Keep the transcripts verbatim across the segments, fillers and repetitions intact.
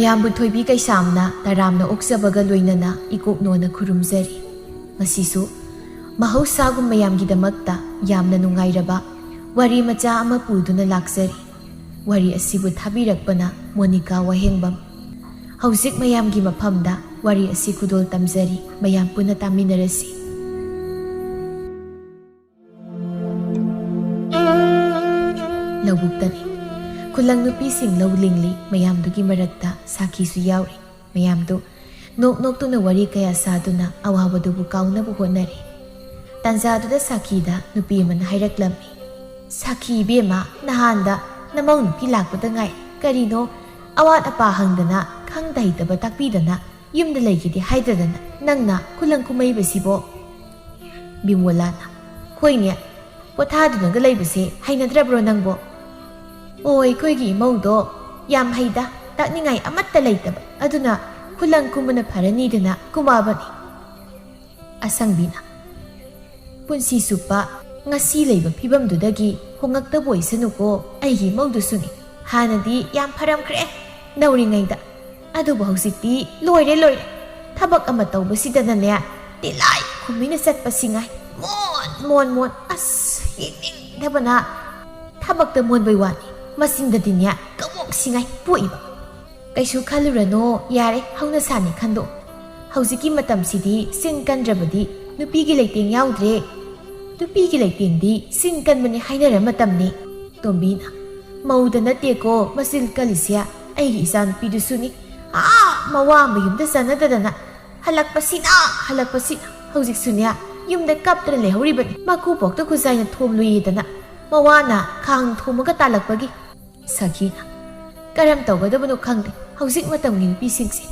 ꯃꯌꯥꯝꯕꯨ ꯊꯣꯏꯕꯤ ꯀꯩꯁꯥꯝꯅ ꯇꯔꯥꯝꯅ ꯑꯣꯛꯆꯕꯒ ꯂꯣꯏꯅꯅ ꯏꯀꯣꯛꯅꯣꯅ ꯈꯨꯔꯨꯝꯖꯔꯤ꯫ ꯉꯁꯤꯁꯨ ꯃꯍꯧꯁꯥꯒꯨꯝ ꯃꯌꯥꯝꯒꯤꯗꯃꯛꯇ ꯌꯥꯝꯅ ꯅꯨꯡꯉꯥꯏꯔꯕ ꯋꯥꯔꯤ ꯃꯆꯥ ꯑꯃ ꯄꯨꯗꯨꯅ ꯂꯥꯛꯆꯔꯤ꯫ ꯋꯥꯔꯤ ꯑꯁꯤꯕꯨ ꯊꯥꯕꯤꯔꯛꯄꯅ ꯃꯣꯅꯤꯀꯥ ꯋꯥꯍꯦꯡꯕꯝ꯫ ꯍꯧꯖꯤꯛ ꯃꯌꯥꯝꯒꯤ ꯃꯐꯝꯗ ꯋꯥꯔꯤ ꯑꯁꯤ ꯈꯨꯗꯣꯜ ꯇꯝꯖꯔꯤ, ꯃꯌꯥꯝ ꯄꯨꯟꯅ ꯇꯥꯃꯤꯟꯅꯔꯁꯤ꯫ ꯂꯧꯕꯨꯛꯇꯅꯤ꯫ ꯈꯨꯂꯪ ꯅꯨꯄꯤꯁꯤꯡ ꯂꯧ ꯂꯤꯡꯂꯤ꯫ ꯃꯌꯥꯝꯗꯨꯒꯤ ꯃꯔꯛꯇ ꯁꯥꯈꯤꯁꯨ ꯌꯥꯎꯔꯤ꯫ ꯃꯌꯥꯝꯗꯨ ꯅꯣꯛ ꯅꯣꯛꯇꯨꯅ ꯋꯥꯔꯤ ꯀꯌꯥ ꯁꯥꯗꯨꯅ ꯑꯋꯥꯕꯗꯨꯕꯨ ꯀꯥꯎꯅꯕ ꯍꯣꯠꯅꯔꯤ꯫ ꯇꯥꯟꯖꯥꯗꯨꯗ ꯁꯥꯈꯤꯗ ꯅꯨꯄꯤ ꯑꯃꯅ ꯍꯥꯏꯔꯛꯂꯝꯃꯤ, "ꯁꯥꯈꯤ ꯏꯕꯦꯝꯃ, ꯅꯍꯥꯟꯗ ꯅꯃꯧ ꯅꯨꯄꯤ ꯂꯥꯛꯄꯗ ꯉꯥꯏ꯫ ꯀꯔꯤꯅꯣ ꯑꯋꯥꯠ ꯑꯄꯥ ꯍꯪꯗꯅ, ꯈꯪꯗ ꯍꯩꯇꯕ ꯇꯥꯛꯄꯤꯗꯅ, ꯌꯨꯝꯗ ꯂꯩꯒꯦꯗꯤ ꯍꯥꯏꯗꯗꯅ ꯅꯪꯅ ꯈꯨꯂꯪ ꯀꯨꯝꯃꯛꯏꯕꯁꯤꯕꯣ?" ꯕꯤꯃꯣꯂꯥꯅ, "ꯍꯣꯏꯅꯦ, ꯄꯣꯊꯥꯗꯨꯅꯒ ꯂꯩꯕꯁꯦ ꯍꯩꯅꯗ꯭ꯔꯕ꯭ꯔꯣ ꯅꯪꯕꯣ?" "ꯑꯣ, ꯑꯩꯈꯣꯏꯒꯤ ꯏꯃꯧꯗꯣ ꯌꯥꯝ ꯍꯩꯗ, ꯇꯥꯛꯅꯤꯡꯉꯥꯏ ꯑꯃꯠꯇ ꯂꯩꯇꯕ, ꯑꯗꯨꯅ ꯈꯨꯂꯪ ꯀꯨꯝꯕꯅ ꯐꯔꯅꯤꯗꯅ ꯀꯨꯝꯃꯛꯑꯕꯅꯤ꯫" ꯑꯁꯪꯕꯤꯅ, "ꯄꯨꯟꯁꯤ ꯆꯨꯞꯄ ꯉꯁꯤ ꯂꯩꯕ ꯐꯤꯕꯝꯗꯨꯗꯒꯤ ꯍꯣꯉꯛꯇꯕ ꯑꯣꯏꯁꯅꯨꯀꯣ, ꯑꯩꯒꯤ ꯏꯃꯧꯗꯨꯁꯨꯅꯤ꯫ ꯍꯥꯟꯅꯗꯤ ꯌꯥꯝ ꯐꯔꯝꯈ꯭ꯔꯦ ꯅꯧꯔꯤꯉꯩꯗ, ꯑꯗꯨꯕꯨ ꯍꯧꯖꯤꯛꯇꯤ ꯂꯣꯏꯔꯦ, ꯂꯣꯏꯔꯦ꯫ ꯊꯕꯛ ꯑꯃ ꯇꯧꯕꯁꯤꯗꯅꯅꯦ, ꯇꯤꯂꯥꯏ ꯈꯨꯝꯃꯤꯅ ꯆꯠꯄꯁꯤ ꯉꯥꯏ꯫ ꯃꯣꯟ, ꯃꯣꯟ, ꯃꯣꯟ꯫ ꯑꯁ, ꯌꯦꯡꯅꯤꯡꯗꯕꯅ꯫ ꯊꯕꯛꯇ ꯃꯣꯟꯕꯩ ꯋꯥꯅꯤ, ꯃꯆꯤꯟꯗꯗꯤꯅꯦ, ꯀꯕꯣꯛꯁꯤ ꯉꯥꯏ ꯄꯣꯛꯏꯕ꯫" "ꯀꯩꯁꯨ ꯈꯜꯂꯨꯔꯅꯣ, ꯌꯥꯔꯦ, ꯍꯧꯅꯁꯥꯅꯤ ꯈꯟꯗꯣꯛ꯫ ꯍꯧꯖꯤꯛꯀꯤ ꯃꯇꯝꯁꯤꯗꯤ ꯆꯤꯟ ꯀꯟꯗ꯭ꯔꯕꯗꯤ ꯅꯨꯄꯤꯒꯤ ꯂꯩꯇꯦꯡ ꯌꯥꯎꯗ꯭ꯔꯦ꯫ ꯅꯨꯄꯤꯒꯤ ꯂꯩꯇꯦꯡꯗꯤ ꯆꯤꯟ ꯀꯟꯕꯅꯤ ꯍꯥꯏꯅꯔ ꯃꯇꯝꯅꯤ꯫" ꯇꯣꯝꯕꯤꯅ, "ꯃꯧꯗ ꯅꯠꯇꯦꯀꯣ ꯃꯆꯤꯟ ꯀꯜꯂꯤꯁꯦ, ꯑꯩꯒꯤ ꯏꯆꯥꯅꯨꯄꯤꯗꯨꯁꯨꯅꯤ꯫ ꯑꯥ, ꯃꯋꯥ ꯃꯌꯨꯝꯗ ꯆꯟꯅꯗꯗꯅ ꯍꯜꯂꯛꯄꯁꯤꯅ, ꯍꯜꯂꯛꯄꯁꯤꯅ꯫ ꯍꯧꯖꯤꯛꯁꯨꯅꯦ, ꯌꯨꯝꯗ ꯀꯞꯇꯅ ꯂꯩꯍꯧꯔꯤꯕꯅꯤ꯫ ꯃꯀꯨꯕꯣꯛꯇ ꯈꯨꯖꯥꯏꯅ ꯊꯣꯝꯂꯨꯏꯗꯅ ꯃꯋꯥꯅ ꯈꯥꯡ ꯊꯣꯝꯃꯒ ꯇꯥꯜꯂꯛꯄꯒꯤ꯫" ꯁꯥꯈꯤꯅ, "ꯀꯔꯝ ꯇꯧꯒꯗꯕꯅꯣ ꯈꯪꯗꯦ꯫ ꯍꯧꯖꯤꯛ ꯃꯇꯝꯒꯤ ꯅꯨꯄꯤꯁꯤꯡꯁꯦ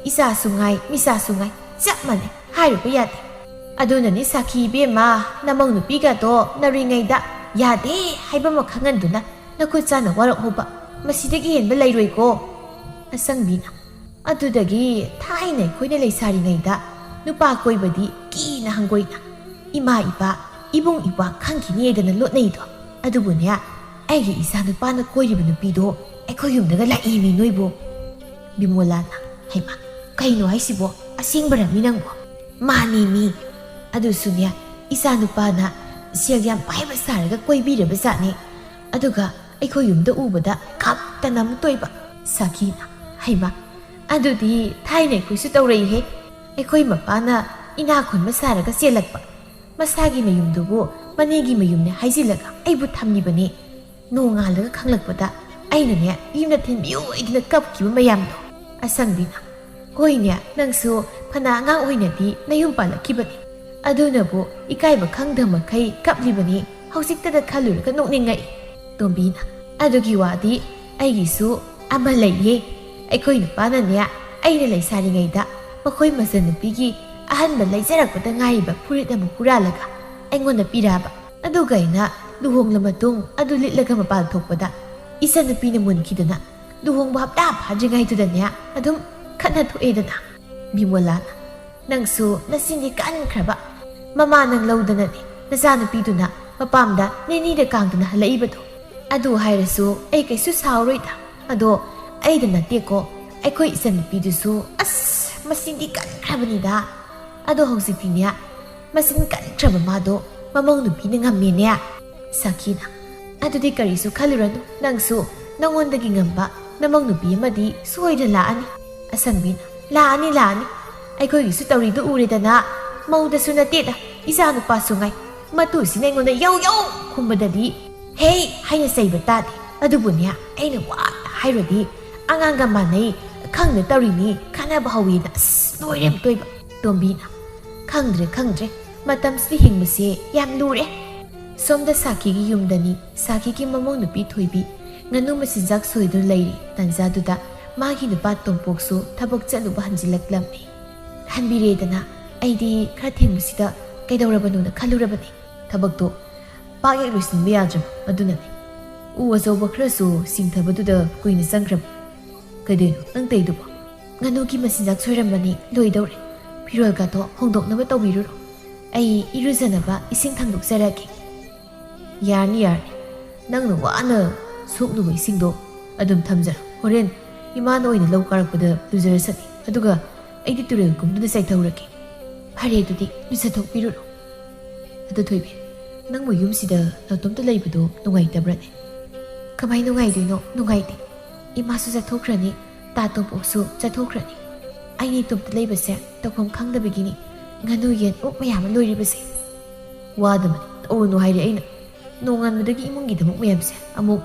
ꯏꯆꯥꯁꯨ ꯉꯥꯏ, ꯃꯤꯆꯥꯁꯨ ꯉꯥꯏ, ꯆꯞ ꯃꯥꯟꯅꯩ ꯍꯥꯏꯔꯨꯕ ꯌꯥꯗꯦ꯫ ꯑꯗꯨꯅꯅꯤ ꯁꯥꯈꯤ ꯏꯕꯦꯝꯃ, ꯅꯃꯧ ꯅꯨꯄꯤꯒꯗꯣ ꯅꯧꯔꯤꯉꯩꯗ ꯌꯥꯗꯦ ꯍꯥꯏꯕ ꯑꯃ ꯈꯪꯍꯟꯗꯨꯅ ꯅꯈꯨꯠ ꯆꯥꯅ ꯋꯥꯔꯛꯍꯧꯕ꯫ ꯃꯁꯤꯗꯒꯤ ꯍꯦꯟꯕ ꯂꯩꯔꯣꯏꯀꯣ꯫" ꯑꯁꯪꯕꯤꯅ, "ꯑꯗꯨꯗꯒꯤ ꯊꯥꯏꯅ ꯑꯩꯈꯣꯏꯅ ꯂꯩꯁꯥꯔꯤꯉꯩꯗ ꯅꯨꯄꯥ ꯀꯣꯏꯕꯗꯤ ꯀꯤꯅ ꯍꯪꯒꯣꯏꯅ ꯏꯃꯥ ꯏꯄꯥ, ꯏꯕꯨꯡ ꯏꯄ꯭ꯋꯥ ꯈꯪꯈꯤꯅꯤ ꯍꯥꯏꯗꯅ ꯂꯣꯠꯅꯩꯗꯣ꯫ ꯑꯗꯨꯕꯨꯅꯦ, ꯑꯩꯒꯤ ꯏꯆꯥ ꯅꯨꯄꯥꯅ ꯀꯣꯏꯔꯤꯕ ꯅꯨꯄꯤꯗꯣ ꯑꯩꯈꯣꯏ ꯌꯨꯝꯗꯒ ꯂꯥꯛꯏꯃꯤ ꯅꯣꯏꯕꯨ꯫" ꯕꯤꯃꯣꯂꯥꯅ, "ꯍꯩꯃꯥ, ꯀꯩꯅꯣ ꯍꯥꯏꯁꯤꯕꯣ? ꯑꯁꯦꯡꯕꯔꯃꯤ ꯅꯪꯕꯣ?" "ꯃꯥꯅꯦꯃꯤ꯫ ꯑꯗꯨꯁꯨꯅꯦ, ꯏꯆꯥ ꯅꯨꯄꯥꯅ ꯁꯦꯜ ꯌꯥꯝ ꯄꯥꯏꯕ ꯁꯥꯔꯒ ꯀꯣꯏꯕꯤꯔꯕ ꯖꯥꯠꯅꯤ꯫ ꯑꯗꯨꯒ ꯑꯩꯈꯣꯏ ꯌꯨꯝꯗ ꯎꯕꯗ ꯀꯞꯇꯅ ꯑꯃꯨꯛ ꯇꯣꯏꯕ꯫" ꯁꯥꯈꯤꯅ, "ꯍꯩꯃꯥ, ꯑꯗꯨꯗꯤ ꯊꯥꯏꯅ ꯑꯩꯈꯣꯏꯁꯨ ꯇꯧꯔꯛꯏꯍꯦ꯫ ꯑꯩꯈꯣꯏ ꯃꯄꯥꯅ ꯏꯅꯥ ꯈꯨꯟꯕ ꯁꯥꯔꯒ ꯆꯦꯜꯂꯛꯄ꯫ ꯃꯁꯥꯒꯤ ꯃꯌꯨꯝꯗꯨꯕꯨ ꯃꯅꯦꯒꯤ ꯃꯌꯨꯝꯅꯦ ꯍꯥꯏꯖꯤꯜꯂꯒ ꯑꯩꯕꯨ ꯊꯝꯂꯤꯕꯅꯤ꯫ ꯅꯣꯡꯉꯥꯜꯂꯒ ꯈꯪꯂꯛꯄꯗ ꯑꯩꯅꯅꯦ ꯌꯨꯝꯗ ꯊꯤꯟꯕꯤꯌꯨ ꯍꯥꯏꯗꯅ ꯀꯞꯈꯤꯕ ꯃꯌꯥꯝꯗꯣ꯫" ꯑꯁꯪꯕꯤꯅ, "ꯍꯣꯏꯅꯦ, ꯅꯪꯁꯨ ꯐꯅ ꯑꯉꯥꯡ ꯑꯣꯏꯅꯗꯤ ꯅꯌꯨꯝ ꯄꯥꯜꯂꯛꯈꯤꯕꯅꯤ꯫ ꯑꯗꯨꯅꯕꯨ ꯏꯀꯥꯏꯕ ꯈꯪꯗꯕ ꯃꯈꯩ ꯀꯞꯂꯤꯕꯅꯤ꯫ ꯍꯧꯖꯤꯛꯇꯗ ꯈꯜꯂꯨꯔꯒ ꯅꯣꯛꯅꯤꯡꯉꯛꯏ꯫" ꯇꯣꯝꯕꯤꯅ, "ꯑꯗꯨꯒꯤ ꯋꯥꯗꯤ ꯑꯩꯒꯤꯁꯨ ꯑꯃ ꯂꯩꯌꯦ꯫ ꯑꯩꯈꯣꯏ ꯅꯨꯄꯥꯅꯅꯦ, ꯑꯩꯅ ꯂꯩꯁꯥꯔꯤꯉꯩꯗ ꯃꯈꯣꯏ ꯃꯆꯟꯅꯨꯄꯤꯒꯤ ꯑꯍꯟꯕ ꯂꯩꯖꯔꯛꯄꯗ ꯉꯥꯏꯔꯤꯕ ꯐꯨꯔꯤꯠ ꯑꯃ ꯍꯨꯔꯥꯜꯂꯒ ꯑꯩꯉꯣꯟꯗ ꯄꯤꯔꯛꯑꯕ꯫ ꯑꯗꯨꯒ ꯑꯩꯅ ꯂꯨꯍꯣꯡꯂ ꯃꯇꯨꯡ ꯑꯗꯨ ꯂꯤꯠꯂꯒ ꯃꯄꯥꯟ ꯊꯣꯛꯄꯗ ꯏꯆꯟꯅꯨꯄꯤꯅ ꯃꯨꯟꯈꯤꯗꯅ ꯂꯨꯍꯣꯡꯕ ꯍꯞꯇꯥ ꯐꯥꯗ꯭ꯔꯤꯉꯩꯗꯨꯗꯅꯦ ꯑꯗꯨꯝ ꯈꯠꯅ ꯊꯣꯛꯑꯦꯗꯅ꯫" ꯕꯤꯃꯣꯂꯥꯅ, "ꯅꯪꯁꯨ ꯅꯆꯤꯟꯗꯤ ꯀꯟꯈ꯭ꯔꯕ꯫ ꯃꯃꯥ ꯅꯪ ꯂꯧꯗꯅꯅꯦ ꯅꯆꯥꯅꯨꯄꯤꯗꯨꯅ ꯃꯄꯥꯝꯗ ꯅꯤꯅꯤꯗ ꯀꯥꯡꯗꯅ ꯍꯜꯂꯛꯏꯕꯗꯣ꯫ ꯑꯗꯨ ꯍꯥꯏꯔꯁꯨ ꯑꯩ ꯀꯩꯁꯨ ꯁꯥꯎꯔꯣꯏꯗ꯫ ꯑꯗꯣ ꯑꯩꯗ ꯅꯠꯇꯦꯀꯣ, ꯑꯩꯈꯣꯏ ꯏꯆꯟꯅꯨꯄꯤꯗꯨꯁꯨ ꯑꯁ ꯃꯆꯤꯟꯗꯤ ꯀꯟꯈ꯭ꯔꯕꯅꯤꯗ꯫ ꯑꯗꯣ ꯍꯧꯖꯤꯛꯇꯤꯅꯦ ꯃꯆꯤꯟ ꯀꯟꯈ꯭ꯔꯕ ꯃꯥꯗꯣ ꯃꯃꯧ ꯅꯨꯄꯤꯅ ꯉꯝꯃꯦꯅꯦ꯫" ꯁꯥꯈꯤꯅ, "ꯑꯗꯨꯗꯤ ꯀꯔꯤꯁꯨ ꯈꯜꯂꯨꯔꯅꯨ, ꯅꯪꯁꯨ ꯅꯉꯣꯟꯗꯒꯤ ꯉꯝꯕ ꯅꯃꯧ ꯅꯨꯄꯤ ꯑꯃꯗꯤ ꯁꯣꯏꯗꯅ ꯂꯥꯛꯑꯅꯤ꯫" ꯑꯁꯪꯕꯤꯅ, "ꯂꯥꯛꯑꯅꯤ, ꯂꯥꯛꯑꯅꯤ꯫ ꯑꯩꯈꯣꯏꯒꯤꯁꯨ ꯇꯧꯔꯤꯗꯨ ꯎꯔꯦꯗꯅ, ꯃꯧꯗꯁꯨ ꯅꯠꯇꯦꯗ, ꯏꯆꯥ ꯅꯨꯄꯥꯁꯨ ꯉꯥꯏ꯫ ꯃꯇꯨꯁꯤꯅ ꯑꯩꯉꯣꯟꯗ ꯌꯧ ꯌꯧ ꯈꯨꯝꯕꯗꯗꯤ 'ꯍꯦ' ꯍꯥꯏꯅ ꯆꯩꯕ ꯇꯥꯗꯦ꯫ ꯑꯗꯨꯕꯨꯅꯦ, ꯑꯩꯅ ꯋꯥ ꯍꯥꯏꯔꯨꯔꯗꯤ ꯑꯉꯥꯡꯒ ꯃꯥꯟꯅꯩ, ꯈꯪꯗ ꯇꯧꯔꯤꯅꯤ, ꯈꯠꯅꯕ ꯍꯧꯋꯤꯅ꯫ ꯑꯁ, ꯂꯣꯏꯔꯦ ꯑꯃꯇꯣꯏꯕ꯫" ꯇꯣꯝꯕꯤꯅ, "ꯈꯪꯗ꯭ꯔꯦ, ꯈꯪꯗ꯭ꯔꯦ꯫ ꯃꯇꯝꯁꯤꯗ ꯍꯤꯡꯕꯁꯦ ꯌꯥꯝ ꯂꯨꯔꯦ꯫" ꯁꯣꯝꯗ ꯁꯥꯈꯤꯒꯤ ꯌꯨꯝꯗꯅꯤ꯫ ꯁꯥꯈꯤꯒꯤ ꯃꯃꯧ ꯅꯨꯄꯤ ꯊꯣꯏꯕꯤ ꯉꯥꯅꯨ ꯃꯆꯤꯟꯖꯥꯛ ꯁꯣꯏꯗꯨꯅ ꯂꯩꯔꯤ꯫ ꯇꯥꯟꯖꯥꯗꯨꯗ ꯃꯥꯒꯤ ꯅꯨꯄꯥ ꯇꯣꯝꯄꯣꯛꯁꯨ ꯊꯕꯛ ꯆꯠꯂꯨꯕ ꯍꯟꯖꯤꯜꯂꯛꯂꯝꯃꯤ꯫ "ꯍꯟꯕꯤꯔꯦꯗꯅ, ꯑꯩꯗꯤ ꯈꯔ ꯊꯦꯡꯕꯁꯤꯗ ꯀꯩꯗꯧꯔꯕꯅꯣꯅ ꯈꯜꯂꯨꯔꯕꯅꯤ꯫ ꯊꯕꯛꯇꯣ ꯄꯥꯛ ꯍꯦꯛ ꯂꯣꯏꯁꯤꯟꯕ ꯌꯥꯗ꯭ꯔꯕ ꯑꯗꯨꯅꯅꯤ꯫ ꯎ ꯑꯆꯧꯕ ꯈꯔꯁꯨ ꯆꯤꯡꯊꯕꯗꯨꯗ ꯀꯨꯏꯅ ꯆꯪꯈ꯭ꯔꯕ꯫" "ꯀꯩꯗꯧꯅꯣ ꯅꯪ ꯇꯧꯏꯗꯨꯕꯣ?" "ꯉꯥꯅꯨꯒꯤ ꯃꯆꯤꯟꯖꯥꯛ ꯁꯣꯏꯔꯝꯕꯅꯤ, ꯂꯣꯏꯗꯧꯔꯦ꯫ ꯐꯤꯔꯣꯜꯒꯗꯣ ꯍꯣꯡꯗꯣꯛꯅꯕ ꯇꯧꯕꯤꯔꯨꯔꯣ꯫ ꯑꯩ ꯏꯔꯨꯖꯅꯕ ꯏꯁꯤꯡ ꯊꯥꯡꯗꯣꯛꯆꯔꯛꯀꯦ꯫" "ꯌꯥꯔꯅꯤ, ꯌꯥꯔꯅꯤ꯫ ꯅꯪꯅ ꯋꯥꯅ ꯁꯣꯛꯂꯨꯕ ꯏꯁꯤꯡꯗꯣ ꯑꯗꯨꯝ ꯊꯝꯖꯔꯣ꯫ ꯍꯣꯔꯦꯟ ꯏꯃꯥꯅ ꯑꯣꯏꯅ ꯂꯧ ꯀꯥꯔꯛꯄꯗ ꯂꯨꯖꯔꯁꯅꯤ, ꯑꯗꯨꯒ ꯑꯩꯗꯤ ꯇꯨꯔꯦꯜ ꯀꯨꯝꯗꯨꯅ ꯆꯥꯏꯊꯧꯔꯒꯦ꯫ ꯐꯔꯦ, ꯑꯗꯨꯗꯤ ꯂꯨꯖꯊꯣꯛꯄꯤꯔꯨꯔꯣ꯫ ꯑꯗꯨ ꯊꯣꯏꯕꯤ, ꯅꯪꯕꯨ ꯌꯨꯝꯁꯤꯗ ꯅꯇꯣꯝꯇ ꯂꯩꯕꯗꯣ ꯅꯨꯡꯉꯥꯏꯇꯕ꯭ꯔꯅꯦ? ꯀꯃꯥꯏ ꯅꯨꯡꯉꯥꯏꯗꯣꯏꯅꯣ? ꯅꯨꯡꯉꯥꯏꯇꯦ꯫ ꯏꯃꯥꯁꯨ ꯆꯠꯊꯣꯛꯈ꯭ꯔꯅꯤ, ꯇꯥ ꯇꯣꯝꯄꯣꯛꯁꯨ ꯆꯠꯊꯣꯛꯈ꯭ꯔꯅꯤ꯫ ꯑꯩꯅ ꯏꯇꯣꯝꯇ ꯂꯩꯕꯁꯦ ꯇꯧꯐꯝ ꯈꯪꯗꯕꯒꯤꯅꯤ ꯉꯥꯅꯨ ꯌꯦꯟ ꯑꯣꯛ ꯃꯌꯥꯝ ꯑꯃ ꯂꯣꯏꯔꯤꯕꯁꯦ꯫ ꯋꯥꯗꯕꯅꯤ, ꯇꯧꯔꯨꯅꯨ ꯍꯥꯏꯔꯦ ꯑꯩꯅ꯫ ꯅꯣꯡꯉꯥꯟꯕꯗꯒꯤ ꯏꯃꯨꯡꯒꯤꯗꯃꯛ ꯃꯌꯥꯝꯁꯦ ꯑꯃꯨꯛ,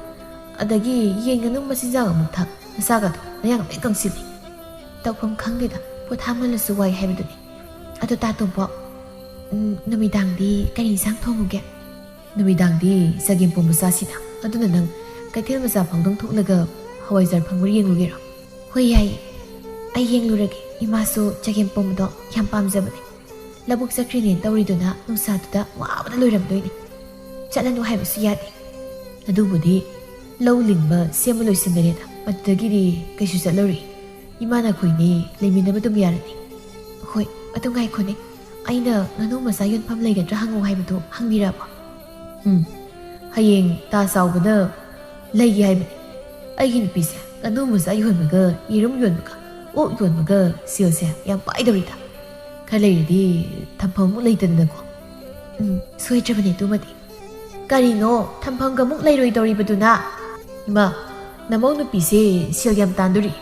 ꯑꯗꯒꯤ ꯌꯦꯟ ꯉꯥꯅꯨ ꯃꯆꯤꯟꯖꯥꯛ ꯑꯃꯨꯛ ꯊꯛ, ꯅꯁꯥꯒꯗꯣ ꯅꯌꯥꯡ ꯂꯣꯏ ꯀꯪꯁꯤꯜꯂꯤ꯫ ꯇꯧꯐꯝ ꯈꯪꯗꯦꯗ, ꯄꯣꯊꯥꯃꯜꯂꯁꯨ ꯋꯥꯏ ꯍꯥꯏꯕꯗꯨꯅꯤ꯫ ꯑꯗꯣ ꯇꯥ ꯇꯣꯝꯄꯣꯛ, ꯎꯝ, ꯅꯨꯃꯤꯗꯥꯡꯗꯤ ꯀꯔꯤ ꯏꯟꯁꯥꯡ ꯊꯣꯡꯉꯨꯒꯦ? ꯅꯨꯃꯤꯗꯥꯡꯗꯤ ꯆꯒꯦꯝ ꯄꯣꯝꯕ ꯆꯥꯁꯤꯅ꯫ ꯑꯗꯨꯅ ꯅꯪ ꯀꯩꯊꯦꯜ ꯃꯆꯥ ꯐꯥꯎꯗꯪ ꯊꯣꯛꯂꯒ ꯍꯋꯥꯏꯖꯥꯔ ꯐꯪꯕ꯭ꯔꯥ ꯌꯦꯡꯂꯨꯒꯦꯔꯣ? ꯍꯣꯏ, ꯌꯥꯏꯌꯦ꯫ ꯑꯩ ꯌꯦꯡꯂꯨꯔꯒꯦ꯫ ꯏꯃꯥꯁꯨ ꯆꯒꯦꯝ ꯄꯣꯝꯕꯗꯣ ꯌꯥꯝ ꯄꯥꯝꯖꯕꯅꯦ꯫ ꯂꯧꯕꯨꯛ ꯆꯠꯈ꯭ꯔꯤꯅꯦꯅ ꯇꯧꯔꯤꯗꯨꯅ ꯅꯨꯡꯁꯥꯗꯨꯗ ꯋꯥꯕꯗ ꯂꯣꯏꯔꯝꯗꯣꯏꯅꯦ꯫ ꯆꯠꯂꯅꯨ ꯍꯥꯏꯕꯁꯨ ꯌꯥꯗꯦ꯫ ꯑꯗꯨꯕꯨꯗꯤ ꯂꯧ ꯂꯤꯡꯕ ꯁꯦꯝꯕ ꯂꯣꯏꯁꯤꯟꯗꯔꯦꯗ, ꯑꯗꯨꯗꯒꯤꯗꯤ ꯀꯩꯁꯨ ꯆꯠꯂꯔꯣꯏ꯫ ꯏꯃꯥ ꯅꯈꯣꯏꯅꯦ ꯂꯩꯃꯤꯟꯅꯕ ꯑꯗꯨꯝ ꯌꯥꯔꯅꯤ꯫ ꯍꯣꯏ, ꯑꯗꯨ ꯉꯥꯏꯈꯣꯅꯦ, ꯑꯩꯅ ꯉꯥꯅꯨ ꯃꯆꯥ ꯌꯣꯟꯐꯝ ꯂꯩꯒꯗ꯭ꯔꯥ ꯍꯪꯉꯨ ꯍꯥꯏꯕꯗꯨ ꯍꯪꯕꯤꯔꯛꯑꯕꯣ? ꯎꯝ, ꯍꯌꯦꯡ ꯇꯥ ꯆꯥꯎꯕꯅ ꯂꯩꯒꯦ ꯍꯥꯏꯕꯅꯤ꯫ ꯑꯩꯒꯤ ꯅꯨꯄꯤꯁꯦ ꯉꯥꯅꯨ ꯃꯆꯥ ꯌꯣꯟꯕꯒ, ꯌꯦꯔꯨꯝ ꯌꯣꯟꯕꯒ, ꯑꯣꯛ ꯌꯣꯟꯕꯒ ꯁꯦꯜꯁꯦ ꯌꯥꯝ ꯄꯥꯏꯗꯧꯔꯤꯗ꯫ ꯈꯔ ꯂꯩꯔꯗꯤ ꯊꯝꯐꯝ ꯑꯃꯨꯛ ꯂꯩꯇꯗꯅꯀꯣ꯫ ꯎꯝ, ꯁꯣꯏꯗ꯭ꯔꯕꯅꯦ ꯑꯗꯨꯃꯗꯤ꯫ ꯀꯔꯤꯅꯣ ꯊꯝꯐꯝꯒ ꯑꯃꯨꯛ ꯂꯩꯔꯣꯏꯗꯧꯔꯤꯕꯗꯨꯅ? ꯏꯃꯥ, ꯅꯃꯧ ꯅꯨꯄꯤꯁꯦ ꯁꯦꯜ ꯌꯥꯝ ꯇꯥꯟꯗꯣꯔꯤ꯫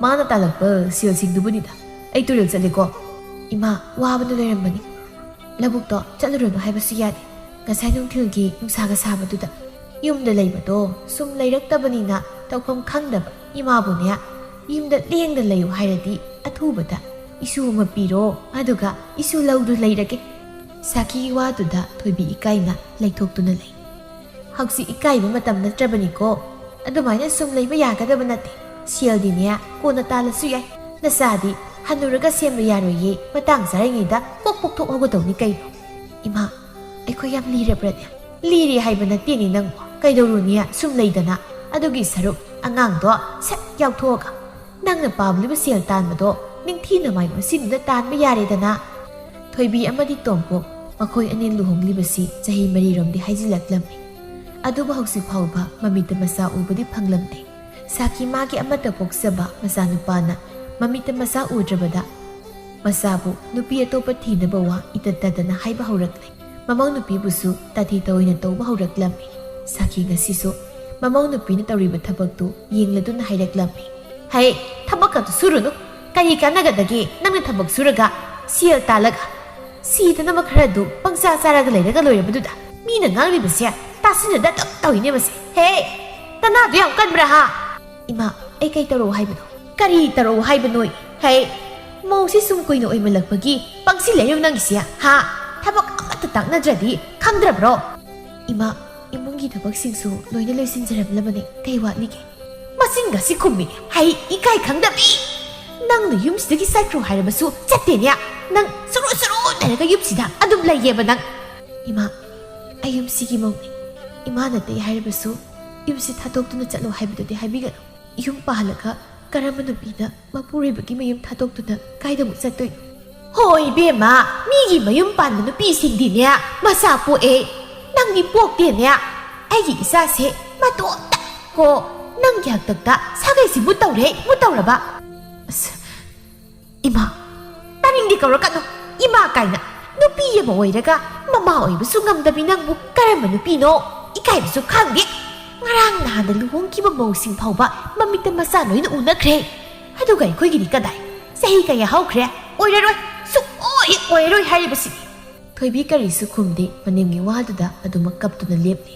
ꯃꯥꯅ ꯇꯥꯜꯂꯛꯄ ꯁꯦꯜꯁꯤꯡꯗꯨꯕꯨꯅꯤꯗ꯫ ꯑꯩ ꯇꯨꯔꯦꯜ ꯆꯠꯂꯦꯀꯣ꯫ ꯏꯃꯥ, ꯋꯥꯕꯅ ꯂꯣꯏꯔꯝꯕꯅꯤ꯫ ꯂꯧꯕꯨꯛꯇꯣ ꯆꯠꯂꯨꯔꯅꯨ ꯍꯥꯏꯕꯁꯨ ꯌꯥꯗꯦ꯫ ꯉꯁꯥꯏ ꯅꯨꯡꯊꯤꯜꯒꯤ ꯅꯨꯡꯁꯥꯒ ꯁꯥꯕꯗꯨꯗ ꯌꯨꯝꯗ ꯂꯩꯕꯗꯣ ꯁꯨꯝ ꯂꯩꯔꯛꯇꯕꯅꯤꯅ ꯇꯧꯐꯝ ꯈꯪꯗꯕ ꯏꯃꯥꯕꯨꯅꯦ, ꯌꯨꯝꯗ ꯂꯦꯡꯗ ꯂꯩꯌꯨ ꯍꯥꯏꯔꯗꯤ ꯑꯊꯨꯕꯗ ꯏꯁꯨ ꯑꯃ ꯄꯤꯔꯣ, ꯑꯗꯨꯒ ꯏꯁꯨ ꯂꯧꯗꯨ ꯂꯩꯔꯒꯦ꯫ ꯁꯥꯈꯤꯒꯤ ꯋꯥꯗꯨꯗ ꯊꯣꯏꯕꯤ ꯏꯀꯥꯏꯅ ꯂꯩꯊꯣꯛꯇꯨꯅ ꯂꯩ꯫ ꯍꯧꯖꯤꯛ ꯏꯀꯥꯏꯕ ꯃꯇꯝ ꯅꯠꯇ꯭ꯔꯕꯅꯤꯀꯣ꯫ ꯑꯗꯨꯃꯥꯏꯅ ꯁꯨꯝ ꯂꯩꯕ ꯌꯥꯒꯗꯕ ꯅꯠꯇꯦ꯫ ꯁꯦꯜꯗꯤꯅꯦ ꯀꯣꯟꯅ ꯇꯥꯜꯂꯁꯨ ꯌꯥꯏ꯫ ꯅꯆꯥꯗꯤ ꯍꯟꯅꯨꯔꯒ ꯁꯦꯝꯕ ꯌꯥꯔꯣꯏꯌꯦ꯫ ꯃꯇꯥꯡ ꯆꯥꯔꯤꯉꯩꯗ ꯀꯣꯛ ꯄꯣꯛꯊꯣꯛꯍꯧꯒꯗꯧꯅꯤ ꯀꯩꯅꯣ꯫ ꯏꯃꯥ, ꯑꯩꯈꯣꯏ ꯌꯥꯝ ꯂꯤꯔꯕ꯭ꯔꯅꯦ? ꯂꯤꯔꯦ ꯍꯥꯏꯕ ꯅꯠꯇꯦꯅꯦ ꯅꯪꯕꯣ꯫ ꯀꯩꯗꯧꯔꯨꯅꯤ ꯁꯨꯝ ꯂꯩꯗꯅ? ꯑꯗꯨꯒꯤ ꯁꯔꯨꯛ ꯑꯉꯥꯡꯗꯣ ꯁꯠ ꯌꯥꯎꯊꯣꯛꯑꯒ ꯅꯪꯅ ꯄꯥꯝꯂꯤꯕ ꯁꯦꯜ ꯇꯥꯟꯕꯗꯣ ꯅꯤꯡꯊꯤꯅ ꯃꯥꯏ ꯑꯣꯟꯁꯤꯟꯗꯨꯅ ꯇꯥꯟꯕ ꯌꯥꯔꯦꯗꯅ꯫ ꯊꯣꯏꯕꯤ ꯑꯃꯗꯤ ꯇꯣꯝꯄꯣꯛ ꯃꯈꯣꯏ ꯑꯅꯤ ꯂꯨꯍꯣꯡꯂꯤꯕꯁꯤ ꯆꯍꯤ ꯃꯔꯤꯔꯣꯝꯗꯤ ꯍꯥꯏꯖꯤꯜꯂꯛꯂꯝꯃꯤ꯫ ꯑꯗꯨꯕꯨ ꯍꯧꯖꯤꯛ ꯐꯥꯎꯕ ꯃꯃꯤꯠꯇ ꯃꯆꯥ ꯎꯕꯗꯤ ꯐꯪꯂꯝꯗꯦ꯫ ꯁꯥꯈꯤ ꯃꯥꯒꯤ ꯑꯃꯠꯇ ꯄꯣꯛꯆꯕ ꯃꯆꯥꯅꯨꯄꯥꯅ ꯃꯃꯤꯠꯇ ꯃꯆꯥ ꯎꯗ꯭ꯔꯕꯗ ꯃꯆꯥꯕꯨ ꯅꯨꯄꯤ ꯑꯇꯣꯞꯄ ꯊꯤꯅꯕ ꯋꯥ ꯏꯇꯠ ꯇꯠꯇꯅ ꯍꯥꯏꯕ ꯍꯧꯔꯛꯂꯦ꯫ ꯃꯃꯧ ꯅꯨꯄꯤꯕꯨꯁꯨ ꯇꯥꯊꯤ ꯇꯧꯏꯅ ꯇꯧꯕ ꯍꯧꯔꯛꯂꯝꯃꯤ꯫ ꯁꯥꯈꯤ ꯉꯁꯤꯁꯨ ꯃꯃꯧ ꯅꯨꯄꯤꯅ ꯇꯧꯔꯤꯕ ꯊꯕꯛꯇꯨ ꯌꯦꯡꯂꯗꯨꯅ ꯍꯥꯏꯔꯛꯂꯝꯃꯤ꯫ "ꯍꯩ, ꯊꯕꯛ ꯑꯗꯨ ꯁꯨꯔꯨꯅꯨ꯫ ꯀꯔꯤ ꯀꯥꯟꯅꯒꯗꯒꯦ ꯅꯪꯅ ꯊꯕꯛ ꯁꯨꯔꯒ, ꯁꯦꯜ ꯇꯥꯜꯂꯒ? ꯁꯤꯗꯅꯕ ꯈꯔꯗꯨ ꯄꯪꯆꯥ ꯆꯥꯔꯒ ꯂꯩꯔꯒ ꯂꯣꯏꯔꯕꯗꯨꯗ ꯃꯤꯅ ꯉꯥꯡꯂꯤꯕꯁꯦ ꯇꯥꯁꯤꯟꯅꯗ ꯑꯗꯨꯝ ꯇꯧꯏꯅꯦ ꯃꯁꯤ꯫ ꯍꯦ, ꯅꯅꯥꯗꯨ ꯌꯥꯝ ꯀꯟꯕ꯭ꯔꯥ ꯍꯥ?" "ꯏꯃꯥ, ꯑꯩ ꯀꯩ ꯇꯧꯔꯛꯑꯣ ꯍꯥꯏꯕꯅꯣ?" "ꯀꯔꯤ ꯇꯧꯔꯛꯑꯣ ꯍꯥꯏꯕꯅꯣ? ꯍꯦ, ꯃꯧꯁꯤ ꯁꯨꯝ ꯀꯨꯏꯅ ꯑꯣꯏꯃꯜꯂꯛꯄꯒꯤ ꯄꯪꯁꯤ ꯂꯩꯔꯨ ꯅꯪꯒꯤꯁꯦ ꯍꯥ? ꯊꯕꯛ ꯑꯃꯠꯇ ꯇꯥꯛꯅꯗ꯭ꯔꯗꯤ ꯈꯪꯗ꯭ꯔꯕ꯭ꯔꯣ?" "ꯏꯃꯥ, ꯏꯃꯨꯡꯒꯤ ꯊꯕꯛꯁꯤꯡꯁꯨ ꯂꯣꯏꯅ ꯂꯣꯏꯁꯤꯟꯖꯔꯝꯂꯕꯅꯦ꯫ ꯀꯩ ꯋꯥꯠꯂꯤꯒꯦ?" ꯃꯆꯤꯟꯒꯁꯤ ꯈꯨꯝꯃꯤ꯫ "ꯍꯩ, ꯏꯀꯥꯏ ꯈꯪꯗꯕꯤ! ꯅꯪꯅ ꯌꯨꯝꯁꯤꯗꯒꯤ ꯆꯠꯈ꯭ꯔꯣ ꯍꯥꯏꯔꯕꯁꯨ ꯆꯠꯇꯦꯅꯦ꯫ ꯅꯪ ꯆꯨꯔꯨ ꯆꯨꯔꯨ ꯂꯩꯔꯒ ꯌꯨꯝꯁꯤꯗ ꯑꯗꯨꯝ ꯂꯩꯌꯦꯕ ꯅꯪ꯫" "ꯏꯃꯥ, ꯑꯩ ꯌꯨꯝꯁꯤꯒꯤ ꯃꯧꯅꯤ꯫ ꯏꯃꯥꯅ ꯑꯇꯩ ꯍꯥꯏꯔꯕꯁꯨ ꯌꯨꯝꯁꯤ ꯊꯥꯗꯣꯛꯇꯨꯅ ꯆꯠꯂꯣ ꯍꯥꯏꯕꯗꯨꯗꯤ ꯍꯥꯏꯕꯤꯒꯅꯨ꯫ ꯌꯨꯝ ꯄꯥꯜꯂꯒ ꯀꯔꯝꯕ ꯅꯨꯄꯤꯅ ꯃꯄꯨꯔꯣꯏꯕꯒꯤ ꯃꯌꯨꯝ ꯊꯥꯗꯣꯛꯇꯨꯅ ꯀꯥꯏꯗ ꯑꯃꯨꯛ ꯆꯠꯇꯣꯏꯅꯣ?" "ꯍꯣꯏ ꯏꯕꯦꯝꯃ, ꯃꯤꯒꯤ ꯃꯌꯨꯝ ꯄꯥꯟꯕ ꯅꯨꯄꯤꯁꯤꯡꯗꯤꯅꯦ ꯃꯆꯥ ꯄꯣꯛꯑꯦ꯫ ꯅꯪꯗꯤ ꯄꯣꯛꯇꯦꯅꯦ꯫ ꯑꯩꯒꯤ ꯏꯆꯥꯁꯦ ꯃꯇꯣꯝꯇ ꯀꯣ ꯅꯪꯒꯤ ꯍꯥꯛꯇꯛꯇ ꯁꯥꯒꯩꯁꯤꯕꯨ ꯇꯧꯔꯦ, ꯃꯨ ꯇꯧꯔꯕ꯫" ꯑꯁ, ꯏꯃꯥ, ꯇꯥꯅꯤꯡꯗꯦ ꯀꯧꯔꯛꯀꯅꯨ꯫ ꯏꯃꯥ ꯀꯥꯏꯅ꯫ ꯅꯨꯄꯤ ꯑꯃ ꯑꯣꯏꯔꯒ ꯃꯃꯥ ꯑꯣꯏꯕꯁꯨ ꯉꯝꯗꯕꯤ ꯅꯪꯕꯨ ꯀꯔꯝꯕ ꯅꯨꯄꯤꯅꯣ? ꯏꯀꯥꯏꯕꯁꯨ ꯈꯪꯗꯦ꯫ ꯉꯔꯥꯡ ꯅꯍꯥꯟꯗ ꯂꯨꯍꯣꯡꯈꯤꯕ ꯃꯧꯁꯤꯡ ꯐꯥꯎꯕ ꯃꯃꯤꯠꯇ ꯃꯆꯥ ꯂꯣꯏꯅ ꯎꯅꯈ꯭ꯔꯦ꯫ ꯑꯗꯨꯒ ꯑꯩꯈꯣꯏꯒꯤꯗꯤ ꯀꯗꯥꯏ? ꯆꯍꯤ ꯀꯌꯥ ꯍꯧꯈ꯭ꯔꯦ? ꯑꯣꯏꯔꯔꯣꯏ꯫ ꯁꯨꯛꯑꯣꯏ ꯍꯦꯛ ꯑꯣꯏꯔꯔꯣꯏ ꯍꯥꯏꯔꯤꯕꯁꯤꯅꯤ꯫ ꯊꯣꯏꯕꯤ ꯀꯔꯤꯁꯨ ꯈꯨꯝꯗꯦ꯫ ꯃꯅꯦꯝꯒꯤ ꯋꯥꯗꯨꯗ ꯑꯗꯨꯃꯛ ꯀꯞꯇꯨꯅ ꯂꯦꯞꯂꯤ꯫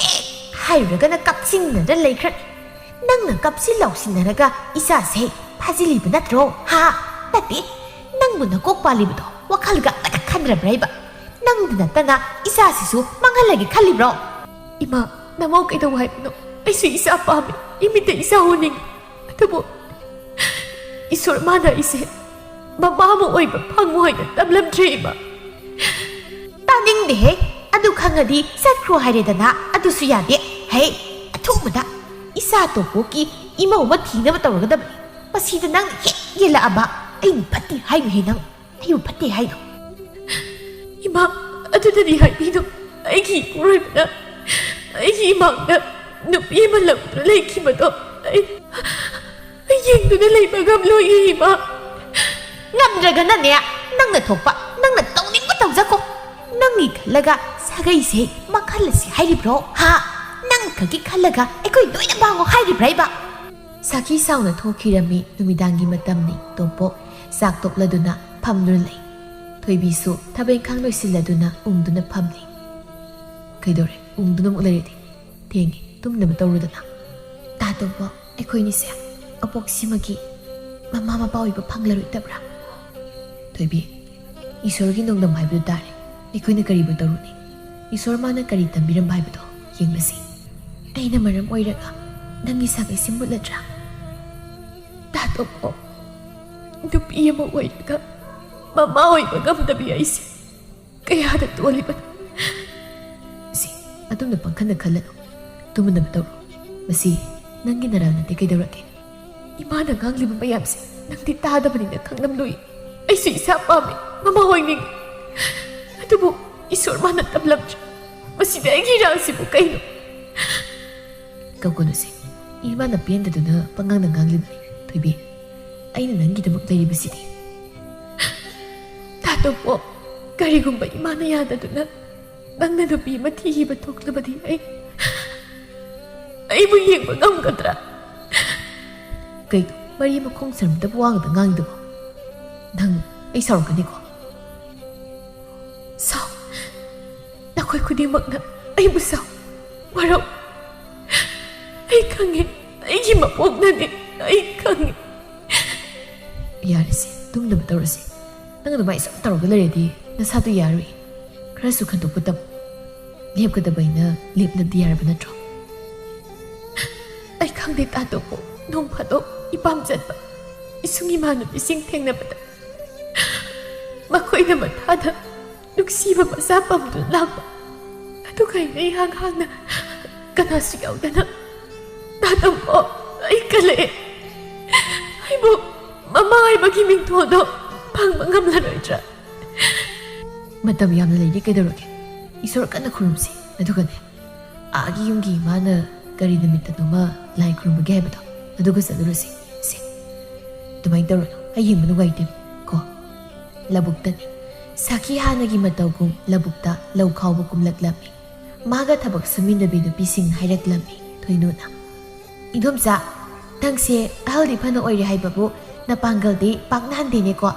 ꯍꯦꯛ ꯍꯥꯏꯔꯨꯔꯒꯅ ꯀꯞꯁꯤꯟꯅꯗ ꯂꯩꯈ꯭ꯔꯅꯤ꯫ ꯅꯪꯅ ꯀꯞꯁꯤ ꯂꯥꯎꯁꯤꯟꯅꯔꯒ ꯏꯆꯥꯁꯦ ꯐꯥꯖꯤꯜꯂꯤꯕ ꯅꯠꯇ꯭ꯔꯣ? ꯍꯥ? ꯅꯠꯇꯦ꯫ ꯅꯪꯕꯨ ꯅꯀꯣꯛ ꯄꯥꯜꯂꯤꯕꯗꯣ ꯋꯥꯈꯜꯒ ꯑꯃꯇ ꯈꯟꯗ꯭ꯔꯕ꯭ꯔꯥ ꯍꯥꯏꯕ? ꯅꯪꯗ ꯅꯠꯇꯅ ꯏꯆꯥꯁꯤꯁꯨ ꯃꯥꯡꯍꯜꯂꯒꯦ ꯈꯜꯂꯤꯕ꯭ꯔꯣ? ꯏꯃꯥ, ꯅꯃꯧ ꯀꯩꯗꯧ ꯍꯥꯏꯕꯅꯣ? ꯑꯩꯁꯨ ꯏꯆꯥ ꯄꯥꯝꯃꯤ꯫ ꯏꯃꯤꯠꯇ ꯏꯆꯥ ꯎꯅꯤꯡꯉꯤ꯫ ꯑꯗꯨꯕꯨ ꯏꯁꯣꯔ ꯃꯥꯅ ꯑꯩꯁꯦ ꯃꯃꯥ ꯑꯃ ꯑꯣꯏꯕ ꯐꯪꯉꯣ ꯍꯥꯏꯅ ꯇꯝꯂꯝꯗ꯭ꯔꯦ, ꯏꯃꯥ꯫ ꯇꯥꯅꯤꯡꯗꯦꯍꯦ꯫ ꯑꯗꯨ ꯈꯪꯉꯗꯤ ꯆꯠꯈ꯭ꯔꯣ ꯍꯥꯏꯔꯦꯗꯅ꯫ ꯑꯗꯨꯁꯨ ꯌꯥꯗꯦ꯫ ꯍꯦ, ꯑꯊꯨꯕꯗ ꯏꯆꯥ ꯇꯣꯝꯄꯣꯛꯀꯤ ꯏꯃꯧ ꯑꯃ ꯊꯤꯅꯕ ꯇꯧꯔꯒꯗꯕꯅꯤ꯫ ꯃꯁꯤꯗ ꯅꯪ ꯍꯦꯛ ꯌꯦꯜꯂꯛꯑꯕ ꯑꯩꯅ ꯐꯠꯇꯦ ꯍꯥꯏꯔꯣꯏꯍꯦ ꯅꯪ꯫ ꯑꯩꯕꯨ ꯐꯠꯇꯦ ꯍꯥꯏꯗꯣ꯫ ꯏꯃꯥ, ꯑꯗꯨꯗꯗꯤ ꯍꯥꯏꯕꯤꯅꯨ꯫ ꯑꯩꯒꯤ ꯏꯄꯨꯔꯣꯏꯕꯅ ꯑꯩꯒꯤ ꯏꯃꯥꯡꯗ ꯅꯨꯄꯤ ꯑꯃ ꯂꯧꯗꯨꯅ ꯂꯩꯈꯤꯕꯗꯣ ꯑꯩ ꯌꯦꯡꯗꯨꯅ ꯂꯩꯕ ꯉꯝꯂꯣꯏꯌꯦ, ꯏꯃꯥ꯫ ꯉꯝꯗ꯭ꯔꯒꯅꯅꯦ, ꯅꯪꯅ ꯊꯣꯛꯄ, ꯅꯪꯅ ꯇꯧꯅꯤꯡꯕ ꯇꯧꯖꯀꯣ꯫ ꯅꯪꯒꯤ ꯈꯜꯂꯒ ꯁꯥꯒꯩꯁꯦ ꯃꯥꯡꯍꯜꯂꯁꯤ ꯍꯥꯏꯔꯤꯕ꯭ꯔꯣ? ꯍꯥ? ꯅꯪ ꯈꯛꯀꯤ ꯈꯜꯂꯒ ꯑꯩꯈꯣꯏ ꯂꯣꯏꯅ ꯃꯥꯡꯉꯣ ꯍꯥꯏꯔꯤꯕ꯭ꯔꯥ, ꯏꯕ? ꯁꯥꯈꯤ ꯁꯥꯎꯅ ꯊꯣꯛꯈꯤꯔꯝꯃꯤ꯫ ꯅꯨꯃꯤꯗꯥꯡꯒꯤ ꯃꯇꯝꯅꯤ꯫ ꯇꯣꯝꯄꯣꯛ ꯆꯥꯛ ꯇꯣꯛꯂꯗꯨꯅ ꯐꯝꯗꯨꯅ ꯂꯩ꯫ ꯊꯣꯏꯕꯤꯁꯨ ꯊꯕꯛ ꯏꯪꯈꯥꯡ ꯂꯣꯏꯁꯤꯜꯂꯗꯨꯅ ꯎꯪꯗꯨꯅ ꯐꯝꯂꯤ꯫ "ꯀꯩꯗꯧꯔꯦ? ꯎꯪꯗꯨꯅ ꯑꯃꯨꯛ ꯂꯩꯔꯗꯤ? ꯊꯦꯡꯉꯦ, ꯇꯨꯝꯅꯕ ꯇꯧꯔꯨꯗꯅ꯫" "ꯇꯥ ꯇꯣꯝꯄꯣꯛ, ꯑꯩꯈꯣꯏꯅꯤꯁꯦ ꯑꯄꯣꯛꯁꯤꯃꯒꯤ ꯃꯃꯥ ꯃꯄꯥ ꯑꯣꯏꯕ ꯐꯪꯂꯔꯣꯏꯗꯕ꯭ꯔꯥ?" "ꯊꯣꯏꯕꯤ, ꯏꯁꯣꯔꯒꯤ ꯅꯣꯡꯗꯝ ꯍꯥꯏꯕꯗꯨ ꯇꯥꯔꯦ꯫ ꯑꯩꯈꯣꯏꯅ ꯀꯔꯤꯕꯨ ꯇꯧꯔꯨꯅꯤ? ꯏꯁꯣꯔ ꯃꯥꯅ ꯀꯔꯤ ꯇꯝꯕꯤꯔꯝꯕ ꯍꯥꯏꯕꯗꯣ ꯌꯦꯡꯂꯁꯤ꯫ ꯑꯩꯅ ꯃꯔꯝ ꯑꯣꯏꯔꯒ ꯅꯪꯒꯤ ꯁꯥꯒꯩꯁꯤ ꯃꯨꯠꯂꯗ꯭ꯔꯥ?" "ꯇꯥ ꯇꯣꯝꯄꯣꯛ, ꯅꯨꯄꯤ ꯑꯃ ꯑꯣꯏꯔꯒ ꯃꯃꯥ ꯑꯣꯏꯕ ꯉꯝꯗꯕꯤ ꯑꯩꯁꯦ ꯀꯌꯥꯗ ꯇꯣꯜꯂꯤꯕꯅꯣ꯫" "ꯁꯤ, ꯑꯗꯨꯝꯅ ꯄꯪꯈꯟꯗ ꯈꯜꯂꯅꯨ꯫ ꯇꯨꯝꯅꯕ ꯇꯧꯔꯣ꯫ ꯃꯁꯤ ꯅꯪꯒꯤ ꯅꯔꯥꯜ ꯅꯠꯇꯦ꯫ ꯀꯩꯗꯧꯔꯒꯦ?" "ꯏꯃꯥꯅ ꯉꯥꯡꯂꯤꯕ ꯃꯌꯥꯝꯁꯦ ꯅꯪꯗꯤ ꯇꯥꯗꯕꯅꯤꯅ ꯈꯪꯂꯝꯂꯣꯏ꯫ ꯑꯩꯁꯨ ꯏꯁꯥ ꯄꯥꯝꯃꯤ, ꯃꯃꯥ ꯑꯣꯏꯅꯤꯡꯉꯤ꯫ ꯑꯗꯨꯕꯨ ꯏꯁꯣꯔ ꯃꯥꯅ ꯇꯝꯂꯝꯗ꯭ꯔꯦ꯫ ꯃꯁꯤꯗꯤ ꯑꯩꯒꯤ ꯏꯔꯥꯜꯁꯤꯕꯨ ꯀꯩꯅꯣ?" "ꯀꯞꯀꯅꯨꯁꯦ꯫ ꯏꯃꯥꯅ ꯄꯦꯟꯗꯗꯨꯅ ꯄꯉꯥꯡꯗ ꯉꯥꯡꯂꯤꯕꯅꯤ꯫ ꯊꯣꯏꯕꯤ, ꯑꯩꯅ ꯅꯪꯒꯤꯗꯃꯛ ꯂꯩꯔꯤꯕꯁꯤꯗꯤ꯫" "ꯇꯥ ꯇꯣꯝꯄꯣꯛ, ꯀꯔꯤꯒꯨꯝꯕ ꯏꯃꯥꯅ ꯌꯥꯗꯗꯨꯅ ꯅꯪꯅ ꯅꯨꯄꯤ ꯑꯃ ꯊꯤꯈꯤꯕ ꯊꯣꯛꯂꯕꯗꯤ ꯑꯩ, ꯑꯩꯕꯨ ꯌꯦꯡꯕ ꯉꯝꯒꯗ꯭ꯔꯥ?" "ꯀꯩꯅꯣ, ꯃꯔꯤ ꯃꯈꯣꯡ ꯁꯝꯅꯗꯕ ꯋꯥ ꯉꯥꯛꯇ ꯉꯥꯡꯉꯤꯗꯨꯕꯣ? ꯅꯪ, ꯑꯩ ꯁꯥꯎꯔꯛꯀꯅꯤꯀꯣ꯫" "ꯁꯥꯎ, ꯅꯈꯣꯏ ꯈꯨꯗꯤꯡꯃꯛꯅ ꯑꯩꯕꯨ ꯁꯥꯎ꯫ ꯋꯥꯔꯧ꯫ ꯑꯩ ꯈꯪꯉꯦ, ꯑꯩꯒꯤ ꯃꯄꯣꯛꯅꯅꯦ, ꯑꯩ ꯈꯪꯉꯦ꯫" "ꯌꯥꯔꯦꯁꯦ, ꯇꯨꯝꯅꯕ ꯇꯧꯔꯁꯦ꯫ ꯅꯪ ꯑꯗꯨꯃꯥꯏꯅ ꯁꯨꯝ ꯇꯧꯔꯒ ꯂꯩꯔꯗꯤ ꯅꯁꯥꯗꯣ ꯌꯥꯔꯣꯏ꯫ ꯈꯔꯁꯨ ꯈꯟꯗꯣꯛꯄ ꯇꯝꯃꯨ꯫ ꯂꯦꯞꯀꯗꯕ ꯑꯩꯅ ꯂꯦꯞꯂꯗꯤ ꯌꯥꯔꯕ ꯅꯠꯇ꯭ꯔꯣ?" "ꯑꯩ ꯈꯪꯗꯦ ꯇꯥ ꯇꯣꯝꯄꯣꯛ, ꯅꯣꯡ ꯐꯥꯗꯣꯛ ꯏꯄꯥꯝ ꯆꯠꯄ ꯏꯁꯨꯡ ꯏꯃꯥꯟꯅꯕꯤꯁꯤꯡ ꯊꯦꯡꯅꯕꯗ ꯃꯈꯣꯏꯅ ꯃꯊꯥꯗ ꯅꯨꯡꯁꯤꯕ ꯃꯆꯥ ꯄꯝꯗꯨꯅ ꯂꯥꯛꯄ꯫ ꯑꯗꯨꯒ ꯑꯩꯅ ꯏꯍꯥꯡ ꯍꯥꯡꯅ ꯀꯅꯥꯁꯨ ꯌꯥꯎꯗꯅ, ꯇꯥ ꯇꯣꯝꯄꯣꯛ, ꯑꯩ ꯀꯜꯂꯛꯑꯦ꯫ ꯑꯩꯕꯨ ꯃꯃꯥ ꯍꯥꯏꯕꯒꯤ ꯃꯤꯡꯊꯣꯜꯗꯣ ꯐꯪꯕ ꯉꯝꯂꯔꯣꯏꯗ꯭ꯔꯥ?" "ꯃꯇꯝ ꯌꯥꯝꯅ ꯂꯩꯔꯤ, ꯀꯩꯗꯧꯔꯒꯦ? ꯏꯁꯣꯔ ꯀꯟꯅ ꯈꯨꯔꯨꯝꯁꯤ꯫ ꯑꯗꯨꯒꯅꯦ, ꯑꯥꯒꯤ ꯌꯨꯝꯒꯤ ꯏꯃꯥꯅ ꯀꯔꯤ ꯅꯨꯃꯤꯠꯇꯅꯣꯃ ꯂꯥꯏ ꯈꯨꯔꯨꯝꯕꯒꯦ ꯍꯥꯏꯕꯗꯣ, ꯑꯗꯨꯒ ꯆꯠꯂꯨꯔꯁꯤ꯫ ꯁꯦ, ꯑꯗꯨꯃꯥꯏꯅ ꯇꯧꯔꯨꯅꯨ, ꯑꯩ ꯌꯦꯡꯕ ꯅꯨꯡꯉꯥꯏꯇꯦ ꯀꯣ꯫ ꯂꯧꯕꯨꯛꯇꯅꯤ꯫ ꯁꯥꯈꯤ ꯍꯥꯟꯅꯒꯤ ꯃꯇꯧꯒꯨꯝ ꯂꯧꯕꯨꯛꯇ ꯂꯧ ꯈꯥꯎꯕ ꯀꯨꯝꯂꯛꯂꯝꯃꯤ꯫ ꯃꯥꯒ ꯊꯕꯛ ꯁꯨꯃꯤꯟꯅꯕꯤ ꯅꯨꯄꯤꯁꯤꯡ ꯍꯥꯏꯔꯛꯂꯝꯃꯤ ꯊꯣꯏꯅꯨꯅ꯫ "ꯏꯗꯣꯝꯆꯥ, ꯅꯪꯁꯦ ꯑꯍꯜꯗꯤ ꯐꯅ ꯑꯣꯏꯔꯦ ꯍꯥꯏꯕꯕꯨ ꯅꯄꯥꯡꯒꯜꯗꯤ ꯄꯥꯛꯅ ꯍꯟꯗꯦꯅꯦꯀꯣ꯫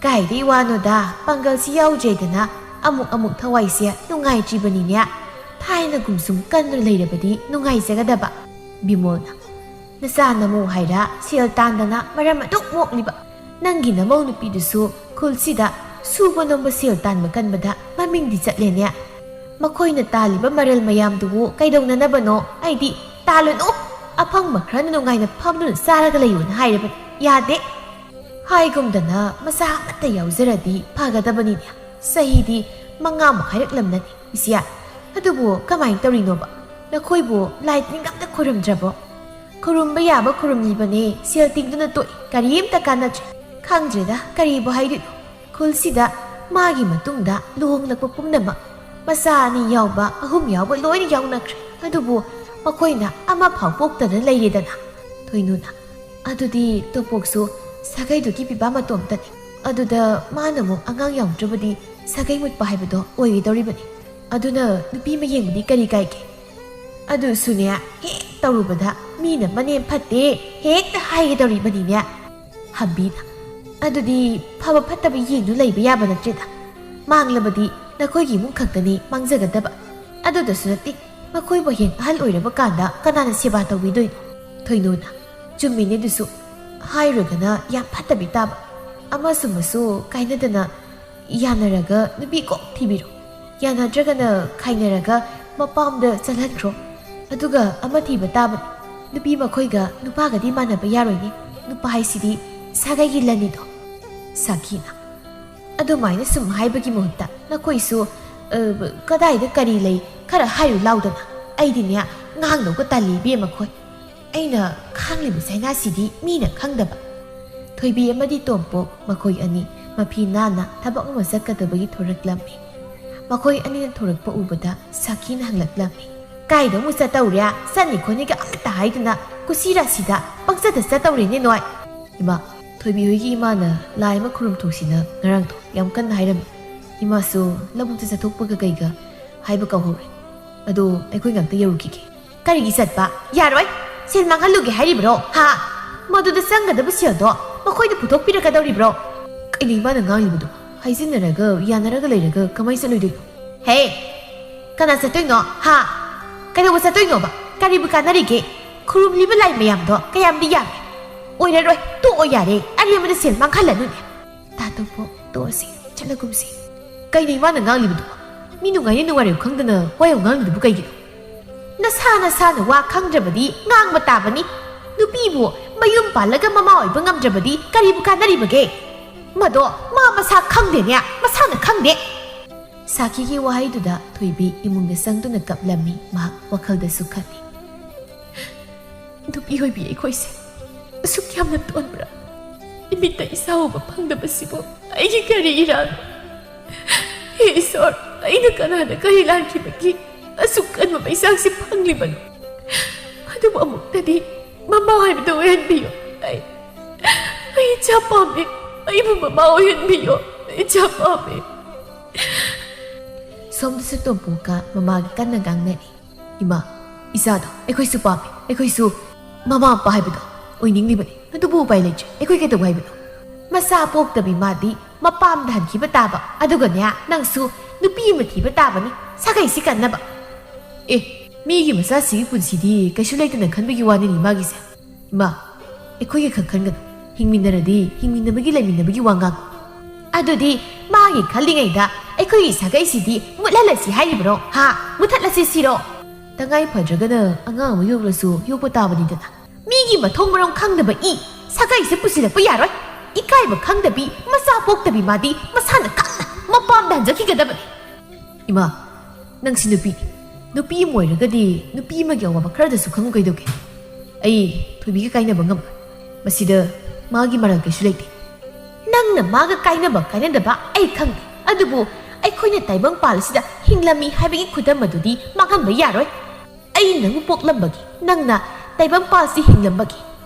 ꯀꯥꯏꯗꯩ ꯋꯥꯅꯣꯗ, ꯄꯥꯡꯒꯜꯁꯤ ꯌꯥꯎꯗ꯭ꯔꯦꯗꯅ ꯑꯃꯨꯛ ꯑꯃꯨꯛ ꯊꯋꯥꯏꯁꯦ ꯅꯨꯡꯉꯥꯏꯇ꯭ꯔꯤꯕꯅꯤꯅꯦ꯫ ꯊꯥꯏꯅꯒꯨꯝ ꯁꯨꯝ ꯀꯟꯅ ꯂꯩꯔꯕꯗꯤ ꯅꯨꯡꯉꯥꯏꯖꯒꯗꯕ꯫" ꯕꯤꯃꯣꯜꯅ, "ꯅꯆꯥ ꯅꯃꯧ ꯍꯥꯏꯔ ꯁꯦꯜ ꯇꯥꯟꯗꯅ ꯃꯔꯝ ꯑꯗꯨꯛ ꯃꯣꯛꯂꯤꯕ ꯅꯪꯒꯤ ꯅꯃꯧ ꯅꯨꯄꯤꯗꯨꯁꯨ ꯈꯨꯜꯁꯤꯗ ꯁꯨꯕ ꯅꯣꯝꯕ ꯁꯦꯜ ꯇꯥꯟꯕ ꯀꯟꯕꯗ ꯃꯃꯤꯡꯗꯤ ꯆꯠꯂꯦꯅꯦ꯫ ꯃꯈꯣꯏꯅ ꯇꯥꯜꯂꯤꯕ ꯃꯔꯜ ꯃꯌꯥꯝꯗꯨꯕꯨ ꯀꯩꯗꯧꯅꯅꯕꯅꯣ? ꯑꯩꯗꯤ ꯇꯥꯜꯂꯨꯅꯨ, ꯑꯐꯪꯕ ꯈꯔꯅ ꯅꯨꯡꯉꯥꯏꯅ ꯐꯝꯗꯨꯅ ꯆꯥꯔꯒ ꯂꯩꯌꯨꯅ ꯍꯥꯏꯔꯕꯅꯤ꯫ ꯌꯥꯗꯦ꯫ ꯍꯥꯏꯒꯨꯝꯗꯅ ꯃꯆꯥ ꯑꯃꯠꯇ ꯌꯥꯎꯖꯔꯗꯤ ꯐꯒꯗꯕꯅꯤꯅꯦ꯫ ꯆꯍꯤꯗꯤ ꯃꯉꯥꯃꯨꯛ ꯍꯥꯏꯔꯛꯂꯝꯅꯅꯤ ꯏꯆꯦ꯫ ꯑꯗꯨꯕꯨ ꯀꯃꯥꯏꯅ ꯇꯧꯔꯤꯅꯣꯕ? ꯅꯈꯣꯏꯕꯨ ꯂꯥꯏ ꯇꯤꯟꯒ ꯑꯝꯇ ꯈꯨꯔꯨꯝꯗ꯭ꯔꯕꯣ?" "ꯈꯨꯔꯨꯝꯕ ꯌꯥꯕ ꯈꯨꯔꯨꯝꯂꯤꯕꯅꯦ, ꯁꯦꯜ ꯇꯤꯡꯗꯨꯅ ꯇꯣꯛꯏ, ꯀꯔꯤꯝꯇ ꯀꯥꯟꯅꯗ꯭ꯔꯦ꯫ ꯈꯪꯗ꯭ꯔꯦꯗ, ꯀꯔꯤꯕꯨ ꯍꯥꯏꯗꯣꯏꯅꯣ꯫ ꯈꯨꯜꯁꯤꯗ ꯃꯥꯒꯤ ꯃꯇꯨꯡꯗ ꯂꯨꯍꯣꯡꯂꯛꯄ ꯄꯨꯝꯅꯃꯛ, ꯃꯆꯥ ꯑꯅꯤ ꯌꯥꯎꯕ, ꯑꯍꯨꯝ ꯌꯥꯎꯕ ꯂꯣꯏꯅ ꯌꯥꯎꯅꯈ꯭ꯔꯦ꯫ ꯑꯗꯨꯕꯨ ꯃꯈꯣꯏꯅ ꯑꯃꯐꯥꯎ ꯄꯣꯛꯇꯅ ꯂꯩꯔꯦꯗꯅ꯫" ꯊꯣꯏꯅꯨꯅ, "ꯑꯗꯨꯗꯤ ꯇꯣꯝꯄꯣꯛꯁꯨ ꯁꯥꯒꯩꯗꯨꯒꯤ ꯄꯤꯕꯥ ꯃꯇꯣꯝꯇꯅꯤ꯫ ꯑꯗꯨꯗ ꯃꯥꯅ ꯑꯃꯨꯛ ꯑꯉꯥꯡ ꯌꯥꯎꯗ꯭ꯔꯕꯗꯤ ꯁꯥꯒꯩ ꯃꯨꯠꯄ ꯍꯥꯏꯕꯗꯣ ꯑꯣꯏꯒꯗꯧꯔꯤꯕꯅꯤ꯫ ꯑꯗꯨꯅ ꯅꯨꯄꯤ ꯑꯃ ꯌꯦꯡꯕꯗꯤ ꯀꯔꯤ ꯀꯥꯏꯒꯦ?" "ꯑꯗꯨꯁꯨꯅꯦ, ꯍꯦꯛ ꯇꯧꯔꯨꯕꯗ ꯃꯤꯅ ꯃꯅꯦꯝ ꯐꯠꯇꯦ ꯍꯦꯛꯇ ꯍꯥꯏꯒꯗꯧꯔꯤꯕꯅꯤꯅꯦ꯫" ꯍꯝꯕꯤꯅ, "ꯑꯗꯨꯗꯤ ꯐꯕ ꯐꯠꯇꯕ ꯌꯦꯡꯗꯨ ꯂꯩꯕ ꯌꯥꯕ ꯅꯠꯇ꯭ꯔꯦꯗ꯫ ꯃꯥꯡꯂꯕꯗꯤ ꯅꯈꯣꯏꯒꯤ ꯏꯃꯨꯡ ꯈꯛꯇꯅꯤ ꯃꯥꯡꯖꯒꯗꯕ꯫ ꯑꯗꯨꯗꯁꯨ ꯅꯠꯇꯦ, ꯃꯈꯣꯏꯕꯨ ꯍꯌꯦꯡ ꯑꯍꯜ ꯑꯣꯏꯔꯕ ꯀꯥꯟꯗ ꯀꯅꯥꯅ ꯁꯦꯕꯥ ꯇꯧꯕꯤꯗꯣꯏꯅꯣ?" ꯊꯣꯏꯅꯨꯅ, "ꯆꯨꯝꯃꯤꯅꯦ ꯑꯗꯨꯁꯨ꯫ ꯍꯥꯏꯔꯨꯔꯒꯅ ꯌꯥꯝ ꯐꯠꯇꯕꯤ ꯇꯥꯕ꯫ ꯑꯃꯁꯨ ꯑꯃꯁꯨ ꯀꯥꯏꯅꯗꯅ ꯌꯥꯅꯔꯒ ꯅꯨꯄꯤ ꯀꯣꯛ ꯊꯤꯕꯤꯔꯣ꯫ ꯌꯥꯅꯗ꯭ꯔꯒꯅ ꯈꯥꯏꯅꯔꯒ ꯃꯄꯥꯝꯗ ꯆꯠꯍꯟꯈ꯭ꯔꯣ꯫ ꯑꯗꯨꯒ ꯑꯃ ꯊꯤꯕ ꯇꯥꯕꯅꯤ꯫ ꯅꯨꯄꯤ ꯃꯈꯣꯏꯒ ꯅꯨꯄꯥꯒꯗꯤ ꯃꯥꯟꯅꯕ ꯌꯥꯔꯣꯏꯅꯦ꯫ ꯅꯨꯄꯥ ꯍꯥꯏꯁꯤꯗꯤ ꯁꯥꯒꯩꯒꯤ ꯂꯟꯅꯤꯗꯣ꯫" ꯁꯥꯈꯤꯅ, "ꯑꯗꯨꯃꯥꯏꯅ ꯁꯨꯝ ꯍꯥꯏꯕꯒꯤ ꯃꯍꯨꯠꯇ ꯅꯈꯣꯏꯁꯨ, ꯑ, ꯀꯗꯥꯏꯗ ꯀꯔꯤ ꯂꯩ ꯈꯔ ꯍꯥꯏꯔꯨ ꯂꯥꯎꯗꯅ꯫ ꯑꯩꯗꯤꯅꯦ, ꯉꯥꯡꯗꯧꯒ ꯇꯜꯂꯤ ꯏꯕꯦꯝꯃ ꯈꯣꯏ꯫ ꯑꯩꯅ ꯈꯥꯡꯂꯤꯕ ꯆꯩꯅꯥꯁꯤꯗꯤ ꯃꯤꯅ ꯈꯪꯗꯕ꯫" ꯊꯣꯏꯕꯤ ꯑꯃꯗꯤ ꯇꯣꯝꯄꯣꯛ ꯃꯈꯣꯏ ꯑꯅꯤ ꯃꯐꯤ ꯅꯥꯟꯅ ꯊꯕꯛ ꯑꯃ ꯆꯠꯀꯗꯕꯒꯤ ꯊꯣꯔꯛꯂꯝꯃꯤ꯫ ꯃꯈꯣꯏ ꯑꯅꯤꯅ ꯊꯣꯔꯛꯄ ꯎꯕꯗ ꯁꯥꯈꯤꯅ ꯍꯪꯂꯛꯂꯝꯃꯤ, "ꯀꯥꯏꯗ ꯑꯃꯨꯛ ꯆꯠꯇꯧꯔꯦ? ꯆꯠꯅꯤ ꯈꯣꯠꯅꯤꯒ ꯑꯃꯠꯇ ꯍꯥꯏꯗꯅ ꯀꯨꯁꯤ ꯔꯥꯁꯤꯗ ꯄꯪꯆꯠꯇ ꯆꯠꯇꯧꯔꯦꯅꯦ ꯅꯣꯏ꯫" "ꯏꯃꯥ, ꯊꯣꯏꯕꯤ ꯍꯣꯏꯒꯤ ꯏꯃꯥꯅ ꯂꯥꯏ ꯑꯃ ꯈꯨꯔꯨꯝ ꯊꯣꯛꯁꯤꯅ ꯉꯔꯥꯡꯗꯣ ꯌꯥꯝ ꯀꯟꯅ ꯍꯥꯏꯔꯝꯃꯤ꯫ ꯏꯃꯥꯁꯨ ꯂꯧꯕꯨꯛꯇ ꯆꯠꯊꯣꯛꯄꯒ ꯀꯩꯒ ꯍꯥꯏꯕ ꯀꯥꯎꯍꯧꯔꯦ꯫ ꯑꯗꯣ ꯑꯩꯈꯣꯏ ꯉꯥꯛꯇ ꯌꯧꯔꯨꯈꯤꯒꯦ꯫ ꯀꯔꯤꯒꯤ ꯆꯠꯄ? ꯌꯥꯔꯣꯏ! ꯁꯦꯜ ꯃꯥꯡꯍꯜꯂꯨꯒꯦ ꯍꯥꯏꯔꯤꯕ꯭ꯔꯣ? ꯍꯥ? ꯃꯗꯨꯗ ꯆꯪꯒꯗꯕ ꯁꯦꯜꯗꯣ ꯃꯈꯣꯏꯗ ꯄꯨꯊꯣꯛꯄꯤꯔꯛꯀꯗꯧꯔꯤꯕ꯭ꯔꯣ? ꯀꯩꯅꯣ ꯏꯃꯥꯅ ꯉꯥꯡꯂꯤꯕꯗꯣ? ꯍꯥꯏꯖꯤꯟꯅꯔꯒ ꯌꯥꯅꯔꯒ ꯂꯩꯔꯒ ꯀꯃꯥꯏ ꯆꯠꯂꯣꯏꯗꯣꯏꯅꯣ? ꯍꯦ! ꯀꯅꯥ ꯆꯠꯇꯣꯏꯅꯣ? ꯍꯥ? ꯀꯩꯗꯧꯕ ꯆꯠꯇꯣꯏꯅꯣꯕ? ꯀꯔꯤꯕꯨ ꯀꯥꯟꯅꯔꯤꯒꯦ? ꯈꯨꯔꯨꯝꯂꯤꯕ ꯂꯥꯏ ꯃꯌꯥꯝꯗꯣ ꯀꯌꯥꯝꯗꯤ ꯌꯥꯝꯃꯤ? ꯑꯣꯏꯔꯔꯣꯏ, ꯇꯣꯛꯑꯣ ꯌꯥꯔꯦ꯫ ꯑꯔꯦꯝꯕꯗ ꯁꯦꯜ ꯃꯥꯡꯍꯜꯂꯅꯨꯅꯦ꯫ ꯇꯥ ꯇꯣꯝꯄꯣꯛ, ꯇꯣꯛꯑꯁꯤ, ꯆꯠꯂꯒꯨꯝꯁꯤ꯫ ꯀꯩꯅꯣ ꯏꯃꯥꯅ ꯉꯥꯡꯂꯤꯕꯗꯨꯕꯣ? ꯃꯤ ꯅꯨꯡꯉꯥꯏꯅꯤ ꯅꯨꯡꯉꯥꯏꯔꯣꯏ ꯈꯪꯗꯅ ꯋꯥ ꯌꯥꯝ ꯉꯥꯡꯂꯤꯗꯨꯕꯨ ꯀꯩꯒꯤꯅꯣ? ꯅꯁꯥ ꯅꯁꯥꯅ ꯋꯥ ꯈꯪꯗ꯭ꯔꯕꯗꯤ ꯉꯥꯡꯕ ꯇꯥꯕꯅꯤ꯫ ꯅꯨꯄꯤꯕꯨ ꯃꯌꯨꯝ ꯄꯥꯜꯂꯒ ꯃꯃꯥ ꯑꯣꯏꯕ ꯉꯝꯗ꯭ꯔꯕꯗꯤ ꯀꯔꯤꯕꯨ ꯀꯥꯟꯅꯔꯤꯕꯒꯦ? ꯃꯗꯣ ꯃꯥ ꯃꯁꯥ ꯈꯪꯗꯦꯅꯦ, ꯃꯁꯥꯅ ꯈꯪꯗꯦ꯫ ꯁꯥꯈꯤꯒꯤ ꯋꯥꯍꯩꯗꯨꯗ ꯊꯣꯏꯕꯤ ꯏꯃꯨꯡꯗ ꯆꯪꯗꯨꯅ ꯀꯞꯂꯝꯃꯤ꯫ ꯃꯍꯥꯛ ꯋꯥꯈꯜꯗꯁꯨ ꯈꯜꯂꯤ, "ꯅꯨꯄꯤ ꯑꯣꯏꯕꯤ ꯑꯩꯈꯣꯏꯁꯦ ꯑꯁꯨꯛ ꯌꯥꯝꯅ ꯇꯣꯟꯕ꯭ꯔꯥ? ꯏꯃꯤꯠꯇ ꯏꯆꯥ ꯎꯕ ꯐꯪꯗꯕꯁꯤꯕꯨ ꯑꯩꯒꯤ ꯀꯔꯤ ꯏꯔꯥꯜꯅꯣ? ꯍꯦ ꯏꯁꯣꯔ, ꯑꯩꯅ ꯀꯅꯥꯗ ꯀꯔꯤ ꯂꯥꯟꯈꯤꯕꯒꯤ ꯑꯁꯨꯛ ꯀꯟꯕ ꯃꯩꯆꯥꯛꯁꯤ ꯐꯪꯂꯤꯕꯅꯣ? ꯑꯗꯨꯕꯨ ꯑꯃꯨꯛꯇꯗꯤ ꯃꯃꯥ ꯍꯥꯏꯕꯗꯨ ꯑꯣꯏꯍꯟꯕꯤꯌꯨ꯫ ꯑꯩ, ꯑꯩ ꯏꯆꯥ ꯄꯥꯝꯃꯤ꯫ ꯑꯩꯕꯨ ꯃꯃꯥ ꯑꯣꯏꯍꯟꯕꯤꯌꯨ꯫ ꯑꯩ ꯏꯆꯥ ꯄꯥꯝꯃꯤ꯫" ꯁꯣꯝꯗꯁꯨ ꯇꯣꯝꯄꯣꯛꯀ ꯃꯃꯥꯒ ꯀꯟꯅ ꯉꯥꯡꯅꯔꯤ꯫ "ꯏꯃꯥ, ꯏꯆꯥꯗꯣ ꯑꯩꯈꯣꯏꯁꯨ ꯄꯥꯝꯃꯤ꯫ ꯑꯩꯈꯣꯏꯁꯨ ꯃꯃꯥ ꯃꯄꯥ ꯍꯥꯏꯕꯗꯣ ꯑꯣꯏꯅꯤꯡꯂꯤꯕꯅꯤ꯫ ꯑꯗꯨꯕꯨ ꯎꯄꯥꯏ ꯂꯩꯇ꯭ꯔꯦ꯫ ꯑꯩꯈꯣꯏ ꯀꯩꯗꯧ ꯍꯥꯏꯕꯅꯣ?" "ꯃꯆꯥ ꯄꯣꯛꯇꯕꯤ ꯃꯥꯗꯤ ꯃꯄꯥꯝꯗ ꯍꯟꯈꯤꯕ ꯇꯥꯕ꯫ ꯑꯗꯨꯒꯅꯦ, ꯅꯪꯁꯨ ꯅꯨꯄꯤ ꯑꯃ ꯊꯤꯕ ꯇꯥꯕꯅꯤ, ꯁꯥꯒꯩꯁꯤ ꯀꯟꯅꯕ꯫" "ꯑꯦ, ꯃꯤꯒꯤ ꯃꯆꯥꯁꯤꯒꯤ ꯄꯨꯟꯁꯤꯗꯤ ꯀꯩꯁꯨ ꯂꯩꯇꯅ ꯈꯟꯕꯒꯤ ꯋꯥꯅꯤꯅꯦ ꯃꯥꯒꯤꯁꯦ꯫" "ꯏꯃꯥ, ꯑꯩꯈꯣꯏꯒꯤ ꯈꯛ ꯈꯟꯒꯅꯨ꯫ ꯍꯤꯡꯃꯤꯟꯅꯔꯗꯤ ꯍꯤꯡꯃꯤꯟꯅꯕꯒꯤ ꯂꯩꯃꯤꯟꯅꯕꯒꯤ ꯋꯥ ꯉꯥꯡꯉꯨ꯫" "ꯑꯗꯨꯗꯤ ꯃꯥꯒꯤ ꯈꯜꯂꯤꯉꯩꯗ ꯑꯩꯈꯣꯏꯒꯤ ꯁꯥꯒꯩꯁꯤꯗꯤ ꯃꯨꯠꯍꯜꯂꯁꯤ ꯍꯥꯏꯔꯤꯕ꯭ꯔꯣ? ꯍꯥ? ꯃꯨꯠꯊꯠꯂꯁꯤ ꯁꯤꯔꯣ?" "ꯇꯉꯥꯏ ꯐꯗ꯭ꯔꯒꯅ ꯑꯉꯥꯡ ꯑꯃ ꯌꯣꯛꯂꯁꯨ ꯌꯣꯛꯄ ꯇꯥꯕꯅꯤꯗꯅ꯫" "ꯃꯤꯒꯤ ꯃꯊꯣꯡ ꯃꯔꯝ ꯈꯪꯗꯕ ꯏ ꯁꯥꯒꯩꯁꯦ ꯄꯨꯁꯤꯜꯂꯛꯄ ꯌꯥꯔꯣꯏ꯫ ꯏꯀꯥꯏꯕ ꯈꯪꯗꯕꯤ, ꯃꯆꯥ ꯄꯣꯛꯇꯕꯤ ꯃꯥꯗꯤ ꯃꯁꯥꯅ ꯈꯪꯅ ꯃꯄꯥꯝꯗ ꯍꯟꯖꯈꯤꯒꯗꯕꯅꯤ꯫" "ꯏꯃꯥ, ꯅꯪꯁꯤ ꯅꯨꯄꯤꯅꯤ꯫ ꯅꯨꯄꯤ ꯑꯃ ꯑꯣꯏꯔꯒꯗꯤ ꯅꯨꯄꯤ ꯑꯃꯒꯤ ꯑꯋꯥꯕ ꯈꯔꯗꯁꯨ ꯈꯪꯉꯨ ꯀꯩꯗꯧꯒꯦ? ꯑꯩ ꯊꯣꯏꯕꯤꯒ ꯀꯥꯏꯅꯕ ꯉꯝꯃꯣꯏ꯫ ꯃꯁꯤꯗ ꯃꯥꯒꯤ ꯃꯔꯥꯜ ꯀꯩꯁꯨ ꯂꯩꯇꯦ꯫" "ꯅꯪꯅ ꯃꯥꯒ ꯀꯥꯏꯅꯕ ꯀꯥꯏꯅꯗꯕ ꯑꯩ ꯈꯪꯗꯦ, ꯑꯗꯨꯕꯨ ꯑꯩꯈꯣꯏꯅ ꯇꯥꯏꯕꯪꯄꯥꯜ ꯑꯁꯤꯗ ꯍꯤꯡꯂꯝꯃꯤ ꯍꯥꯏꯕꯒꯤ ꯈꯨꯗꯝ ꯑꯗꯨꯗꯤ ꯃꯥꯡꯍꯟꯕ ꯌꯥꯔꯣꯏ꯫ ꯑꯩ ꯅꯪꯕꯨ ꯄꯣꯛꯂꯝꯕꯒꯤ, ꯅꯪꯅ ꯇꯥꯏꯕꯪꯄꯥꯜꯁꯤ ꯍꯤꯡꯂꯝꯕꯒꯤ,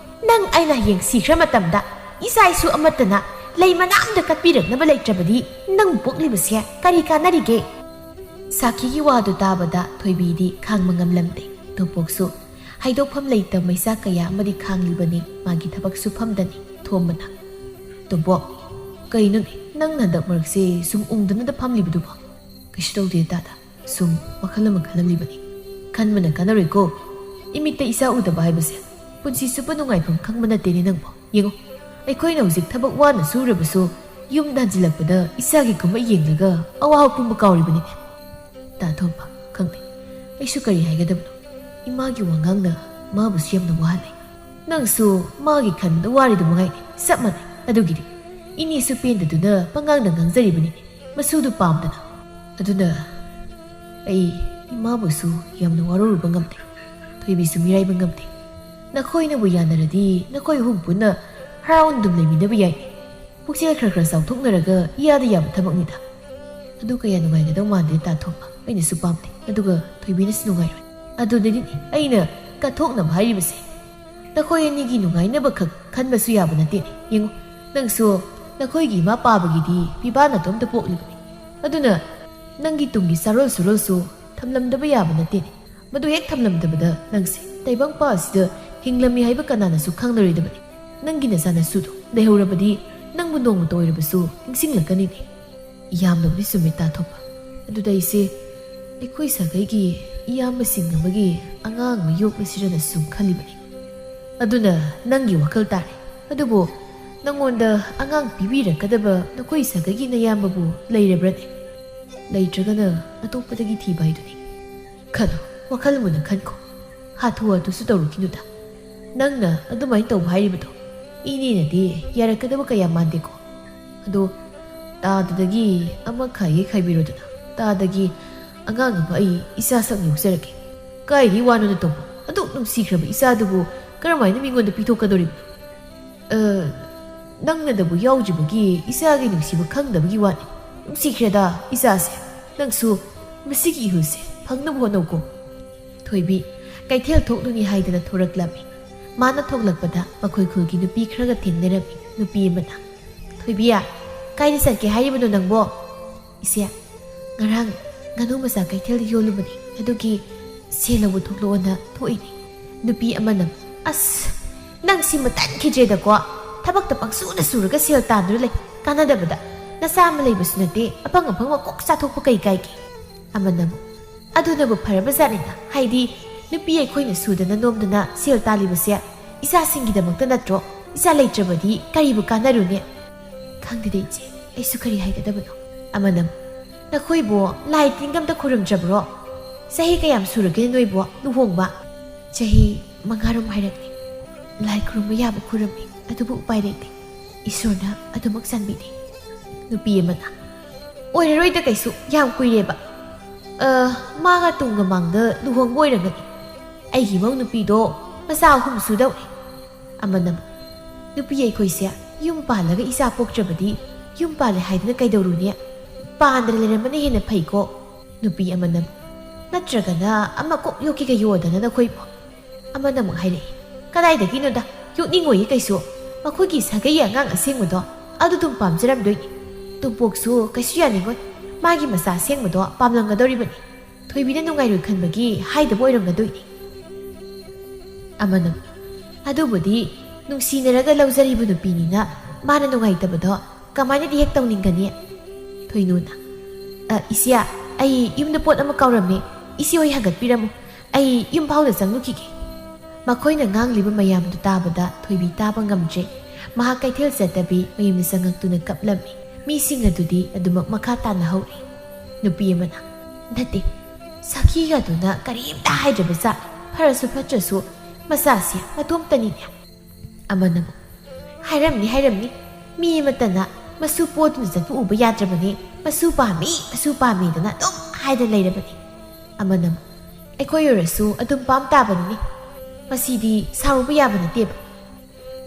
ꯅꯪ ꯑꯩꯅ ꯍꯌꯦꯡ ꯁꯤꯈ꯭ꯔ ꯃꯇꯝꯗ ꯏꯆꯥ ꯏꯁꯨ ꯑꯃꯠꯇꯅ ꯂꯩ ꯃꯅꯥ ꯑꯃꯇ ꯀꯠꯄꯤꯔꯛꯅꯕ ꯂꯩꯇ꯭ꯔꯕꯗꯤ ꯅꯪ ꯄꯣꯛꯂꯤꯕꯁꯦ ꯀꯔꯤ ꯀꯥꯟꯅꯔꯤꯒꯦ? ꯁꯥꯈꯤꯒꯤ ꯋꯥꯗꯨ ꯇꯥꯕꯗ ꯊꯣꯏꯕꯤꯗꯤ ꯈꯥꯡꯕ ꯉꯝꯂꯝꯗꯦ꯫ ꯇꯣꯝꯄꯣꯛꯁꯨ ꯍꯥꯏꯗꯣꯛꯐꯝ ꯂꯩꯇ ꯃꯩꯆꯥꯛ ꯀꯌꯥ ꯑꯃꯗꯤ ꯈꯥꯡꯂꯤꯕꯅꯤ ꯃꯥꯒꯤ ꯊꯕꯛ ꯁꯨꯐꯝꯗꯅꯤ꯫ ꯊꯣꯝꯕꯅ, "ꯇꯣꯝꯄꯣꯛ, ꯀꯩꯅꯣꯅꯦ ꯅꯪꯅ ꯍꯟꯗꯛ ꯃꯔꯛꯁꯦ ꯁꯨꯝ ꯎꯪꯗꯅꯗ ꯐꯝꯂꯤꯕꯗꯨꯕꯣ?" "ꯀꯩꯁꯨ ꯇꯧꯗꯦ ꯇꯥꯗ, ꯁꯨꯝ ꯋꯥꯈꯜ ꯑꯃ ꯈꯜꯂꯝꯂꯤꯕꯅꯤ꯫ ꯈꯟꯕꯅ ꯀꯥꯟꯅꯔꯣꯏꯀꯣ꯫ ꯏꯃꯤꯠꯇ ꯏꯆꯥ ꯎꯗꯕ ꯍꯥꯏꯕꯁꯦ ꯄꯨꯟꯁꯤ ꯆꯨꯞꯄ ꯅꯨꯡꯉꯥꯏꯐꯝ ꯈꯪꯕ ꯅꯠꯇꯦꯅꯦ ꯅꯪꯕꯣ꯫ ꯌꯦꯡꯉꯨ, ꯑꯩꯈꯣꯏꯅ ꯍꯧꯖꯤꯛ ꯊꯕꯛ ꯋꯥꯅ ꯁꯨꯔꯕꯁꯨ ꯌꯨꯝꯗ ꯍꯟꯖꯤꯜꯂꯛꯄꯗ ꯏꯆꯥꯒꯤ ꯀꯨꯝꯍꯩ ꯌꯦꯡꯂꯒ ꯑꯋꯥꯕ ꯄꯨꯝꯕ ꯀꯥꯎꯔꯤꯕꯅꯤꯅꯦ꯫" "ꯇꯥ ꯊꯣꯝꯕ, ꯈꯪꯗꯦ꯫ ꯑꯩꯁꯨ ꯀꯔꯤ ꯍꯥꯏꯒꯗꯕꯅꯣ꯫ ꯏꯃꯥꯒꯤ ꯋꯥꯉꯥꯡꯅ ꯃꯥꯕꯨꯁꯨ ꯌꯥꯝꯅ ꯋꯥꯍꯜꯂꯦ꯫ ꯅꯪꯁꯨ ꯃꯥꯒꯤ ꯈꯟꯕꯗ ꯋꯥꯔꯤꯗꯨ ꯃꯉꯥꯏꯅꯦ꯫ ꯆꯞ ꯃꯥꯟꯅꯩ꯫ ꯑꯗꯨꯒꯤꯗꯤ ꯏꯅꯦꯁꯨ ꯄꯦꯟꯗꯗꯨꯅ ꯄꯉꯥꯡꯗ ꯉꯥꯡꯖꯔꯤꯕꯅꯤꯅꯦ꯫ ꯃꯁꯨꯗꯨ ꯄꯥꯝꯗꯅ꯫ ꯑꯗꯨꯅ ꯑꯩ ꯏꯃꯥꯕꯨꯁꯨ ꯌꯥꯝꯅ ꯋꯥꯔꯧꯔꯨꯕ ꯉꯝꯗꯦ꯫ ꯊꯣꯏꯕꯤꯁꯨ ꯃꯤꯔꯥꯏꯕ ꯉꯝꯗꯦ꯫ ꯅꯈꯣꯏꯅꯕꯨ ꯌꯥꯅꯔꯗꯤ ꯅꯈꯣꯏ ꯑꯍꯨꯝ ꯄꯨꯟꯅ ꯍꯔꯥꯎꯅ ꯑꯗꯨꯝ ꯂꯩꯃꯤꯟꯅꯕ ꯌꯥꯏ꯫ ꯄꯨꯛꯆꯦꯜ ꯈꯔ ꯈꯔ ꯆꯥꯎꯊꯣꯛꯅꯔꯒ ꯏꯌꯥꯗ ꯌꯥꯕ ꯊꯕꯛꯅꯤꯗ꯫ ꯑꯗꯨ ꯀꯌꯥ ꯅꯨꯡꯉꯥꯏꯒꯗꯧ ꯃꯥꯟꯗꯦ ꯇꯥ ꯊꯣꯝꯕ꯫ ꯑꯩꯅꯁꯨ ꯄꯥꯝꯗꯦ꯫ ꯑꯗꯨꯒ ꯊꯣꯏꯕꯤꯅꯁꯨ ꯅꯨꯡꯉꯥꯏꯔꯣꯏ꯫ ꯑꯗꯨꯗꯗꯤ ꯑꯩꯅ ꯀꯠꯊꯣꯛꯅꯕ ꯍꯥꯏꯔꯤꯕꯁꯦ꯫ ꯅꯈꯣꯏ ꯑꯅꯤꯒꯤ ꯅꯨꯡꯉꯥꯏꯅꯕ ꯈꯛ ꯈꯟꯕꯁꯨ ꯌꯥꯕ ꯅꯠꯇꯦꯅꯦ꯫ ꯌꯦꯡꯉꯨ, ꯅꯪꯁꯨ ꯅꯈꯣꯏꯒꯤ ꯏꯃꯥ ꯄꯥꯕꯒꯤꯗꯤ ꯄꯤꯕꯥ ꯅꯇꯣꯝꯇ ꯄꯣꯛꯂꯤꯕꯅꯤ꯫ ꯑꯗꯨꯅ ꯅꯪꯒꯤ ꯇꯨꯡꯒꯤ ꯆꯥꯔꯣꯜ ꯁꯨꯔꯣꯜꯁꯨ ꯊꯝꯂꯝꯗꯕ ꯌꯥꯕ ꯅꯠꯇꯦꯅꯦ꯫ ꯃꯗꯨ ꯍꯦꯛ ꯊꯝꯂꯝꯗꯕꯗ ꯅꯪꯁꯦ ꯇꯥꯏꯕꯪꯄꯥꯟ ꯑꯁꯤꯗ ꯍꯤꯡꯂꯝꯃꯤ ꯍꯥꯏꯕ ꯀꯅꯥꯅꯁꯨ then ꯈꯪꯂꯔꯣꯏꯗꯕꯅꯤ꯫ ꯅꯪꯒꯤ ꯅꯆꯥꯅꯁꯨꯗꯣ ꯂꯩꯍꯧꯔꯕꯗꯤ ꯅꯪꯕꯨ ꯅꯣꯡꯃꯇ ꯑꯣꯏꯔꯕꯁꯨ ꯅꯤꯡꯁꯤꯡꯂꯛꯀꯅꯤꯅꯦ꯫" ꯌꯥꯝꯅꯕꯨꯗꯤ ꯆꯨꯝꯃꯤ ꯇꯥ ꯊꯣꯝꯕ꯫ ꯑꯗꯨꯗ ꯑꯩꯁꯦ ꯑꯩꯈꯣꯏ ꯁꯥꯒꯩꯒꯤ ꯏꯌꯥꯝꯕꯁꯤꯡ ꯑꯃꯒꯤ ꯑꯉꯥꯡ ꯑꯃ ꯌꯣꯛꯂꯁꯤꯔꯅ ꯁꯨꯝ ꯈꯜꯂꯤꯕꯅꯤ꯫ ꯑꯗꯨꯅ ꯅꯪꯒꯤ ꯋꯥꯈꯜ ꯇꯥꯔꯦ꯫ ꯑꯗꯨꯕꯨ ꯅꯪꯉꯣꯟꯗ ꯑꯉꯥꯡ ꯄꯤꯕꯤꯔꯛꯀꯗꯕ ꯅꯈꯣꯏ ꯁꯥꯒꯩꯒꯤ ꯅꯌꯥꯝꯕꯕꯨ ꯂꯩꯔꯕ꯭ꯔꯅꯦ? ꯂꯩꯇ꯭ꯔꯒꯅ ꯑꯇꯣꯞꯄꯗꯒꯤ ꯊꯤꯕ ꯍꯥꯏꯗꯨꯅꯤ꯫ ꯈꯜꯂꯣ, ꯋꯥꯈꯜ ꯃꯨꯟꯅ ꯈꯟꯈꯣ꯫ ꯍꯥꯊꯨ ꯍꯥꯊꯨꯁꯨ ꯇꯧꯔꯨꯈꯤꯅꯨꯗ꯫ ꯅꯪꯅ ꯑꯗꯨꯃꯥꯏꯅ ꯇꯧꯕ ꯍꯥꯏꯔꯤꯕꯗꯣ ꯏꯅꯦꯅꯗꯤ ꯌꯥꯔꯛꯀꯗꯕ ꯀꯌꯥ ꯃꯥꯟꯗꯦꯀꯣ꯫ ꯑꯗꯣ ꯇꯥꯗꯗꯒꯤ ꯑꯃ ꯈꯥꯏꯒꯦ ꯈꯥꯏꯕꯤꯔꯣꯗꯅ꯫ ꯇꯥꯗꯒꯤ ꯑꯉꯥꯡ ꯑꯃ ꯑꯩ ꯏꯆꯥ ꯁꯛꯅ ꯌꯣꯛꯆꯔꯛꯀꯦ꯫ ꯀꯥꯏꯗꯒꯤ ꯋꯥꯅꯣꯗ ꯇꯧꯕ? ꯑꯗꯨꯛ ꯅꯨꯡꯁꯤꯈ꯭ꯔꯕ ꯏꯆꯥꯗꯨꯕꯨ ꯀꯔꯝꯍꯥꯏꯅ ꯃꯤꯉꯣꯟꯗ ꯄꯤꯊꯣꯛꯀꯗꯧꯔꯤꯕꯅꯣ? ꯑ, ꯅꯪꯅꯗꯕꯨ ꯌꯥꯎꯗ꯭ꯔꯤꯕꯒꯤ ꯏꯆꯥꯒꯤ ꯅꯨꯡꯁꯤꯕ ꯈꯪꯗꯕꯒꯤ ꯋꯥꯅꯤ꯫ ꯅꯨꯡꯁꯤꯈ꯭ꯔꯦꯗ ꯏꯆꯥꯁꯦ꯫ ꯅꯪꯁꯨ ꯃꯁꯤꯒꯤ ꯏꯍꯨꯜꯁꯦ ꯐꯪꯅꯕ ꯍꯣꯠꯅꯧꯀꯣ꯫ ꯊꯣꯏꯕꯤ ꯀꯩꯊꯦꯜ ꯊꯣꯛꯂꯨꯅꯤ ꯍꯥꯏꯗꯅ ꯊꯣꯔꯛꯂꯝꯃꯤ꯫ ꯃꯥꯅ ꯊꯣꯛꯂꯛꯄꯗ ꯃꯈꯣꯏ ꯈꯨꯜꯒꯤ ꯅꯨꯄꯤ ꯈꯔꯒ ꯊꯦꯡꯅꯔꯝꯃꯤ꯫ ꯅꯨꯄꯤ ꯑꯃꯅ, "ꯊꯣꯏꯕꯤ, ꯀꯥꯏꯗ ꯆꯠꯀꯦ ꯍꯥꯏꯔꯤꯕꯅꯣ ꯅꯪꯕꯣ?" "ꯏꯆꯦ, ꯉꯔꯥꯡ ꯉꯥꯅꯨ ꯃꯆꯥ ꯀꯩꯊꯦꯜꯗ ꯌꯣꯜꯂꯨꯕꯅꯤ, ꯑꯗꯨꯒꯤ ꯁꯦꯜ ꯂꯧꯕ ꯊꯣꯛꯂꯛꯑꯣꯅ ꯊꯣꯛꯏꯅꯤ꯫" ꯅꯨꯄꯤ ꯑꯃꯅ, "ꯑꯁ, ꯅꯪ ꯁꯤꯃ ꯇꯟꯈꯤꯗ꯭ꯔꯦꯗꯀꯣ꯫ ꯊꯕꯛꯇ ꯄꯪꯁꯨꯗ ꯁꯨꯔꯒ ꯁꯦꯜ ꯇꯥꯟꯗꯨꯅ ꯂꯩ, ꯀꯥꯟꯅꯗꯕꯗ꯫ ꯅꯆꯥ ꯑꯃ ꯂꯩꯕꯁꯨ ꯅꯠꯇꯦ, ꯑꯐꯪ ꯑꯐꯪꯕ ꯀꯣꯛ ꯆꯥꯊꯣꯛꯄ ꯀꯩ ꯀꯥꯏꯒꯦ?" ꯑꯃꯅ ꯑꯃꯨꯛ, "ꯑꯗꯨꯅꯕꯨ ꯐꯔꯕꯖꯥꯠꯅꯤꯗ, ꯍꯥꯏꯗꯤ ꯅꯨꯄꯤ ꯑꯩꯈꯣꯏꯅ ꯁꯨꯗꯅ ꯅꯣꯝꯗꯅ ꯁꯦꯜ ꯇꯥꯜꯂꯤꯕꯁꯦ ꯏꯆꯥꯁꯤꯡꯒꯤꯗꯃꯛꯇ ꯅꯠꯇ꯭ꯔꯣ? ꯏꯆꯥ ꯂꯩꯇ꯭ꯔꯕꯗꯤ ꯀꯔꯤꯕꯨ ꯀꯥꯟꯅꯔꯨꯅꯤ?" "ꯈꯪꯗꯦꯗ ꯏꯆꯦ, ꯑꯩꯁꯨ ꯀꯔꯤ ꯍꯥꯏꯒꯗꯕꯅꯣ꯫" ꯑꯃꯅ ꯑꯃꯨꯛ, "ꯅꯈꯣꯏꯕꯨ ꯂꯥꯏ ꯇꯤꯟꯒ ꯑꯝꯇ ꯈꯨꯔꯨꯝꯗ꯭ꯔꯕ꯭ꯔꯣ? ꯆꯍꯤ ꯀꯌꯥꯝ ꯁꯨꯔꯒꯦ ꯅꯣꯏꯕꯨ ꯂꯨꯍꯣꯡꯕ?" "ꯆꯍꯤ ꯃꯉꯥꯔꯣꯝ ꯍꯥꯏꯔꯛꯂꯦ꯫ ꯂꯥꯏ ꯈꯨꯔꯨꯝꯕ ꯌꯥꯕ ꯈꯨꯔꯨꯝꯃꯤ, ꯑꯗꯨꯕꯨ ꯎꯄꯥꯏ ꯂꯩꯇꯦ꯫ ꯏꯁꯣꯔꯅ ꯑꯗꯨꯃꯛ ꯆꯥꯟꯕꯤꯗꯦ꯫" ꯅꯨꯄꯤ ꯑꯃꯅ, "ꯑꯣꯏꯔꯔꯣꯏꯗ ꯀꯩꯁꯨ, ꯌꯥꯝ ꯀꯨꯏꯔꯦꯕ꯫ ꯑ, ꯃꯥꯒ ꯇꯨꯡꯒ ꯃꯥꯡꯗ ꯂꯨꯍꯣꯡꯕ ꯑꯣꯏꯔꯝꯒꯅꯤ꯫ ꯑꯩꯒꯤ ꯏꯃꯧ ꯅꯨꯄꯤꯗꯣ ꯃꯆꯥ ꯑꯍꯨꯝ ꯁꯨꯗꯧꯔꯦ꯫" ꯑꯃꯅ ꯑꯃꯨꯛ, "ꯅꯨꯄꯤ ꯑꯩꯈꯣꯏꯁꯦ ꯌꯨꯝ ꯄꯥꯜꯂꯒ ꯏꯆꯥ ꯄꯣꯛꯇ꯭ꯔꯕꯗꯤ ꯌꯨꯝ ꯄꯥꯜꯂꯦ ꯍꯥꯏꯗꯨꯅ ꯀꯩꯗꯧꯔꯨꯅꯤ? ꯄꯥꯟꯗꯅ ꯂꯩꯔꯝꯕꯅ ꯍꯦꯟꯅ ꯐꯩꯀꯣ꯫" ꯅꯨꯄꯤ ꯑꯃꯅ ꯑꯃꯨꯛ, "ꯅꯠꯇ꯭ꯔꯒꯅ ꯑꯃ ꯀꯣꯛ ꯌꯣꯛꯈꯤꯒ ꯌꯣꯗꯅ ꯅꯈꯣꯏꯕꯨ꯫" ꯑꯃꯅ ꯑꯃꯨꯛ ꯍꯥꯏꯔꯛꯏ, "ꯀꯗꯥꯏꯗꯒꯤꯅꯣꯗ, ꯌꯣꯛꯅꯤꯡꯉꯣꯏꯌꯦ ꯀꯩꯁꯨ꯫ ꯃꯈꯣꯏꯒꯤ ꯁꯥꯒꯩꯒꯤ ꯑꯉꯥꯡ ꯑꯁꯦꯡꯕꯗꯣ ꯑꯗꯨ ꯑꯗꯨꯝ ꯄꯥꯝꯖꯔꯝꯗꯣꯏꯅꯤ꯫ ꯇꯣꯝꯄꯣꯛꯁꯨ ꯀꯩꯁꯨ ꯌꯥꯅꯤꯡꯉꯣꯏ꯫ ꯃꯥꯒꯤ ꯃꯆꯥ ꯑꯁꯦꯡꯕꯗꯣ ꯄꯥꯝꯂꯝꯒꯗꯧꯔꯤꯕꯅꯤ꯫ ꯊꯣꯏꯕꯤꯅ ꯅꯨꯡꯉꯥꯏꯔꯣꯏ ꯈꯟꯕꯒꯤ ꯍꯥꯏꯗꯕ ꯑꯣꯏꯔꯝꯒꯗꯣꯏꯅꯤ꯫" ꯑꯃꯅ, "ꯑꯗꯨꯕꯨꯗꯤ ꯅꯨꯡꯁꯤꯅꯔꯒ ꯂꯧꯖꯔꯤꯕ ꯅꯨꯄꯤꯅꯤꯅ ꯃꯥꯅ ꯅꯨꯡꯉꯥꯏꯇꯕꯗꯣ ꯀꯃꯥꯏꯅꯗꯤ ꯍꯦꯛ ꯇꯧꯅꯤꯡꯒꯅꯤ?" ꯊꯣꯏꯅꯨꯅ, "ꯑ, ꯏꯆꯦ, ꯑꯩ ꯌꯨꯝꯗ ꯄꯣꯠ ꯑꯃ ꯀꯥꯎꯔꯝꯃꯦ꯫ ꯏꯆꯦ ꯍꯣꯏ ꯍꯪꯒꯠꯄꯤꯔꯝꯃꯨ꯫ ꯑꯩ ꯌꯨꯝ ꯐꯥꯎꯗ ꯆꯪꯂꯨꯈꯤꯒꯦ꯫" ꯃꯈꯣꯏꯅ ꯉꯥꯡꯂꯤꯕ ꯃꯌꯥꯝꯗꯨ ꯇꯥꯕꯗ ꯊꯣꯏꯕꯤ ꯇꯥꯕ ꯉꯝꯗ꯭ꯔꯦ꯫ ꯃꯍꯥꯛ ꯀꯩꯊꯦꯜ ꯆꯠꯇꯕꯤ ꯃꯌꯨꯝꯗ ꯆꯪꯉꯛꯇꯨꯅ ꯀꯞꯂꯝꯃꯤ꯫ ꯃꯤꯁꯤꯡ ꯑꯗꯨꯗꯤ ꯑꯗꯨꯃꯛ ꯃꯈꯥ ꯇꯥꯅ ꯍꯧꯔꯤ꯫ ꯅꯨꯄꯤ ꯑꯃꯅ, "ꯅꯠꯇꯦ, ꯁꯥꯈꯤꯒꯗꯨꯅ ꯀꯔꯤꯝꯇ ꯍꯥꯏꯗ꯭ꯔꯕ ꯖꯥꯠꯂꯣ? ꯐꯔꯁꯨ ꯐꯠꯇ꯭ꯔꯁꯨ ꯃꯆꯥꯁꯦ ꯃꯇꯣꯝꯇꯅꯤꯅꯦ꯫" ꯑꯃꯅ ꯑꯃꯨꯛ, "ꯍꯥꯏꯔꯝꯅꯤ, ꯍꯥꯏꯔꯝꯅꯤ꯫ ꯃꯤ ꯑꯃꯠꯇꯅ ꯃꯁꯨ ꯄꯣꯗꯨꯅ ꯆꯠꯄ ꯎꯕ ꯌꯥꯗ꯭ꯔꯕꯅꯤ꯫ ꯃꯁꯨ ꯄꯥꯝꯃꯤ, ꯃꯁꯨ ꯄꯥꯝꯃꯤꯗꯅ ꯑꯗꯨꯝ ꯍꯥꯏꯗꯅ ꯂꯩꯔꯕꯅꯤ꯫" ꯑꯃꯅ ꯑꯃꯨꯛ, "ꯑꯩꯈꯣꯏ ꯑꯣꯏꯔꯁꯨ ꯑꯗꯨꯝ ꯄꯥꯝ ꯇꯥꯕꯅꯤꯅꯦ꯫ ꯃꯁꯤꯗꯤ ꯁꯥꯎꯔꯨꯕ ꯌꯥꯕ ꯅꯠꯇꯦꯕ꯫"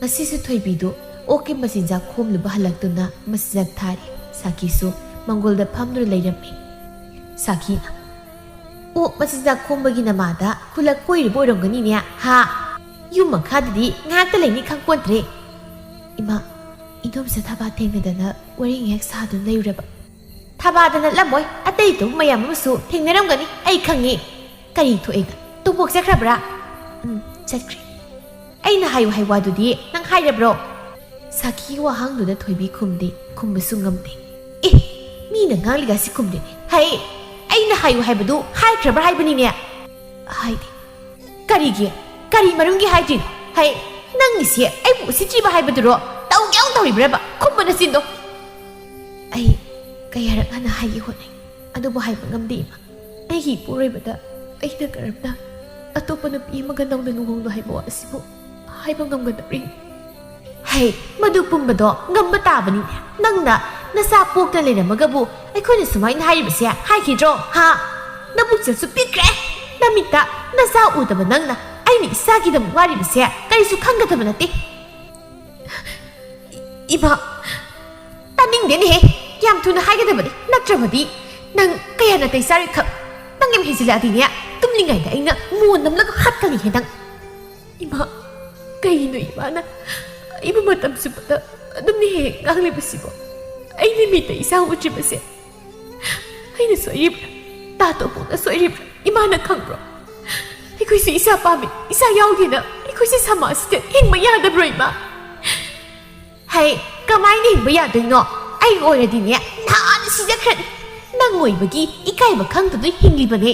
ꯉꯁꯤꯁꯨ ꯊꯣꯏꯕꯤꯗꯨ ꯑꯣꯛꯀꯤ ꯃꯆꯤꯟꯖꯥꯛ ꯈꯣꯝꯂꯨꯕ ꯍꯜꯂꯛꯇꯨꯅ ꯃꯆꯤꯟꯖꯥꯛ ꯊꯥꯔꯤ꯫ ꯁꯥꯈꯤꯁꯨ ꯃꯪꯒꯣꯜꯗ ꯐꯝꯗꯨꯅ ꯂꯩꯔꯝꯃꯤ꯫ ꯁꯥꯈꯤꯅ, "ꯑꯣꯛ ꯃꯆꯤꯟꯖꯥꯛ ꯈꯣꯝꯕꯒꯤ ꯅꯃꯥꯗ ꯈꯨꯂꯛ ꯀꯣꯏꯔꯤꯕ ꯑꯣꯏꯔꯝꯒꯅꯤꯅꯦ, ꯍꯥ? ꯌꯨꯝ ꯃꯈꯥꯗꯗꯤ ꯉꯥꯏꯍꯥꯛꯇ ꯂꯩꯅꯤ ꯈꯪꯄꯣꯟꯇ꯭ꯔꯦ꯫" "ꯏꯃꯥ, ꯏꯗꯣꯝꯆꯥ ꯊꯕꯥ ꯊꯦꯡꯅꯗꯅ ꯋꯥꯔꯤ ꯉꯥꯏꯍꯥꯛ ꯁꯥꯗꯨꯅ ꯂꯩꯔꯨꯔꯕ꯫ ꯊꯕꯥꯗ ꯅꯠꯂꯝꯃꯣꯏ, ꯑꯇꯩ ꯇꯧꯕ ꯃꯌꯥꯝ ꯑꯃꯁꯨ ꯊꯦꯡꯅꯔꯝꯒꯅꯤ, ꯑꯩ ꯈꯪꯉꯤ꯫ ꯀꯔꯤ ꯊꯣꯛꯑꯦꯅ? ꯇꯣꯝꯄꯣꯛ ꯆꯠꯈ꯭ꯔꯕ꯭ꯔꯥ? ꯎꯝ, ꯆꯠꯈ꯭ꯔꯦ꯫ ꯑꯩꯅ ꯍꯥꯏꯌꯨ ꯍꯥꯏ ꯋꯥꯗꯨꯗꯤ ꯅꯪ ꯍꯥꯏꯔꯕ꯭ꯔꯣ? ꯁꯥꯈꯤꯒꯤ ꯋꯥꯍꯪꯗꯨꯗ ꯊꯣꯏꯕꯤ ꯈꯨꯝꯗꯦ, ꯈꯨꯝꯕꯁꯨ ꯉꯝꯗꯦ꯫ ꯑꯦ, ꯃꯤꯅ ꯉꯥꯡꯂꯤꯒ ꯑꯁꯤ ꯈꯨꯝꯗꯦ꯫ ꯍꯩ, ꯑꯩꯅ ꯍꯥꯏꯌꯨ ꯍꯥꯏꯕꯗꯨ ꯍꯥꯏꯈ꯭ꯔꯕ꯭ꯔꯥ ꯍꯥꯏꯕꯅꯤꯅꯦ? ꯍꯥꯏꯗꯦ꯫ ꯀꯔꯤꯒꯤ? ꯀꯔꯤ ꯃꯔꯝꯒꯤ ꯍꯥꯏꯗ꯭ꯔꯤꯅꯣ? ꯍꯩ, ꯅꯪꯒꯤꯁꯦ ꯑꯩꯕꯨ ꯎꯁꯤꯠꯇ꯭ꯔꯤꯕ ꯍꯥꯏꯕꯗꯨꯔꯣ? ꯇꯧꯒꯦ ꯌꯥꯎꯅ ꯇꯧꯔꯤꯕ꯭ꯔꯕ? ꯈꯨꯝꯕ ꯅꯆꯤꯟꯗꯣ꯫ ꯑꯩ ꯀꯌꯥꯔꯛ ꯍꯟꯅ ꯍꯥꯏꯒꯦ ꯍꯣꯠꯅꯩ, ꯑꯗꯨꯕꯨ ꯍꯥꯏꯕ ꯉꯝꯗꯦ, ꯏꯃꯥ꯫ ꯑꯩꯒꯤ ꯏꯄꯨꯔꯣꯏꯕꯗ ꯑꯩꯅ ꯀꯔꯝꯅ ꯑꯇꯣꯞꯄ ꯅꯨꯄꯤ ꯑꯃꯒ ꯅꯧꯅ ꯂꯨꯍꯣꯡꯂꯣ ꯍꯥꯏꯕ ꯋꯥ ꯑꯁꯤꯕꯨ ꯍꯥꯏꯕ ꯉꯝꯒꯗꯕ꯭ꯔꯤ? ꯍꯩ, ꯃꯗꯨ ꯄꯨꯝꯕꯗꯣ ꯉꯝꯕ ꯇꯥꯕꯅꯤꯅꯦ꯫ ꯅꯪꯅ ꯅꯆꯥ ꯄꯣꯛꯇ ꯂꯩꯔꯝꯃꯒꯕꯨ ꯑꯩꯈꯣꯏꯅ ꯁꯨꯃꯥꯏꯅ ꯍꯥꯏꯔꯤꯕꯁꯦ ꯍꯥꯏꯈꯤꯗ꯭ꯔꯣ? ꯍꯥ? ꯅꯕꯨꯛꯆꯦꯜꯁꯨ ꯄꯤꯛꯈ꯭ꯔꯦ꯫ ꯅꯃꯤꯠꯇ ꯅꯆꯥ ꯎꯗꯕ ꯅꯪꯅ ꯑꯩꯅ ꯏꯆꯥꯒꯤꯗꯃꯛ ꯋꯥꯔꯤꯕꯁꯦ ꯀꯔꯤꯁꯨ ꯈꯪꯒꯗꯕ ꯅꯠꯇꯦ꯫ ꯏꯃꯥ, ꯇꯥꯅꯤꯡꯗꯦꯅꯦꯍꯦ꯫ ꯌꯥꯝ ꯊꯨꯅ ꯍꯥꯏꯒꯗꯕꯅꯤ, ꯅꯠꯇ꯭ꯔꯕꯗꯤ ꯅꯪ ꯀꯌꯥ ꯅꯥꯇꯩ ꯆꯥꯔꯣꯏ ꯈꯪ꯫ ꯅꯪ ꯌꯥꯝ ꯍꯦꯟꯖꯤꯜꯂꯛꯑꯗꯤꯅꯦ, ꯇꯨꯝꯂꯤꯉꯩꯗ ꯑꯩꯅ ꯃꯣꯟ ꯅꯝꯂꯒ ꯍꯥꯠꯀꯅꯤꯍꯦ ꯅꯪ꯫ ꯏꯃꯥ, ꯀꯩꯅꯣ ꯏꯃꯥꯅ ꯑꯩꯕꯨ ꯃꯇꯝ ꯆꯨꯞꯄꯗ ꯑꯗꯨꯝꯅ ꯍꯦꯛ ꯍꯦꯛ ꯉꯥꯡꯂꯤꯕꯁꯤꯕꯣ? ꯑꯩꯅ ꯃꯤꯠꯇ ꯏꯆꯥ ꯎꯗ꯭ꯔꯤꯕꯁꯦ ꯑꯩꯅ ꯁꯣꯏꯔꯤꯕ꯭ꯔꯥ? ꯇꯥ ꯇꯣꯝꯄꯣꯛꯅ ꯁꯣꯏꯔꯤꯕ꯭ꯔꯥ? ꯏꯃꯥꯅ ꯈꯪꯕ꯭ꯔꯣ? ꯑꯩꯈꯣꯏꯁꯨ ꯏꯆꯥ ꯄꯥꯝꯃꯤ, ꯏꯆꯥ ꯌꯥꯎꯗꯦꯅ ꯑꯩꯈꯣꯏꯁꯦ ꯁꯃꯥꯖꯁꯤꯗ ꯍꯤꯡꯕ ꯌꯥꯗꯕ꯭ꯔꯣ, ꯏꯃꯥ? ꯍꯩ, ꯀꯃꯥꯏꯅ ꯍꯤꯡꯕ ꯌꯥꯗꯣꯏꯅꯣ? ꯑꯩ ꯑꯣꯏꯔꯗꯤꯅꯦ, ꯅꯍꯥꯟꯅ ꯁꯤꯖꯈ꯭ꯔꯅꯤ꯫ ꯅꯪ ꯑꯣꯏꯕꯒꯤ ꯏꯀꯥꯏꯕ ꯈꯪꯗꯗꯨꯅ ꯍꯤꯡꯂꯤꯕꯅꯦ꯫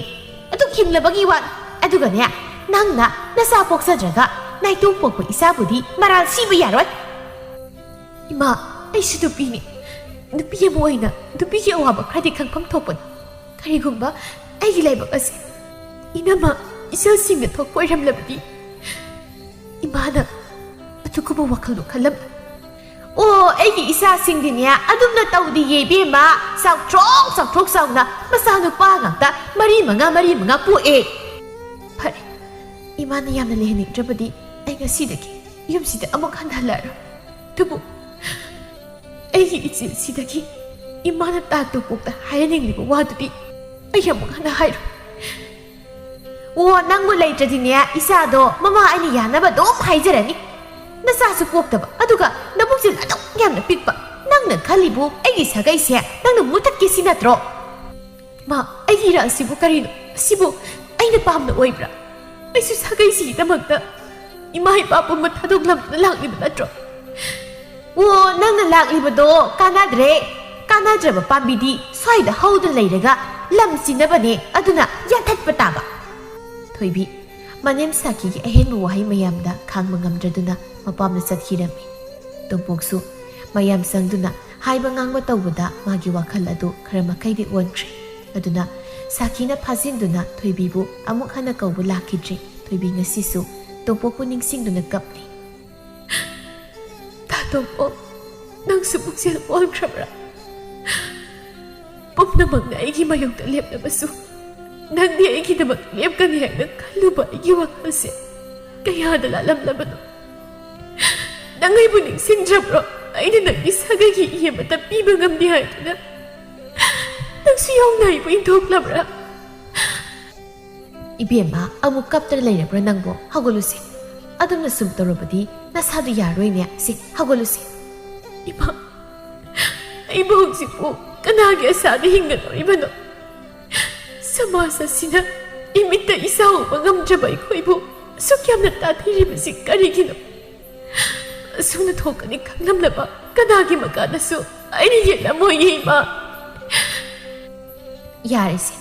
ꯑꯗꯨꯛ ꯍꯤꯡꯂꯕꯒꯤ ꯋꯥꯅꯤ꯫ ꯑꯗꯨꯒꯅꯦ, ꯅꯪꯅ ꯅꯆꯥ ꯄꯣꯛꯆꯗ꯭ꯔꯒ ꯅꯥꯏꯇꯣꯝ ꯄꯣꯛꯄ ꯏꯆꯥꯕꯨꯗꯤ ꯃꯔꯥꯜ ꯁꯤꯕ ꯌꯥꯔꯣꯏ꯫ ꯏꯃꯥ, ꯑꯩꯁꯨ ꯅꯨꯄꯤꯅꯤ꯫ ꯅꯨꯄꯤ ꯑꯃ ꯑꯣꯏꯅ ꯅꯨꯄꯤꯒꯤ ꯑꯋꯥꯕ ꯈꯔꯗꯤ ꯈꯪꯐꯝ ꯊꯣꯛꯄꯅꯤ꯫ ꯀꯔꯤꯒꯨꯝꯕ ꯑꯩꯒꯤ ꯂꯥꯏꯕꯛ ꯑꯁꯤ ꯏꯅꯝꯃ ꯏꯆꯜꯁꯤꯡꯗ ꯊꯣꯛꯄ ꯑꯣꯏꯔꯝꯂꯕꯗꯤ, ꯏꯃꯥꯅ ꯑꯗꯨꯒꯨꯝꯕ ꯋꯥꯈꯜꯗꯣ ꯈꯜꯂꯝꯂꯣꯏ꯫ ꯑꯣ, ꯑꯩꯒꯤ ꯏꯆꯥꯁꯤꯡꯗꯤꯅꯦ ꯑꯗꯨꯝꯅ ꯇꯧꯗꯤꯌꯦ ꯏꯕꯦꯝꯃ꯫ ꯆꯥꯎꯊ꯭ꯔꯣꯛ ꯆꯥꯎꯊ꯭ꯔꯣꯛ ꯆꯥꯎꯅ ꯃꯆꯥꯅꯨꯄꯥ ꯉꯥꯛꯇ ꯃꯔꯤ ꯃꯉꯥ, ꯃꯔꯤ ꯃꯉꯥ ꯄꯣꯛꯑꯦ꯫ ꯐꯔꯦ, ꯏꯃꯥꯅ ꯌꯥꯝꯅ ꯂꯩꯍꯟꯅꯤꯡꯗ꯭ꯔꯕꯗꯤ ꯑꯩ ꯉꯁꯤꯗꯒꯤ ꯌꯨꯝꯁꯤꯗ ꯑꯃꯨꯛ ꯍꯟꯅ ꯍꯜꯂꯛꯑꯔꯣꯏ꯫ ꯑꯗꯨꯕꯨ ꯑꯩꯒꯤ ꯏꯆꯦꯁꯤꯗꯒꯤ ꯏꯃꯥꯅ ꯇꯥ ꯇꯣꯝꯄꯣꯛꯇ ꯍꯥꯏꯍꯟꯅꯤꯡꯂꯤꯕ ꯋꯥꯗꯨꯗꯤ ꯑꯩ ꯑꯃꯨꯛ ꯍꯟꯅ ꯍꯥꯏꯔꯣꯏ꯫ ꯑꯣ, ꯅꯪꯕꯨ ꯂꯩꯇ꯭ꯔꯗꯤꯅꯦ, ꯏꯆꯥꯗꯣ ꯃꯃꯥ ꯑꯩꯅ ꯌꯥꯅꯕ ꯑꯗꯨꯝ ꯍꯥꯏꯖꯔꯅꯤ꯫ ꯅꯆꯥꯁꯨ ꯄꯣꯛꯇꯕ, ꯑꯗꯨꯒ ꯅꯕꯨꯛꯁꯦ ꯑꯗꯨꯛ ꯌꯥꯝꯅ ꯄꯤꯛꯄ꯫ ꯅꯪꯅ ꯈꯜꯂꯤꯕꯨ ꯑꯩꯒꯤ ꯁꯥꯒꯩꯁꯦ ꯅꯪꯅ ꯃꯨꯊꯠꯀꯦ ꯁꯤ ꯅꯠꯇ꯭ꯔꯣ? ꯃꯥ, ꯑꯩꯒꯤ ꯏꯔꯥ ꯑꯁꯤꯕꯨ ꯀꯔꯤꯅꯣ? ꯑꯁꯤꯕꯨ ꯑꯩꯅ ꯄꯥꯝꯅ ꯑꯣꯏꯕ꯭ꯔꯥ? ꯑꯩꯁꯨ ꯁꯥꯒꯩꯁꯤꯒꯤꯗꯃꯛꯇ ꯏꯃꯥ ꯏꯄꯥ ꯄꯨꯝꯕ ꯊꯥꯗꯣꯛꯂꯝꯗꯨꯅ ꯂꯥꯛꯂꯤꯕ ꯅꯠꯇ꯭ꯔꯣ? ꯑꯣ, ꯅꯪꯅ ꯂꯥꯛꯂꯤꯕꯗꯣ ꯀꯥꯟꯅꯗ꯭ꯔꯦ꯫ ꯀꯥꯟꯅꯗ꯭ꯔꯕ ꯄꯥꯝꯕꯤꯗꯤ ꯁ꯭ꯋꯥꯏꯗ ꯍꯧꯗꯨꯅ ꯂꯩꯔꯒ ꯂꯝ ꯁꯤꯅꯕꯅꯦ, ꯑꯗꯨꯅ ꯌꯥꯟꯊꯠꯄ ꯇꯥꯕ꯫ ꯊꯣꯏꯕꯤ, ꯃꯅꯦꯝ ꯁꯥꯈꯤꯒꯤ ꯑꯍꯦꯟꯕ ꯋꯥꯍꯩ ꯃꯌꯥꯝꯗ ꯈꯥꯡꯕ ꯉꯝꯗ꯭ꯔꯗꯨꯅ ꯃꯄꯥꯝꯗ ꯆꯠꯈꯤꯔꯝꯃꯤ꯫ ꯇꯣꯝꯄꯣꯛꯁꯨ ꯃꯌꯥꯝ ꯆꯪꯗꯨꯅ ꯍꯥꯏꯕ ꯉꯥꯡꯕ ꯇꯧꯕꯗ ꯃꯥꯒꯤ ꯋꯥꯈꯜ ꯑꯗꯨ ꯈꯔ ꯃꯈꯩꯗꯤ ꯑꯣꯟꯈ꯭ꯔꯦ꯫ ꯑꯗꯨꯅ ꯁꯥꯈꯤꯅ ꯐꯥꯖꯤꯟꯗꯨꯅ ꯊꯣꯏꯕꯤꯕꯨ ꯑꯃꯨꯛ ꯍꯟꯅ ꯀꯧꯕ ꯂꯥꯛꯈꯤꯗ꯭ꯔꯦ꯫ ꯊꯣꯏꯕꯤ ꯉꯁꯤꯁꯨ ꯇꯣꯝꯄꯣꯛꯄꯨ ꯅꯤꯡꯁꯤꯡꯗꯨꯅ ꯀꯞꯂꯤ꯫ "ꯇꯥ ꯇꯣꯝꯄꯣꯛ, ꯅꯪꯁꯨ ꯄꯨꯛꯆꯦꯜ ꯑꯣꯟꯈ꯭ꯔꯕ꯭ꯔꯥ? ꯄꯨꯝꯅꯃꯛꯅ ꯑꯩꯒꯤ ꯃꯥꯌꯣꯛꯇ ꯂꯦꯞꯂꯕꯁꯨ, ꯅꯪꯗꯤ ꯑꯩꯒꯤꯗꯃꯛ ꯂꯦꯞꯀꯅꯤ ꯍꯥꯏꯅ ꯈꯜꯂꯨꯕ ꯑꯩꯒꯤ ꯋꯥꯈꯜꯁꯦ ꯀꯌꯥꯗ ꯂꯥꯜꯂꯝꯂꯕꯅꯣ? ꯅꯪ ꯑꯩꯕꯨ ꯅꯤꯡꯁꯤꯡꯗ꯭ꯔꯕ꯭ꯔꯣ? ꯑꯩꯅ ꯅꯪꯒꯤ ꯁꯥꯒꯩꯒꯤ ꯏ ꯑꯃꯠꯇ ꯄꯤꯕ ꯉꯝꯗꯦ ꯍꯥꯏꯗꯨꯅ ꯅꯪꯁꯨ ꯌꯥꯎꯅ ꯑꯩꯕꯨ ꯏꯟꯊꯣꯛꯂꯕ꯭ꯔꯥ?" "ꯏꯕꯦꯝꯃ, ꯑꯃꯨꯛ ꯀꯞꯇꯅ ꯂꯩꯔꯕ꯭ꯔꯥ ꯅꯪꯕꯣ? ꯍꯧꯒꯠꯂꯨꯁꯦ꯫ ꯑꯗꯨꯝꯅ ꯁꯨꯝ ꯇꯧꯔꯕꯗꯤ ꯅꯁꯥꯗꯨ ꯌꯥꯔꯣꯏꯅꯦ꯫ ꯁꯤ, ꯍꯧꯒꯠꯂꯨꯁꯦ꯫" "ꯏꯃꯥ, ꯑꯩꯕꯨ ꯍꯧꯖꯤꯛꯄꯨ ꯀꯅꯥꯒꯤ ꯑꯁꯥꯗ ꯍꯤꯡꯒꯗꯧꯔꯤꯕꯅꯣ? ꯁꯃꯥꯖ ꯑꯁꯤꯅ ꯏꯃꯤꯠꯇ ꯏꯆꯥ ꯎꯕ ꯉꯝꯗ꯭ꯔꯕ ꯑꯩꯈꯣꯏꯕꯨ ꯑꯁꯨꯛ ꯌꯥꯝꯅ ꯇꯥꯊꯤꯔꯤꯕꯁꯤ ꯀꯔꯤꯒꯤꯅꯣ? ꯑꯁꯨꯝꯅ ꯊꯣꯛꯀꯅꯤ ꯈꯪꯂꯝꯂꯕ ꯀꯅꯥꯒꯤ ꯃꯀꯥꯗꯁꯨ ꯑꯩꯅ ꯌꯦꯠꯂꯝꯃꯣꯏꯌꯦ, ꯏꯃꯥ꯫" "ꯌꯥꯔꯦꯁꯦ,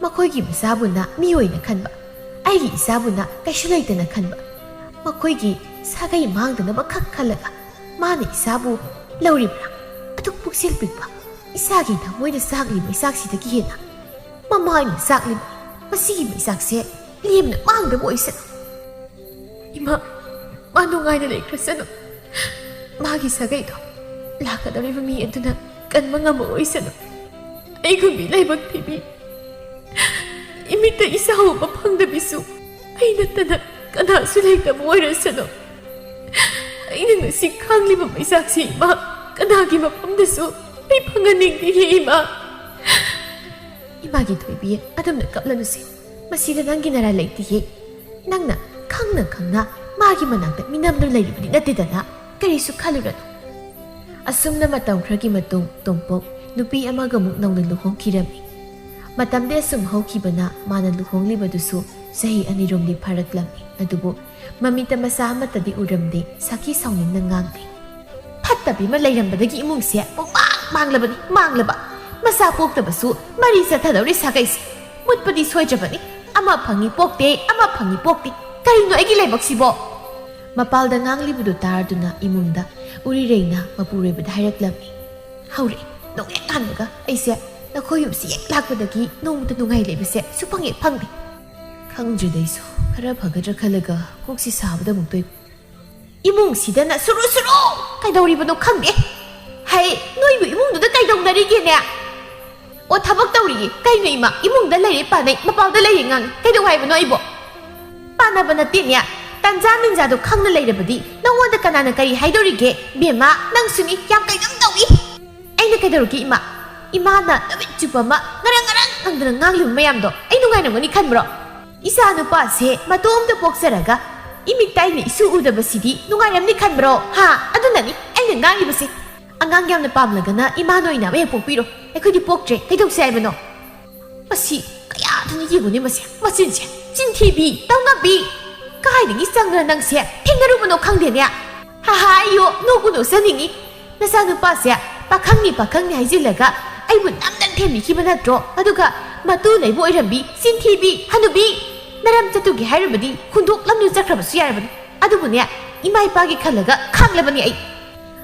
ꯃꯈꯣꯏꯒꯤ ꯃꯆꯥꯕꯨꯅ ꯃꯤꯑꯣꯏꯅ ꯈꯟꯕ, ꯑꯩꯒꯤ ꯏꯆꯥꯕꯨꯅ ꯀꯩꯁꯨ ꯂꯩꯇꯅ ꯈꯟꯕ, ꯃꯈꯣꯏꯒꯤ ꯁꯥꯒꯩ ꯃꯥꯡꯗꯅꯕ ꯈꯛ ꯈꯜꯂꯒ ꯃꯥꯅ ꯏꯆꯥꯕꯨ ꯂꯧꯔꯤꯕ꯭ꯔꯥ? ꯑꯗꯨꯛ ꯄꯨꯛꯆꯦꯜ ꯄꯤꯛꯄ, ꯏꯆꯥꯒꯤ ꯊꯃꯣꯏꯅ ꯆꯥꯛꯂꯤ ꯃꯩꯆꯥꯛꯁꯤꯗꯒꯤ ꯍꯦꯟꯅ ꯃꯃꯥꯅ ꯆꯥꯛꯂꯤꯕ ꯃꯁꯤꯒꯤ ꯃꯩꯆꯥꯛꯁꯦ ꯂꯦꯝꯅ ꯃꯥꯡꯗꯕ ꯑꯣꯏꯁꯅꯨ꯫ ꯏꯃꯥ, ꯃꯥ ꯅꯨꯡꯉꯥꯏꯅ ꯂꯩꯈ꯭ꯔꯁꯅꯨ꯫ ꯃꯥꯒꯤ ꯁꯥꯒꯩꯗꯣ ꯂꯥꯛꯀꯗꯧꯔꯤꯕ ꯃꯤ ꯑꯗꯨꯅ ꯀꯟꯕ ꯉꯝꯃꯛꯑꯣꯏꯁꯅꯨ꯫ ꯑꯩꯒꯨꯝꯕꯤ ꯂꯥꯏꯕꯛ ꯊꯤꯕꯤ, ꯏꯃꯤꯠꯇ ꯏꯆꯥ ꯎꯕ ꯐꯪꯗꯕꯤꯁꯨ ꯑꯩ ꯅꯠꯇꯅ ꯀꯅꯥꯁꯨ ꯂꯩꯇꯕ ꯑꯣꯏꯔꯁꯅꯨ꯫ ꯑꯩꯅ ꯉꯁꯤ ꯈꯥꯡꯂꯤꯕ ꯃꯩꯆꯥꯛꯁꯤ, ꯏꯃꯥ, ꯀꯅꯥꯒꯤ ꯃꯐꯝꯗꯁꯨ ꯑꯩ ꯐꯪꯍꯟꯅꯤꯡꯗꯦ, ꯏꯃꯥ꯫" "ꯏꯃꯥꯒꯤ ꯊꯣꯏꯕꯤ, ꯑꯗꯨꯝꯅ ꯀꯞꯂꯅꯨꯁꯦ꯫ ꯃꯁꯤꯗ ꯅꯪꯒꯤ ꯅꯔꯥ ꯂꯩꯇꯦꯌꯦ꯫ ꯅꯪꯅ ꯈꯪꯅ ꯈꯪꯅ ꯃꯥꯒꯤ ꯃꯅꯥꯛꯇ ꯃꯤꯅꯝꯗꯨꯅ ꯂꯩꯔꯤꯕꯗꯤ ꯅꯠꯇꯦꯗꯅ, ꯀꯔꯤꯁꯨ ꯈꯜꯂꯨꯔꯅꯨ꯫ ꯑꯁꯨꯝꯅ ꯃꯇꯝ ꯈꯔꯒꯤ ꯃꯇꯨꯡ ꯇꯣꯝꯄꯣꯛ ꯅꯨꯄꯤ ꯑꯃꯒ ꯑꯃꯨꯛ ꯅꯧꯅ ꯂꯨꯍꯣꯡꯈꯤꯔꯝꯃꯤ꯫ ꯃꯇꯝꯗꯤ ꯑꯁꯨꯝ ꯍꯧꯈꯤꯕꯅ ꯃꯥꯅ ꯂꯨꯍꯣꯡꯂꯤꯕꯗꯨꯁꯨ ꯆꯍꯤ ꯑꯅꯤꯔꯣꯝꯗꯤ ꯐꯥꯔꯛꯂꯝꯃꯤ꯫ ꯑꯗꯨꯕꯨ ꯃꯃꯤꯠꯇ ꯃꯆꯥ ꯑꯃꯠꯇꯗꯤ ꯎꯔꯝꯗꯦ꯫ ꯁꯥꯈꯤ ꯁꯥꯎꯅꯤꯡꯅ ꯉꯥꯡꯗꯦ꯫ ꯐꯠꯇꯕꯤ ꯑꯃ ꯂꯩꯔꯝꯕꯗꯒꯤ ꯏꯃꯨꯡꯁꯦ ꯄꯨꯡꯃꯥꯡ ꯃꯥꯡꯂꯕꯅꯤ, ꯃꯥꯡꯂꯕ꯫ ꯃꯆꯥ ꯄꯣꯛꯇꯕꯁꯨ ꯃꯔꯤ ꯆꯠꯊꯗꯧꯔꯤ ꯁꯥꯒꯩꯁꯦ꯫ ꯃꯨꯠꯄꯗꯤ ꯁꯣꯏꯗ꯭ꯔꯕꯅꯤ꯫ ꯑꯃ ꯐꯪꯉꯤ ꯄꯣꯛꯇꯦ, ꯑꯃ ꯐꯪꯉꯤ ꯄꯣꯛꯇꯦ꯫ ꯀꯔꯤꯅꯣ ꯑꯩꯒꯤ ꯂꯥꯏꯕꯛꯁꯤꯕꯣ? ꯃꯄꯥꯜꯗ ꯉꯥꯡꯂꯤꯕꯗꯨ ꯇꯥꯔꯗꯨꯅ ꯏꯃꯨꯡꯗ ꯎꯔꯤꯔꯩꯅ ꯃꯄꯨꯔꯣꯏꯕꯗ ꯍꯥꯏꯔꯛꯂꯝꯃꯤ꯫ ꯍꯧꯔꯛꯑꯦ꯫ ꯅꯣꯡꯍꯦꯛ ꯍꯥꯟꯕꯒ ꯑꯩꯁꯦ ꯅꯈꯣꯏ ꯌꯨꯝꯁꯤ ꯍꯦꯛ ꯂꯥꯛꯄꯗꯒꯤ ꯅꯣꯡꯃꯇ ꯅꯨꯡꯉꯥꯏ ꯂꯩꯕꯁꯦ ꯁꯨꯐꯪ ꯍꯦꯛ ꯐꯪꯗꯦ꯫ ꯈꯪꯗ꯭ꯔꯦꯗ ꯑꯩꯁꯨ꯫ ꯈꯔ ꯐꯒꯗ꯭ꯔꯥ ꯈꯜꯂꯒ ꯀꯣꯛꯁꯤ ꯁꯥꯕꯗ ꯑꯃꯨꯛ ꯇꯣꯏ꯫ ꯏꯃꯨꯡꯁꯤꯗꯅ ꯁꯨꯔꯨ ꯁꯨꯔꯨ ꯀꯩꯗꯧꯔꯤꯕꯅꯣ ꯈꯪꯗꯦ꯫ ꯍꯩ, ꯅꯣꯏꯕꯨ ꯏꯃꯨꯡꯗꯨꯗ ꯀꯩꯗꯧꯅꯔꯤꯒꯦꯅꯦ? ꯑꯣ, ꯊꯕꯛ ꯇꯧꯔꯤꯌꯦ꯫ ꯀꯩꯅꯣ ꯏꯃꯥ, ꯏꯃꯨꯡꯗ ꯂꯩꯔꯦ ꯄꯥꯅꯩ, ꯃꯄꯥꯟꯗ ꯂꯩꯔꯦ ꯉꯥꯡꯉꯤ꯫ ꯀꯩꯗꯧ ꯍꯥꯏꯕꯅꯣ ꯑꯩꯕꯣ? ꯄꯥꯅꯕ ꯅꯠꯇꯦꯅꯦ꯫ ꯇꯟꯖꯥ ꯃꯦꯟꯖꯥꯗꯣ ꯈꯪꯅ ꯂꯩꯔꯕꯗꯤ ꯅꯪꯉꯣꯟꯗ ꯀꯅꯥꯅ ꯀꯔꯤ ꯍꯥꯏꯗꯧꯔꯤꯒꯦ? ꯕꯦꯝꯃ, ꯅꯪꯁꯨꯅꯤ, ꯌꯥꯝ ꯀꯩꯅꯣꯝ ꯇꯧꯏ꯫ ꯑꯩꯅ ꯀꯩꯗꯧꯔꯒꯦ ꯏꯃꯥ? ꯏꯃꯥꯅ ꯅꯨꯃꯤꯠ ꯆꯨꯞꯄ ꯑꯃ ꯉꯔꯪ ꯉꯔꯪ ꯉꯪꯗꯅ ꯉꯥꯡꯂꯤꯕ ꯃꯌꯥꯝꯗꯣ ꯑꯩ ꯅꯨꯡꯉꯥꯏꯔꯝꯒꯅꯤ ꯈꯟꯕ꯭ꯔꯣ? ꯏꯆꯥ ꯅꯨꯄꯥꯁꯦ ꯃꯇꯣꯝꯇ ꯄꯣꯛꯆꯔꯒ ꯏꯃꯤꯠꯇ ꯑꯩꯅ ꯏꯁꯨ ꯎꯗꯕꯁꯤꯗꯤ ꯅꯨꯡꯉꯥꯏꯔꯝꯅꯤ ꯈꯟꯕ꯭ꯔꯣ? ꯍꯥ? ꯑꯗꯨꯅꯅꯤ ꯑꯩꯅ ꯉꯥꯡꯂꯤꯕꯁꯦ꯫ ꯑꯉꯥꯡ ꯌꯥꯝꯅ ꯄꯥꯝꯂꯒꯅ ꯏꯃꯥꯅ ꯑꯣꯏꯅ ꯑꯃ ꯍꯦꯛ ꯄꯣꯛꯄꯤꯔꯣ꯫ ꯑꯩꯈꯣꯏꯗꯤ ꯄꯣꯛꯇ꯭ꯔꯦ꯫ ꯀꯩꯗꯧꯁꯦ ꯍꯥꯏꯕꯅꯣ? ꯃꯁꯤ ꯀꯌꯥꯗꯅ ꯌꯦꯡꯉꯨꯅꯦ ꯃꯁꯦ, ꯃꯆꯤꯟꯁꯦ꯫ ꯆꯤꯟꯊꯤꯕꯤ, ꯇꯧꯅꯕꯤ꯫ ꯀꯥꯏꯗꯒꯤ ꯆꯪꯗꯅ ꯅꯪꯁꯦ ꯊꯦꯡꯅꯔꯨꯕꯅꯣ ꯈꯪꯗꯦꯅꯦ꯫ ꯍꯥꯍꯥ, ꯑꯩꯌꯣ, ꯅꯣꯛꯄꯨ ꯅꯣꯛꯆꯅꯤꯡꯉꯤ꯫ ꯅꯆꯥꯅꯨꯄꯥꯁꯦ ꯄꯥꯈꯪꯅꯤ ꯄꯥꯈꯪꯅꯤ ꯍꯥꯏꯖꯤꯜꯂꯒ ꯑꯩꯕꯨ ꯅꯝꯗꯅ ꯊꯦꯝꯕꯤꯈꯤꯕ ꯅꯠꯇ꯭ꯔꯣ? ꯑꯗꯨꯒ ꯃꯇꯨ ꯂꯩꯕ ꯑꯣꯏꯔꯝꯕꯤ, ꯆꯤꯟꯊꯤꯕꯤ, ꯍꯅꯨꯕꯤ꯫ ꯅꯔꯝ ꯆꯠꯇꯨꯒꯦ ꯍꯥꯏꯔꯕꯗꯤ ꯍꯨꯟꯗꯣꯛꯂꯝꯗꯨꯅ ꯆꯠꯈ꯭ꯔꯕꯁꯨ ꯌꯥꯔꯕꯅꯤ꯫ ꯑꯗꯨꯕꯨꯅꯦ, ꯏꯃꯥ ꯏꯄꯥꯒꯤ ꯈꯜꯂꯒ ꯈꯥꯡꯂꯕꯅꯤ ꯑꯩ꯫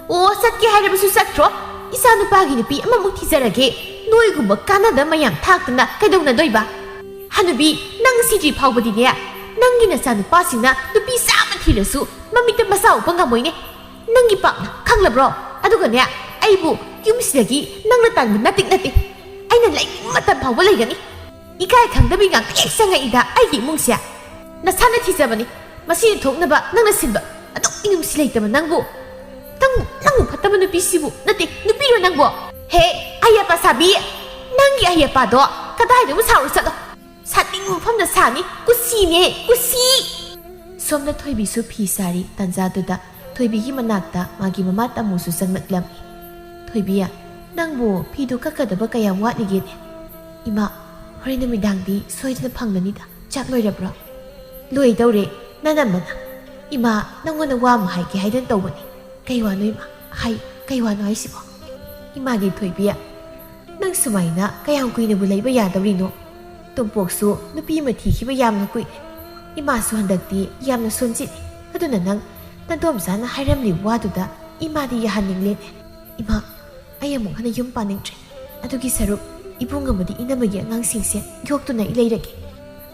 ꯑꯣ, ꯆꯠꯀꯦ ꯍꯥꯏꯔꯕꯁꯨ ꯆꯠꯈ꯭ꯔꯣ꯫ ꯏꯆꯥ ꯅꯨꯄꯥꯒꯤ ꯅꯨꯄꯤ ꯑꯃꯃꯨꯛ ꯊꯤꯖꯔꯒꯦ꯫ ꯅꯣꯏꯒꯨꯝꯕ ꯀꯥꯟꯅꯗꯕ ꯃꯌꯥꯝ ꯊꯥꯛꯇꯅ ꯀꯩꯗꯧꯅꯗꯣꯏꯕ? ꯍꯅꯨꯕꯤ, ꯅꯪ ꯁꯤꯗ꯭ꯔꯤ ꯐꯥꯎꯕꯗꯤꯅꯦ, ꯅꯪꯒꯤ ꯅꯆꯥ ꯅꯨꯄꯥꯁꯤꯡꯅ ꯅꯨꯄꯤ ꯆꯥꯝꯃ ꯊꯤꯔꯁꯨ ꯃꯃꯤꯠꯇ ꯃꯆꯥ ꯎꯕ ꯉꯝꯃꯣꯏꯅꯦ꯫ ꯅꯪꯒꯤ ꯄꯥꯞꯅ ꯈꯪꯂꯕ꯭ꯔꯣ? ꯑꯗꯨꯒꯅꯦ, ꯑꯩꯕꯨ ꯌꯨꯝꯁꯤꯗꯒꯤ ꯅꯪꯅ ꯇꯥꯟꯕ ꯅꯠꯇꯦ, ꯅꯠꯇꯦ꯫ ꯑꯩꯅ ꯂꯩꯅꯤꯡꯕ ꯃꯇꯝ ꯐꯥꯎꯕ ꯂꯩꯒꯅꯤ꯫ ꯏꯀꯥꯏ ꯈꯪꯗꯕꯤ ꯉꯥꯛꯇ ꯍꯦꯛ ꯆꯪꯉꯛꯏꯗ ꯑꯩꯒꯤ ꯏꯃꯨꯡꯁꯦ꯫ ꯅꯁꯥꯅ ꯊꯤꯖꯕꯅꯤ꯫ ꯃꯁꯤꯅ ꯊꯣꯛꯅꯕ ꯅꯪꯅ ꯁꯤꯟꯕ꯫ ꯑꯗꯨꯛ ꯃꯤꯅꯨꯡꯁꯤ ꯂꯩꯇꯕ ꯅꯪꯕꯨ꯫ ꯅꯪ, ꯅꯪꯕꯨ ꯐꯠꯇꯕ ꯅꯨꯄꯤꯁꯤꯕꯨ, ꯅꯠꯇꯦ, ꯅꯨꯄꯤꯔꯣ ꯅꯪꯕꯣ? ꯍꯦ, ꯑꯍꯩ ꯑꯄꯥ ꯁꯥꯕꯤ! ꯅꯪꯒꯤ ꯑꯍꯩ ꯑꯄꯥꯗꯣ ꯀꯗꯥꯏꯗꯕꯨ ꯁꯥꯔꯨ ꯆꯠꯂꯣ꯫ ꯁꯥꯅꯤꯡꯕ ꯃꯐꯝꯗ ꯁꯥꯅꯤ꯫ ꯀꯨꯁꯤꯅꯦ, ꯀꯨꯁꯤ! ꯁꯣꯝꯗ ꯊꯣꯏꯕꯤꯁꯨ ꯐꯤ ꯁꯥꯔꯤ꯫ ꯇꯥꯟꯖꯥꯗꯨꯗ ꯊꯣꯏꯕꯤꯒꯤ ꯃꯅꯥꯛꯇ ꯃꯥꯒꯤ ꯃꯃꯥ ꯇꯥꯃꯨꯁꯨ ꯆꯪꯂꯛꯂꯝꯃꯤ꯫ "ꯊꯣꯏꯕꯤ, ꯅꯪꯕꯨ ꯐꯤꯗꯨ ꯀꯛꯀꯗꯕ ꯀꯌꯥꯝ ꯋꯥꯠꯂꯤꯒꯦꯅꯦ?" "ꯏꯃꯥ, ꯍꯣꯔꯦꯟ ꯅꯨꯃꯤꯗꯥꯡꯗꯤ ꯁꯣꯏꯗꯅ ꯐꯪꯒꯅꯤꯗ꯫ ꯆꯥꯛ ꯂꯣꯏꯔꯕ꯭ꯔꯣ?" "ꯂꯣꯏꯗꯧꯔꯦ, ꯅꯅꯝꯃꯅ꯫ ꯏꯃꯥ, ꯅꯪꯉꯣꯟꯗ ꯋꯥ ꯑꯃ ꯍꯥꯏꯒꯦ ꯍꯥꯏꯗꯅ ꯇꯧꯕꯅꯤ꯫" "ꯀꯩ ꯋꯥꯅꯣ ꯏꯃꯥ? ꯍꯥꯏ, ꯀꯩ ꯋꯥꯅꯣ ꯍꯥꯏꯁꯤꯕꯣ?" "ꯏꯃꯥꯒꯤ ꯊꯣꯏꯕꯤ, ꯅꯪ ꯁꯨꯃꯥꯏꯅ ꯀꯌꯥꯝ ꯀꯨꯏꯅꯕꯨ ꯂꯩꯕ ꯌꯥꯗꯧꯔꯤꯅꯣ? ꯇꯣꯝꯄꯣꯛꯁꯨ ꯅꯨꯄꯤ ꯑꯃ ꯊꯤꯈꯤꯕ ꯌꯥꯝꯅ ꯀꯨꯏꯔꯦ꯫ ꯏꯃꯥꯁꯨ ꯍꯟꯗꯛꯇꯤ ꯌꯥꯝꯅ ꯁꯣꯟꯖꯤꯜꯂꯤ꯫ ꯑꯗꯨꯅ ꯅꯪ ꯅꯗꯣꯝꯆꯥꯅ ꯍꯥꯏꯔꯝꯂꯤꯕ ꯋꯥꯗꯨꯗ ꯏꯃꯥꯗꯤ ꯌꯥꯍꯟꯅꯤꯡꯂꯦꯅꯦ꯫" "ꯏꯃꯥ, ꯑꯩ ꯑꯃꯨꯛ ꯍꯟꯅ ꯌꯨꯝ ꯄꯥꯅꯤꯡꯗ꯭ꯔꯦ꯫ ꯑꯗꯨꯒꯤ ꯁꯔꯨꯛ ꯏꯕꯨꯡ ꯑꯃꯗꯤ ꯏꯅꯝꯃꯒꯤ ꯑꯉꯥꯡꯁꯤꯡꯁꯦ ꯌꯣꯛꯇꯨꯅ ꯑꯩ ꯂꯩꯔꯒꯦ꯫"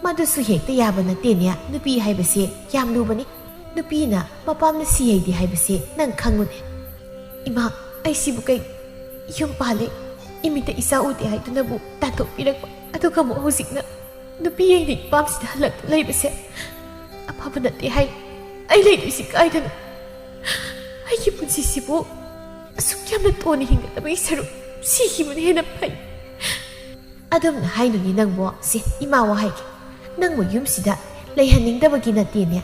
"ꯃꯗꯨꯁꯨ ꯍꯦꯛꯇ ꯌꯥꯕ ꯅꯠꯇꯦꯅꯦ꯫ ꯅꯨꯄꯤ ꯍꯥꯏꯕꯁꯦ ꯌꯥꯝ ꯂꯨꯕꯅꯤ꯫ ꯅꯨꯄꯤꯅ ꯃꯄꯥꯝꯅ ꯁꯤ ꯍꯩꯗꯦ ꯍꯥꯏꯕꯁꯦ ꯅꯪ ꯈꯪꯉꯨꯅꯦ꯫" "ꯏꯃꯥ, ꯑꯩꯁꯤꯕꯨ ꯀꯩ? ꯌꯨꯝ ꯄꯥꯜꯂꯦ, ꯏꯃꯤꯠꯇ ꯏꯆꯥ ꯎꯗꯦ ꯍꯥꯏꯗꯨꯅꯕꯨ ꯇꯥꯟꯊꯣꯛꯄꯤꯔꯛꯄ, ꯑꯗꯨꯒ ꯑꯃꯨꯛ ꯍꯧꯖꯤꯛꯅ ꯅꯨꯄꯤ ꯌꯦꯡꯅꯤꯡ ꯄꯥꯝꯁꯤꯗ ꯍꯜꯂꯛꯇꯨꯅ ꯂꯩꯕꯁꯦ ꯑꯐꯕ ꯅꯠꯇꯦ ꯍꯥꯏ꯫ ꯑꯩ ꯂꯩꯗꯣꯏꯁꯤ ꯀꯥꯏꯗꯅꯣ? ꯑꯩꯒꯤ ꯄꯨꯟꯁꯤꯁꯤꯕꯨ ꯑꯁꯨꯛ ꯌꯥꯝꯅ ꯇꯣꯟꯅ ꯍꯤꯡꯒꯗꯕꯒꯤ ꯁꯔꯨꯛ ꯁꯤꯈꯤꯕꯅ ꯍꯦꯟꯅ ꯐꯩ꯫" "ꯑꯗꯨꯝꯅ ꯍꯥꯏꯅꯨꯅꯦ ꯅꯪꯕꯣ꯫ ꯁꯦ, ꯏꯃꯥ ꯋꯥ ꯍꯥꯏꯒꯦ꯫ ꯅꯪꯕꯨ ꯌꯨꯝꯁꯤꯗ ꯂꯩꯍꯟꯅꯤꯡꯗꯕꯒꯤ ꯅꯠꯇꯦꯅꯦ꯫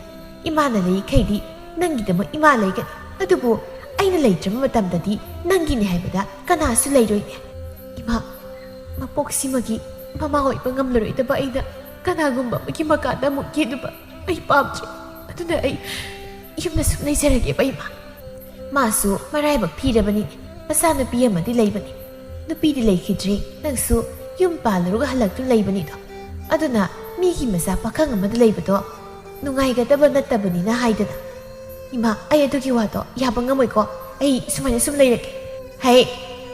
ꯏꯃꯥꯅ ꯂꯩꯈꯩꯗꯤ ꯅꯪꯒꯤꯗꯃꯛ ꯏꯃꯥ ꯂꯩꯒꯅꯤ꯫ ꯑꯗꯨꯕꯨ ꯑꯩꯅ ꯂꯩꯇ꯭ꯔꯕ ꯃꯇꯝꯗꯗꯤ ꯅꯪꯒꯤꯅꯤ ꯍꯥꯏꯕꯗ ꯀꯅꯥꯁꯨ ꯂꯩꯔꯣꯏꯅꯦ꯫" "ꯏꯃꯥ, ꯃꯄꯣꯛꯁꯤꯃꯒꯤ ꯃꯃꯥ ꯑꯣꯏꯕ ꯉꯝꯂꯔꯣꯏꯗꯕ ꯑꯩꯅ ꯀꯅꯥꯒꯨꯝꯕ ꯑꯃꯒꯤ ꯃꯀꯥꯗ ꯑꯃꯨꯛ ꯌꯦꯠꯂꯨꯕ ꯑꯩ ꯄꯥꯝꯗ꯭ꯔꯦ꯫ ꯑꯗꯨꯅ ꯑꯩ ꯌꯨꯝꯗ ꯁꯨꯝ ꯂꯩꯖꯔꯒꯦꯕ, ꯏꯃꯥ꯫" ꯃꯥꯁꯨ ꯃꯔꯥꯏꯕꯛ ꯊꯤꯔꯕꯅꯤ, ꯃꯆꯥꯅꯨꯄꯤ ꯑꯃꯗꯤ ꯂꯩꯕꯅꯤ꯫ ꯅꯨꯄꯤꯗꯤ ꯂꯩꯈꯤꯗ꯭ꯔꯦ, ꯅꯪꯁꯨ ꯌꯨꯝ ꯄꯥꯜꯂꯨꯔꯒ ꯍꯜꯂꯛꯇꯨ ꯂꯩꯕꯅꯤꯗꯣ꯫ ꯑꯗꯨꯅ ꯃꯤꯒꯤ ꯃꯆꯥ ꯄꯥꯈꯪ ꯑꯃꯗ ꯂꯩꯕꯗꯣ ꯅꯨꯡꯉꯥꯏꯒꯗꯕ ꯅꯠꯇꯕꯅꯤꯅ ꯍꯥꯏꯗꯅ꯫ "ꯏꯃꯥ, ꯑꯩ ꯑꯗꯨꯒꯤ ꯋꯥꯗꯣ ꯌꯥꯕ ꯉꯝꯃꯣꯏꯀꯣ꯫ ꯑꯩ ꯁꯨꯃꯥꯏꯅ ꯁꯨꯝ ꯂꯩꯔꯒꯦ꯫" "ꯍꯩ,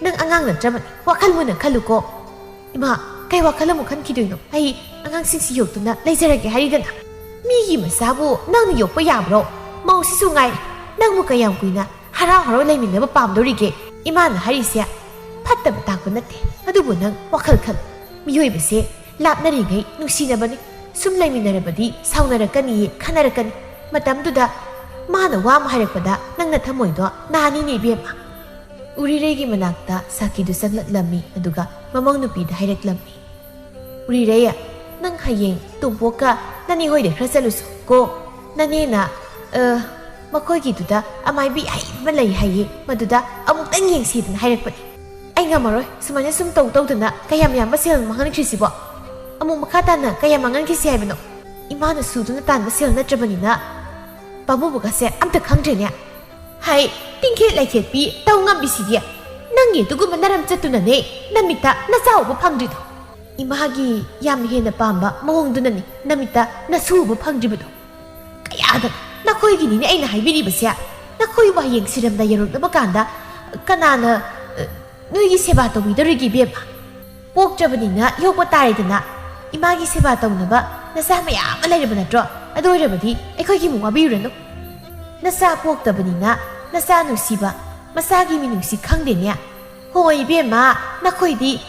ꯅꯪ ꯑꯉꯥꯡ ꯅꯠꯇ꯭ꯔꯕꯅꯤ, ꯋꯥꯈꯜ ꯃꯨꯟꯅ ꯈꯜꯂꯨꯀꯣ꯫" "ꯏꯃꯥ, ꯀꯩ ꯋꯥꯈꯜ ꯑꯃꯨꯛ ꯈꯟꯈꯤꯗꯣꯏꯅꯣ? ꯑꯩ ꯑꯉꯥꯡꯁꯤꯡꯁꯤ ꯌꯣꯛꯇꯨꯅ ꯂꯩꯖꯔꯒꯦ ꯍꯥꯏꯔꯤꯗꯅ꯫ ꯃꯤꯒꯤ ꯃꯆꯥꯕꯨ ꯅꯪꯅ ꯌꯣꯛꯄ ꯌꯥꯕ꯭ꯔꯣ? ꯃꯧꯁꯤꯁꯨ ꯉꯥꯏꯔꯦ, ꯅꯪꯕꯨ ꯀꯌꯥꯝ ꯀꯨꯏꯅ ꯍꯔꯥꯎ ꯍꯔꯥꯎ ꯂꯩꯃꯤꯟꯅꯕ ꯄꯥꯝꯗꯧꯔꯤꯒꯦ?" "ꯏꯃꯥꯅ ꯍꯥꯏꯔꯤꯁꯦ ꯐꯠꯇꯕ ꯇꯥꯛꯄ ꯅꯠꯇꯦ, ꯑꯗꯨꯕꯨ ꯅꯪ ꯋꯥꯈꯜ ꯈꯜ꯫ ꯃꯤꯑꯣꯏꯕꯁꯦ ꯂꯥꯞꯅꯔꯤꯉꯩ ꯅꯨꯡꯁꯤꯅꯕꯅꯤ꯫ ꯁꯨꯝ ꯂꯩꯃꯤꯟꯅꯔꯕꯗꯤ ꯁꯥꯎꯅꯔꯛꯀꯅꯤꯌꯦ, ꯈꯟꯅꯔꯛꯀꯅꯤ꯫ ꯃꯇꯝꯗꯨꯗ ꯃꯥꯅ ꯋꯥ ꯑꯃ ꯍꯥꯏꯔꯛꯄꯗ ꯅꯪ ꯅꯊꯃꯣꯏꯗꯣ ꯅꯥꯅꯤꯅꯦ, ꯏꯕꯦꯝꯃ꯫" ꯎꯔꯤꯔꯩꯒꯤ ꯃꯅꯥꯛꯇ ꯁꯥꯀꯤꯗꯨ ꯆꯪꯂꯛꯂꯝꯃꯤ, ꯑꯗꯨꯒ ꯃꯃꯧ ꯅꯨꯄꯤꯗ ꯍꯥꯏꯔꯛꯂꯝꯃꯤ, "ꯎꯔꯤꯔꯩ, ꯅꯪ ꯍꯌꯦꯡ ꯇꯣꯝꯄꯣꯛꯀ ꯅꯅꯦ ꯍꯣꯏꯗ ꯈꯔ ꯆꯠꯂꯨꯁꯣ ꯀꯣ꯫" ꯅꯅꯦꯅ, ꯑ, ꯃꯈꯣꯏꯒꯤꯗꯨꯗ ꯑꯃꯥꯏꯕꯤ ꯑꯍꯩꯕ ꯂꯩ ꯍꯥꯏꯌꯦ, ꯃꯗꯨꯗ ꯑꯃꯨꯛꯇꯪ ꯌꯦꯡꯁꯤꯗꯅ ꯍꯥꯏꯔꯛꯄꯅꯤ꯫ ꯑꯩ ꯉꯝꯃꯔꯣꯏ, ꯁꯨꯃꯥꯏꯅ ꯁꯨꯝ ꯇꯧ ꯇꯧꯗꯅ ꯀꯌꯥꯝ ꯌꯥꯝꯕ ꯁꯦꯜ ꯃꯥꯡꯍꯟꯈ꯭ꯔꯤꯁꯤꯕꯣ꯫ ꯑꯃꯨꯛ ꯃꯈꯥ ꯇꯥꯅ ꯀꯌꯥꯝ ꯃꯥꯡꯍꯟꯈꯤꯁꯤ ꯍꯥꯏꯕꯅꯣ? ꯏꯃꯥꯅ ꯁꯨꯗꯨꯅ ꯇꯥꯟꯕ ꯁꯦꯜ ꯅꯠꯇ꯭ꯔꯕꯅꯤꯅ ꯄꯥꯝꯃꯨꯕꯒꯁꯦ ꯑꯝꯇ ꯈꯪꯗ꯭ꯔꯦꯅꯦ꯫ ꯍꯥꯏ, ꯇꯤꯡꯈꯦꯠ ꯂꯩꯈꯦꯠꯄꯤ ꯇꯧ ꯉꯝꯕꯤꯁꯤꯗꯤ꯫ ꯅꯪꯒꯤ ꯑꯗꯨꯒꯨꯝꯕ ꯅꯔꯝ ꯆꯠꯇꯨꯅꯅꯦ ꯅꯃꯤꯠꯇ ꯅꯆꯥ ꯎꯕ ꯐꯪꯗ꯭ꯔꯤꯗꯣ꯫ ꯏꯃꯥꯒꯤ ꯌꯥꯝ ꯍꯦꯟꯅ ꯄꯥꯝꯕ ꯃꯑꯣꯡꯗꯨꯅꯅꯤ ꯅꯃꯤꯠꯇ ꯅꯁꯨ ꯎꯕ ꯐꯪꯗ꯭ꯔꯤꯕꯗꯣ꯫ ꯀꯌꯥꯗ ꯅꯈꯣꯏꯒꯤꯅꯤꯅꯦ ꯑꯩꯅ ꯍꯥꯏꯕꯤꯔꯤꯕꯁꯦ꯫ ꯅꯈꯣꯏꯕꯨ ꯍꯌꯦꯡ ꯁꯤꯔꯝꯗ ꯌꯧꯔꯛꯂꯕ ꯀꯥꯟꯗ ꯀꯅꯥꯅ, ꯑ, ꯅꯣꯏꯒꯤ ꯁꯦꯕꯥ ꯇꯧꯕꯤꯗꯧꯔꯤꯒꯦ, ꯏꯕꯦꯝꯃ? ꯄꯣꯛꯇ꯭ꯔꯕꯅꯤꯅ ꯌꯣꯛꯄ ꯇꯥꯔꯦꯗꯅ꯫ ꯏꯃꯥꯒꯤ ꯁꯦꯕꯥ ꯇꯧꯅꯕ ꯅꯆꯥ ꯃꯌꯥꯝ ꯑꯃ ꯂꯩꯔꯕ ꯅꯠꯇ꯭ꯔꯣ? ꯑꯗꯨ ꯑꯣꯏꯔꯕꯗꯤ ꯑꯩꯈꯣꯏꯒꯤ ꯑꯃꯨꯛ ꯋꯥꯕꯤꯔꯨꯔꯅꯨ꯫ ꯅꯆꯥ ꯄꯣꯛꯇꯕꯅꯤꯅ ꯅꯆꯥ ꯅꯨꯡꯁꯤꯕ, ꯃꯆꯥꯒꯤ ꯃꯤꯅꯨꯡꯁꯤ ꯈꯪꯗꯦꯅꯦ꯫ ꯍꯣꯏ ꯏꯕꯦꯝꯃ, ꯅꯈꯣꯏꯗꯤ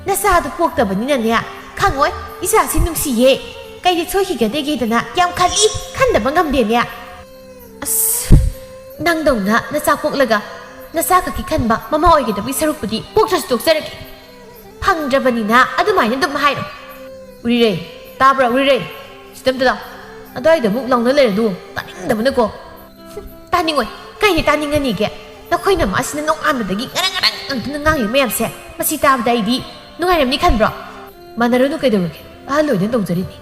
ꯅꯆꯥꯗꯨ ꯄꯣꯛꯇꯕꯅꯤꯅꯅꯦ ꯈꯪꯉꯣꯏ꯫ ꯏꯆꯥꯁꯤ ꯅꯨꯡꯁꯤꯌꯦ, ꯀꯩꯗꯤ ꯁꯣꯏꯈꯤꯒꯗꯒꯦꯗꯅ ꯌꯥꯝ ꯈꯜꯂꯤ, ꯈꯟꯗꯕ ꯉꯝꯗꯦꯅꯦ꯫ ꯑꯁ, ꯅꯪꯗꯧꯅ ꯅꯆꯥ ꯄꯣꯛꯂꯒ ꯅꯆꯥ ꯈꯛꯀꯤ ꯈꯟꯕ ꯃꯃꯥ ꯑꯣꯏꯒꯗꯕꯒꯤ ꯁꯔꯨꯛꯄꯨꯗꯤ ꯄꯣꯛꯇ꯭ꯔꯁꯨ ꯇꯣꯛꯆꯔꯒꯦ꯫ ꯐꯪꯗ꯭ꯔꯕꯅꯤꯅ ꯑꯗꯨꯃꯥꯏꯅ ꯑꯗꯨꯝ ꯍꯥꯏꯔꯣ꯫ ꯎꯔꯤꯔꯩ, ꯇꯥꯕ꯭ꯔꯥ ꯎꯔꯤꯔꯩ? ꯁꯤꯗ ꯑꯝꯇ ꯂꯥꯎ꯫ ꯑꯗꯨꯋꯥꯏꯗ ꯑꯃꯨꯛ ꯂꯥꯎꯅ ꯂꯩꯔꯅꯨ, ꯇꯥꯅꯤꯡꯗꯕꯅꯀꯣ꯫ ꯍꯨꯝ, ꯇꯥꯅꯤꯡꯉꯣꯏ, ꯀꯩꯒꯤ ꯇꯥꯅꯤꯡꯉꯅꯤꯒꯦ? ꯅꯈꯣꯏ ꯅꯃꯥꯁꯤꯅ ꯅꯣꯡꯉꯥꯟꯕꯗꯒꯤ ꯉꯔꯪ ꯉꯔꯪ ꯉꯥꯡꯗꯨꯅ ꯉꯥꯡꯉꯤꯕ ꯃꯌꯥꯝꯁꯦ, ꯃꯁꯤ ꯇꯥꯕꯗ ꯑꯩꯗꯤ ꯅꯨꯡꯉꯥꯏꯔꯝꯅꯤ ꯈꯟꯕ꯭ꯔꯣ? ꯃꯥꯟꯅꯔꯨꯅꯨ ꯀꯩꯗꯧꯔꯒꯦ, ꯑꯍꯜ ꯑꯣꯏꯗꯅ ꯇꯧꯖꯔꯤꯅꯤ꯫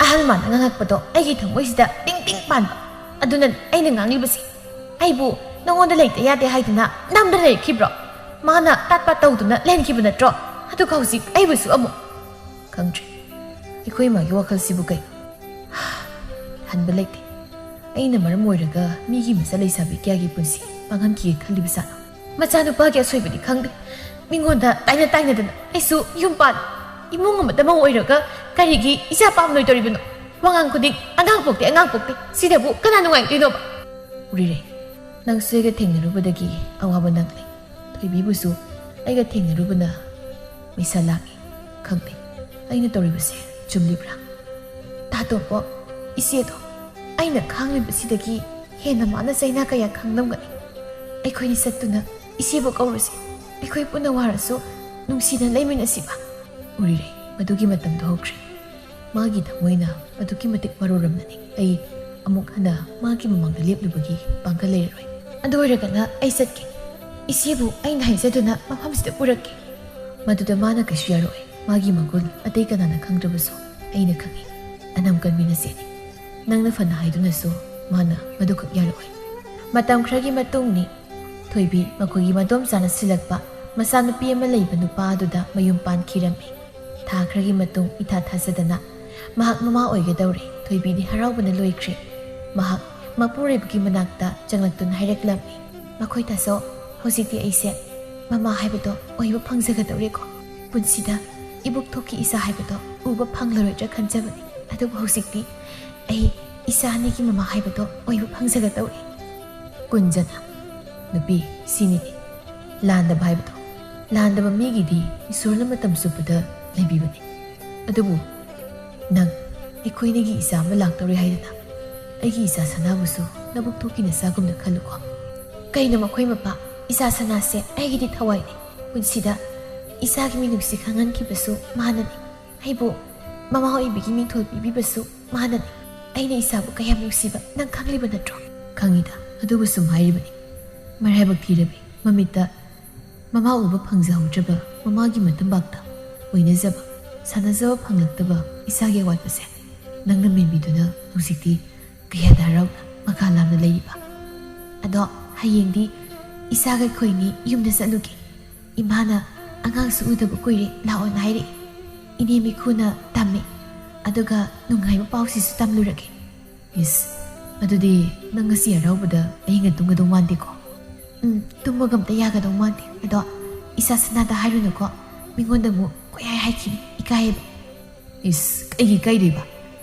ꯑꯍꯜ ꯃꯥꯅ ꯉꯥꯡꯉꯛꯄꯗꯣ ꯑꯩꯒꯤ ꯊꯃꯣꯏꯁꯤꯗ ꯇꯤꯡ ꯇꯤꯡ ꯄꯥꯟꯕ꯫ ꯑꯗꯨꯅꯅꯤ ꯑꯩꯅ ꯉꯥꯡꯂꯤꯕꯁꯤ꯫ ꯑꯩꯕꯨ ꯅꯉꯣꯟꯗ ꯂꯩꯇ ꯌꯥꯗꯦ ꯍꯥꯏꯗꯨꯅ ꯅꯝꯗ ꯂꯩꯔꯛꯈꯤꯕ꯭ꯔꯣ? ꯃꯥꯅ ꯇꯥꯠ ꯄꯥꯠ ꯇꯧꯗꯨꯅ ꯂꯩꯍꯟꯈꯤꯕ ꯅꯠꯇ꯭ꯔꯣ? ꯑꯗꯨꯒ ꯍꯧꯖꯤꯛ ꯑꯩꯕꯨꯁꯨ ꯑꯃꯨꯛ꯫ ꯈꯪꯗ꯭ꯔꯦ, ꯑꯩꯈꯣꯏ ꯏꯃꯥꯒꯤ ꯋꯥꯈꯜꯁꯤꯕꯨ ꯀꯩ? ꯍꯟꯕ ꯂꯩꯇꯦ꯫ ꯑꯩꯅ ꯃꯔꯝ ꯑꯣꯏꯔꯒ ꯃꯤꯒꯤ ꯃꯆꯥ ꯂꯩꯁꯥꯕꯤ ꯀꯌꯥꯒꯤ ꯄꯨꯟꯁꯤ ꯃꯥꯡꯍꯟꯈꯤꯒꯦ ꯈꯜꯂꯤꯕ ꯖꯥꯠꯅꯣ? ꯃꯆꯥꯅꯨꯄꯥꯒꯤ ꯑꯁꯣꯏꯕꯗꯤ ꯈꯪꯗꯦ꯫ ꯃꯤꯉꯣꯟꯗ ꯇꯥꯏꯅ ꯇꯥꯏꯅꯗꯅ ꯑꯩꯁꯨ ꯌꯨꯝ ꯄꯥꯜꯂꯤ꯫ ꯏꯃꯨꯡ ꯑꯃꯇ ꯃꯧ ꯑꯣꯏꯔꯒ ꯀꯔꯤꯒꯤ ꯏꯆꯥ ꯄꯥꯝꯂꯣꯏꯗꯧꯔꯤꯕꯅꯣ? ꯋꯥꯉꯥꯡ ꯈꯨꯗꯤꯡ "ꯑꯉꯥꯡ ꯄꯣꯛꯇꯦ, ꯑꯉꯥꯡ ꯄꯣꯛꯇꯦ", ꯁꯤꯗꯕꯨ ꯀꯅꯥ ꯅꯨꯡꯉꯥꯏꯗꯣꯏꯅꯣꯕ? ꯎꯔꯤꯔꯦ, ꯅꯪꯁꯨ ꯑꯩꯒ ꯊꯦꯡꯅꯔꯨꯕꯗꯒꯤ ꯑꯋꯥꯕ ꯅꯪꯂꯦ꯫ ꯊꯣꯏꯕꯤꯕꯨꯁꯨ ꯑꯩꯒ ꯊꯦꯡꯅꯔꯨꯕꯅ ꯃꯤꯁꯥ ꯂꯥꯛꯏ꯫ ꯈꯪꯗꯦ, ꯑꯩꯅ ꯇꯧꯔꯤꯕꯁꯦ ꯆꯨꯝꯂꯤꯕ꯭ꯔꯥ? ꯇꯥ ꯇꯣꯝꯄꯣ, ꯏꯆꯦꯗꯣ ꯑꯩꯅ ꯈꯥꯡꯂꯤꯕꯁꯤꯗꯒꯤ ꯍꯦꯟꯅ ꯃꯥꯅ ꯆꯩꯅꯥ ꯀꯌꯥ ꯈꯥꯡꯂꯝꯒꯅꯤ꯫ ꯑꯩꯈꯣꯏꯅꯤ ꯆꯠꯇꯨꯅ ꯏꯆꯦꯕꯨ ꯀꯧꯔꯨꯁꯤ꯫ ꯑꯩꯈꯣꯏ ꯄꯨꯟꯅ ꯋꯥꯔꯁꯨ ꯅꯨꯡꯁꯤꯅ ꯂꯩꯃꯤꯟꯅꯁꯤꯕ꯫ ꯎꯔꯤꯔꯦ, ꯃꯗꯨꯒꯤ ꯃꯇꯝꯗꯣ ꯍꯧꯈ꯭ꯔꯦ꯫ ꯃꯥꯒꯤ ꯊꯃꯣꯏꯅ ꯑꯗꯨꯛꯀꯤ ꯃꯇꯤꯛ ꯃꯔꯨꯔꯝꯂꯅꯤ꯫ ꯑꯩ ꯑꯃꯨꯛ ꯍꯟꯅ ꯃꯥꯒꯤ ꯃꯃꯥꯡꯗ ꯂꯦꯞꯂꯨꯕꯒꯤ ꯄꯥꯡꯒꯜ ꯂꯩꯔꯔꯣꯏ꯫ ꯑꯗꯨ ꯑꯣꯏꯔꯒꯅ ꯑꯩ ꯆꯠꯀꯦ꯫ ꯏꯆꯦꯕꯨ ꯑꯩꯅ ꯍꯥꯏꯖꯗꯨꯅ ꯃꯐꯝꯁꯤꯗ ꯄꯨꯔꯛꯀꯦ꯫ ꯃꯗꯨꯗ ꯃꯥꯅ ꯀꯩꯁꯨ ꯌꯥꯔꯣꯏ꯫ ꯃꯥꯒꯤ ꯃꯒꯨꯟ ꯑꯇꯩ ꯀꯅꯥꯅ ꯈꯪꯗ꯭ꯔꯕꯁꯨ ꯑꯩꯅ ꯈꯪꯏ꯫ ꯑꯅꯝ ꯀꯟꯕꯤ ꯅꯆꯦꯅꯤ꯫ ꯅꯪꯅ ꯐꯅ ꯍꯥꯏꯗꯨꯅꯁꯨ ꯃꯥꯅ ꯃꯗꯨꯈꯛ ꯌꯥꯔꯣꯏ꯫ ꯃꯇꯝ ꯈꯔꯒꯤ ꯃꯇꯨꯡꯅꯤ꯫ ꯊꯣꯏꯕꯤ ꯃꯈꯣꯏꯒꯤ ꯃꯗꯣꯝꯆꯥꯅ ꯁꯤꯜꯂꯛꯄ ꯃꯆꯥꯅꯨꯄꯤ ꯑꯃ ꯂꯩꯕ ꯅꯨꯄꯥ ꯑꯗꯨꯗ ꯃꯌꯨꯝ ꯄꯥꯟꯈꯤꯔꯝꯃꯤ꯫ ꯊꯥ ꯈꯔꯒꯤ ꯃꯇꯨꯡ ꯏꯊꯥ ꯊꯥꯖꯗꯅ ꯃꯍꯥꯛ ꯃꯃꯥ ꯑꯣꯏꯒꯗꯧꯔꯦ꯫ ꯊꯣꯏꯕꯤꯗꯤ ꯍꯔꯥꯎꯕꯅ ꯂꯣꯏꯈ꯭ꯔꯦ꯫ ꯃꯍꯥꯛ ꯃꯄꯨꯔꯣꯏꯕꯒꯤ ꯃꯅꯥꯛꯇ ꯆꯪꯂꯛꯇꯨꯅ ꯍꯥꯏꯔꯛꯂꯝꯃꯤ, "ꯃꯈꯣꯏ ꯇꯥꯆꯧ, ꯍꯧꯖꯤꯛꯇꯤ ꯑꯩꯁꯦ ꯃꯃꯥ ꯍꯥꯏꯕꯗꯣ ꯑꯣꯏꯕ ꯐꯪꯖꯒꯗꯧꯔꯦꯀꯣ꯫ ꯄꯨꯟꯁꯤꯗ ꯏꯕꯨꯛꯊꯣꯛꯀꯤ ꯏꯆꯥ ꯍꯥꯏꯕꯗꯣ ꯎꯕ ꯐꯪꯂꯔꯣꯏꯗ꯭ꯔꯥ ꯈꯟꯖꯕꯅꯤ꯫ ꯑꯗꯨꯕꯨ ꯍꯧꯖꯤꯛꯇꯤ ꯑꯩ ꯏꯆꯥ ꯑꯅꯤꯒꯤ ꯃꯃꯥ ꯍꯥꯏꯕꯗꯣ ꯑꯣꯏꯕ ꯐꯪꯖꯒꯗꯧꯔꯦ꯫" ꯀꯨꯟꯖꯅ, "ꯅꯨꯄꯤ, ꯁꯤꯅꯤꯅꯦ ꯂꯥꯟꯗꯕ ꯍꯥꯏꯕꯗꯣ꯫ ꯂꯥꯟꯗꯕ ꯃꯤꯒꯤꯗꯤ ꯏꯁꯣꯔꯅ ꯃꯇꯝ ꯆꯨꯞꯄꯗ ꯂꯩꯕꯤꯕꯅꯤ꯫ ꯑꯗꯨꯕꯨ ꯅꯪ ꯑꯩꯈꯣꯏꯅꯤꯒꯤ ꯏꯆꯥ ꯑꯃ ꯂꯥꯛꯇꯧꯔꯦ ꯍꯥꯏꯗꯅ ꯑꯩꯒꯤ ꯏꯆꯥ ꯁꯅꯥꯕꯨꯁꯨ ꯅꯕꯨꯛ ꯊꯣꯛꯀꯤ ꯅꯆꯥꯒꯨꯝꯅ ꯈꯜꯂꯨꯀꯣ꯫" "ꯀꯩꯅꯣ ꯃꯈꯣꯏ ꯃꯄꯥ? ꯏꯆꯥ ꯁꯅꯥꯁꯦ ꯑꯩꯒꯤꯗꯤ ꯊꯋꯥꯏꯅꯤ꯫ ꯄꯨꯟꯁꯤꯗ ꯏꯆꯥꯒꯤ ꯃꯤꯅꯨꯡꯁꯤ ꯈꯪꯍꯟꯈꯤꯕꯁꯨ ꯃꯥꯅꯅꯤ꯫ ꯑꯩꯕꯨ ꯃꯃꯥ ꯑꯣꯏꯕꯒꯤ ꯃꯤꯡꯊꯣꯜ ꯄꯤꯕꯤꯕꯁꯨ ꯃꯥꯅꯅꯤ꯫ ꯑꯩꯅ ꯏꯆꯥꯕꯨ ꯀꯌꯥꯝ ꯅꯨꯡꯁꯤꯕ ꯅꯪ ꯈꯪꯂꯤꯕ ꯅꯠꯇ꯭ꯔꯣ?" "ꯈꯪꯉꯤꯗ, ꯑꯗꯨꯕꯨ ꯁꯨꯝ ꯍꯥꯏꯔꯤꯕꯅꯤ꯫ ꯃꯔꯥꯏꯕꯛ ꯊꯤꯔꯕꯤ, ꯃꯃꯤꯠꯇ ꯃꯃꯥ ꯎꯕ ꯐꯪꯖꯍꯧꯗ꯭ꯔꯕ ꯃꯃꯥꯒꯤ ꯃꯇꯝꯕꯥꯛꯇ ꯑꯣꯏꯅꯖꯕ, ꯁꯥꯟꯅꯖꯕ ꯐꯪꯂꯛꯇꯕ ꯏꯆꯥꯒꯤ ꯑꯋꯥꯠꯄꯁꯦ ꯅꯪꯅ ꯃꯦꯟꯕꯤꯗꯨꯅ ꯍꯧꯖꯤꯛꯇꯤ ꯀꯌꯥꯗ ꯍꯔꯥꯎꯅ ꯃꯈꯥ ꯂꯥꯝꯅ ꯂꯩꯔꯤꯕ꯫ ꯑꯗꯣ ꯍꯌꯦꯡꯗꯤ ꯏꯆꯥꯒ ꯑꯩꯈꯣꯏꯅꯤ ꯌꯨꯝꯗ ꯆꯠꯂꯨꯒꯦ꯫ ꯏꯃꯥꯅ ꯑꯉꯥꯡꯁꯨ ꯎꯗꯕ ꯀꯨꯏꯔꯦ, ꯂꯥꯛꯑꯣꯅ ꯍꯥꯏꯔꯛꯏ꯫ ꯏꯅꯦ ꯃꯤꯈꯨꯅ ꯇꯝꯃꯤ, ꯑꯗꯨꯒ ꯅꯨꯡꯉꯥꯏꯕ ꯄꯥꯎꯁꯤꯁꯨ ꯇꯝꯂꯨꯔꯒꯦ꯫" "ꯏꯁ, ꯑꯗꯨꯗꯤ ꯅꯪ ꯉꯁꯤ ꯍꯔꯥꯎꯕꯗ ꯑꯍꯤꯡꯒ ꯇꯨꯝꯒꯗꯧ ꯃꯥꯟꯗꯦꯀꯣ?" "ꯎꯝ, ꯇꯨꯝꯕꯒ ꯑꯝꯇ ꯌꯥꯒꯗꯧ ꯃꯥꯟꯗꯦ꯫ ꯑꯗꯣ ꯏꯆꯥ ꯁꯅꯥꯗ ꯍꯥꯏꯔꯨꯅꯨꯀꯣ, ꯃꯤꯉꯣꯟꯗ ꯑꯃꯨꯛ ꯀꯣꯏꯍꯥꯏ ꯍꯥꯏꯈꯤꯅꯤ, ꯏꯀꯥꯏꯌꯦꯕ꯫" "ꯏꯁ, ꯀꯩꯒꯤ ꯏꯀꯥꯏꯗꯣꯏꯕ?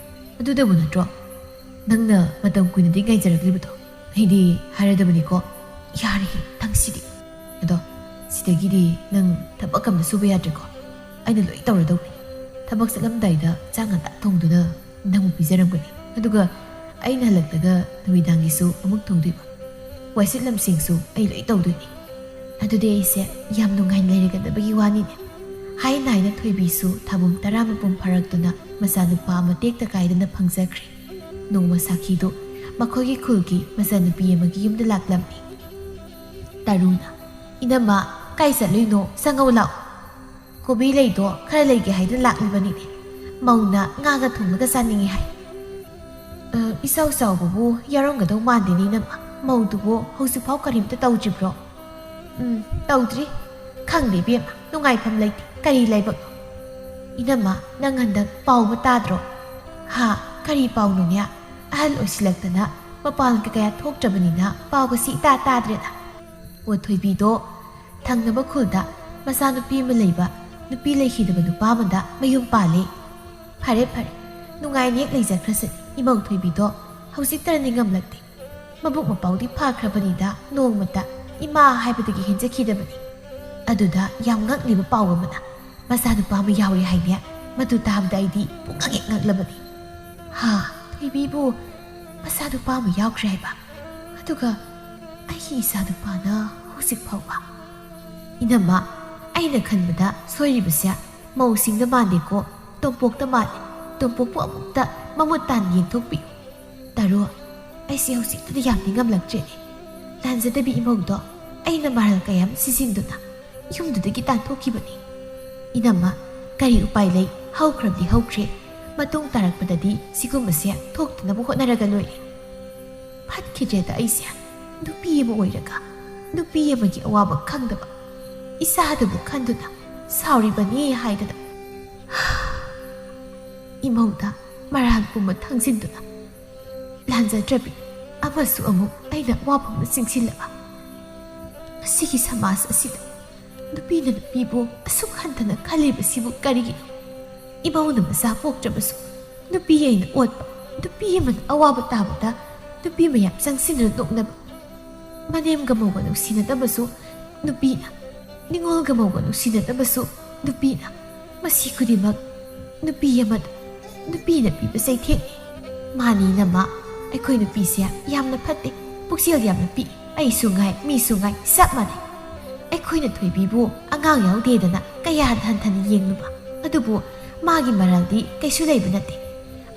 ꯑꯗꯨꯗꯕꯨ ꯅꯠꯇ꯭ꯔꯣ ꯅꯪꯅ ꯃꯇꯝ ꯀꯨꯏꯅꯗꯤ ꯉꯥꯏꯖꯔꯛꯂꯤꯕꯗꯣ? ꯑꯩꯗꯤ ꯍꯥꯏꯔꯗꯕꯅꯤꯀꯣ, ꯌꯥꯔꯦꯍꯦ ꯅꯪꯁꯤꯗꯤ꯫ ꯑꯗꯣ ꯁꯤꯗꯒꯤꯗꯤ ꯅꯪ ꯊꯕꯛ ꯑꯝꯇ ꯁꯨꯕ ꯌꯥꯗ꯭ꯔꯦꯀꯣ꯫ ꯑꯩꯅ ꯂꯣꯏ ꯇꯧꯔꯗꯧꯅꯤ꯫ ꯊꯕꯛ ꯆꯠꯂꯝꯗꯥꯏꯗ ꯆꯥꯛ ꯉꯟꯇꯥ ꯊꯣꯡꯗꯨꯅ ꯅꯪꯕꯨ ꯄꯤꯖꯔꯝꯒꯅꯤ꯫ ꯑꯗꯨꯒ ꯑꯩꯅ ꯍꯜꯂꯛꯂꯒ ꯅꯨꯃꯤꯗꯥꯡꯒꯤꯁꯨ ꯑꯃꯨꯛ ꯊꯣꯡꯗꯣꯏꯕ꯫ ꯋꯥꯏꯁꯤꯠ ꯂꯝꯁꯦꯡꯁꯨ ꯑꯩ ꯂꯣꯏ ꯇꯧꯗꯣꯏꯅꯤ꯫ ꯑꯗꯨꯗꯤ ꯑꯩꯁꯦ ꯌꯥꯝ ꯅꯨꯡꯉꯥꯏꯅ ꯂꯩꯔꯒꯗꯕꯒꯤ ꯋꯥꯅꯤꯅꯦ꯫" ꯅꯥꯏꯅ ꯊꯣꯏꯕꯤꯁꯨ ꯊꯥꯕꯨꯝ ꯇꯔꯥ ꯃꯄꯨꯡ ꯐꯥꯔꯛꯇꯨꯅ ꯃꯆꯥꯅꯨꯄꯥ ꯑꯃ ꯇꯦꯛꯇ ꯀꯥꯏꯗꯅ ꯐꯪꯖꯈ꯭ꯔꯦ꯫ ꯅꯣꯡꯃ ꯁꯥꯈꯤꯗꯨ ꯃꯈꯣꯏꯒꯤ ꯈꯨꯜꯒꯤ ꯃꯆꯥꯅꯨꯄꯤ ꯑꯃꯒꯤ ꯌꯨꯝꯗ ꯂꯥꯛꯂꯝꯃꯤ꯫ ꯇꯔꯨꯅ, "ꯏꯅꯝꯃ, ꯀꯥꯏ ꯆꯠꯂꯨꯏꯅꯣ? ꯆꯪꯉꯧ ꯂꯥꯛꯑꯣ꯫ ꯀꯣꯕꯤ ꯂꯩꯗꯣ ꯈꯔ ꯂꯩꯒꯦ ꯍꯥꯏꯗꯨꯅ ꯂꯥꯛꯂꯤꯕꯅꯤꯅꯦ꯫ ꯃꯧꯅ ꯉꯥꯒ ꯊꯣꯡꯕꯒ ꯆꯥꯅꯤꯡꯉꯤ ꯍꯥꯏ꯫" "ꯑ, ꯏꯆꯥꯎ ꯆꯥꯎꯕꯕꯨ ꯌꯥꯎꯔꯝꯒꯗꯧ ꯃꯥꯟꯗꯦꯅꯦ ꯏꯅꯝꯃ꯫ ꯃꯧꯗꯨꯕꯨ ꯍꯧꯖꯤꯛꯐꯥꯎ ꯀꯔꯤꯝꯇ ꯇꯧꯗ꯭ꯔꯤꯕ꯭ꯔꯣ?" "ꯎꯝ, ꯇꯧꯗ꯭ꯔꯤ꯫ ꯈꯪꯗꯦ ꯏꯕꯦꯝꯃ, ꯅꯨꯡꯉꯥꯏꯐꯝ ꯂꯩꯇꯦ꯫ ꯀꯔꯤ ꯂꯥꯏꯕꯛꯅꯣ? ꯏꯅꯝꯃ, ꯅꯪ ꯍꯟꯗꯛ ꯄꯥꯎ ꯑꯃ ꯇꯥꯗ꯭ꯔꯣ?" "ꯍꯥ? ꯀꯔꯤ ꯄꯥꯎꯅꯣꯅꯦ? ꯑꯍꯜ ꯑꯣꯏꯁꯤꯜꯂꯛꯇꯅ ꯃꯄꯥꯟ ꯀꯌꯥ ꯊꯣꯛꯇ꯭ꯔꯕꯅꯤꯅ ꯄꯥꯎꯒꯁꯤ ꯏꯇꯥ ꯇꯥꯗ꯭ꯔꯦꯗ꯫" ꯑꯣ ꯊꯣꯏꯕꯤꯗꯣ ꯊꯪꯅꯕ ꯈꯨꯜꯗ ꯃꯆꯥꯅꯨꯄꯤ ꯑꯃ ꯂꯩꯕ ꯅꯨꯄꯤ ꯂꯩꯈꯤꯗꯕ ꯅꯨꯄꯥ ꯑꯃꯗ ꯃꯌꯨꯝ ꯄꯥꯜꯂꯦ꯫ ꯐꯔꯦ ꯐꯔꯦ, ꯅꯨꯡꯉꯥꯏꯅ ꯍꯦꯛ ꯂꯩꯖꯈ꯭ꯔꯁꯅꯤ꯫ ꯏꯃꯧ ꯊꯣꯏꯕꯤꯗꯣ ꯍꯧꯖꯤꯛꯇꯔ ꯅꯤꯡꯉꯝꯂꯛꯇꯦ꯫ ꯃꯕꯨꯛ ꯃꯄꯥꯎꯗꯤ ꯐꯈ꯭ꯔꯕꯅꯤꯗ, ꯅꯣꯡꯃꯇ ꯏꯃꯥ ꯍꯥꯏꯕꯗꯒꯤ ꯍꯦꯟꯖꯈꯤꯗꯕꯅꯤ꯫ ꯑꯗꯨꯗ ꯌꯥꯝ ꯉꯛꯂꯤꯕ ꯄꯥꯎ ꯑꯃꯅ, ꯃꯆꯥꯅꯨꯄꯥ ꯑꯃ ꯌꯥꯎꯔꯦ ꯍꯥꯏꯅꯦ꯫ ꯃꯗꯨ ꯇꯥꯕꯗ ꯑꯩꯗꯤ ꯄꯨꯡꯉꯛ ꯍꯦꯛ ꯉꯛꯂꯕꯅꯤ꯫ "ꯍꯥ, ꯊꯣꯏꯕꯤꯕꯨ ꯃꯆꯥꯅꯨꯄꯥ ꯑꯃ ꯌꯥꯎꯈ꯭ꯔꯦ ꯍꯥꯏꯕ? ꯑꯗꯨꯒ ꯑꯩꯒꯤ ꯏꯆꯥꯅꯨꯄꯥꯅ ꯍꯧꯖꯤꯛ ꯐꯥꯎꯕ?" "ꯏꯅꯝꯃ, ꯑꯩꯅ ꯈꯟꯕꯗ ꯁꯣꯏꯔꯤꯕꯁꯦ ꯃꯧꯁꯤꯡꯗ ꯃꯥꯟꯗꯦꯀꯣ, ꯇꯣꯝꯄꯣꯛꯇ ꯃꯥꯜꯂꯦ꯫ ꯇꯣꯝꯄꯣꯛꯄꯨ ꯑꯃꯨꯛꯇ ꯃꯃꯨꯠ ꯇꯥꯅ ꯌꯦꯡꯊꯣꯛꯄꯤꯌꯨ꯫" "ꯇꯔꯣ, ꯑꯩꯁꯦ ꯍꯧꯖꯤꯛꯇꯗꯤ ꯌꯥꯝ ꯅꯤꯡꯉꯝꯂꯛꯇ꯭ꯔꯦꯅꯦ꯫ ꯂꯥꯟꯖꯗꯕꯤ ꯏꯃꯧꯗꯣ ꯑꯩꯅ ꯃꯔꯥꯜ ꯀꯌꯥꯝ ꯁꯤꯖꯤꯟꯗꯨꯅ ꯌꯨꯝꯗꯨꯗꯒꯤ ꯇꯥꯟꯊꯣꯛꯈꯤꯕꯅꯤ꯫" "ꯏꯅꯝꯃ, ꯀꯔꯤ ꯎꯄꯥꯏ ꯂꯩ? ꯍꯧꯈ꯭ꯔꯕꯗꯤ ꯍꯧꯈ꯭ꯔꯦ꯫ ꯃꯇꯨꯡ ꯇꯥꯔꯛꯄꯗꯗꯤ ꯁꯤꯒꯨꯝꯕꯁꯦ ꯊꯣꯛꯇꯅꯕ ꯍꯣꯠꯅꯔꯒ ꯂꯣꯏꯔꯦ꯫" "ꯐꯠꯈꯤꯗ꯭ꯔꯦꯗ ꯑꯩꯁꯦ꯫ ꯅꯨꯄꯤ ꯑꯃ ꯑꯣꯏꯔꯒ ꯅꯨꯄꯤ ꯑꯃꯒꯤ ꯑꯋꯥꯕ ꯈꯪꯗꯕ ꯏꯆꯥꯗꯨꯕꯨ ꯈꯟꯗꯨꯅ ꯁꯥꯎꯔꯤꯕꯅꯤ ꯍꯥꯏꯗꯅ ꯏꯃꯧꯗ ꯃꯔꯥꯜ ꯄꯨꯝꯕ ꯊꯥꯡꯖꯤꯟꯗꯨꯅ ꯂꯥꯟꯖꯗ꯭ꯔꯕꯤ ꯑꯃꯁꯨ ꯑꯃꯨꯛ ꯑꯩꯅ ꯑꯋꯥꯐꯝꯗ ꯆꯤꯡꯁꯤꯜꯂꯕ꯫ ꯃꯁꯤꯒꯤ ꯁꯃꯥꯖ ꯑꯁꯤꯗ ꯅꯨꯄꯤꯅ ꯅꯨꯄꯤꯕꯨ ꯑꯁꯨꯛ ꯍꯟꯊꯅ ꯈꯜꯂꯤꯕꯁꯤꯕꯨ ꯀꯔꯤꯒꯤꯅꯣ? ꯏꯃꯧꯅ ꯃꯆꯥ ꯄꯣꯛꯇ꯭ꯔꯕꯁꯨ ꯅꯨꯄꯤ ꯑꯩꯅ ꯑꯣꯠꯄ, ꯅꯨꯄꯤ ꯑꯃꯅ ꯑꯋꯥꯕ ꯇꯥꯕꯗ ꯅꯨꯄꯤ ꯃꯌꯥꯝ ꯆꯪꯁꯤꯟꯗꯨꯅ ꯅꯣꯛꯅꯕ, ꯃꯅꯦꯝꯒ ꯃꯧꯒ ꯅꯨꯡꯁꯤꯅꯗꯕꯁꯨ ꯅꯨꯄꯤꯅ, ꯅꯤꯉꯣꯜꯒ ꯃꯧꯒ ꯅꯨꯡꯁꯤꯅꯗꯕꯁꯨ ꯅꯨꯄꯤꯅ, ꯃꯁꯤ ꯈꯨꯗꯤꯡꯃꯛ ꯅꯨꯄꯤ ꯑꯃꯗ ꯅꯨꯄꯤꯅ ꯄꯤꯕ ꯆꯩꯊꯦꯡꯅꯤ꯫ ꯃꯥꯅꯤ ꯏꯅꯝꯃ, ꯑꯩꯈꯣꯏ ꯅꯨꯄꯤꯁꯦ ꯌꯥꯝꯅ ꯐꯠꯇꯦ, ꯄꯨꯛꯆꯦꯜ ꯌꯥꯝꯅ ꯄꯤꯛꯏ꯫ ꯑꯩꯁꯨ ꯉꯥꯏ, ꯃꯤꯁꯨ ꯉꯥꯏ, ꯆꯞ ꯃꯥꯟꯅꯩ꯫ ꯑꯩꯈꯣꯏꯅ ꯊꯣꯏꯕꯤꯕꯨ ꯑꯉꯥꯡ ꯌꯥꯎꯗꯦꯗꯅ ꯀꯌꯥ ꯍꯟꯊꯅ ꯌꯦꯡꯂꯨꯕ꯫ ꯑꯗꯨꯕꯨ ꯃꯥꯒꯤ ꯃꯔꯜꯗꯤ ꯀꯩꯁꯨ ꯂꯩꯕ ꯅꯠꯇꯦ꯫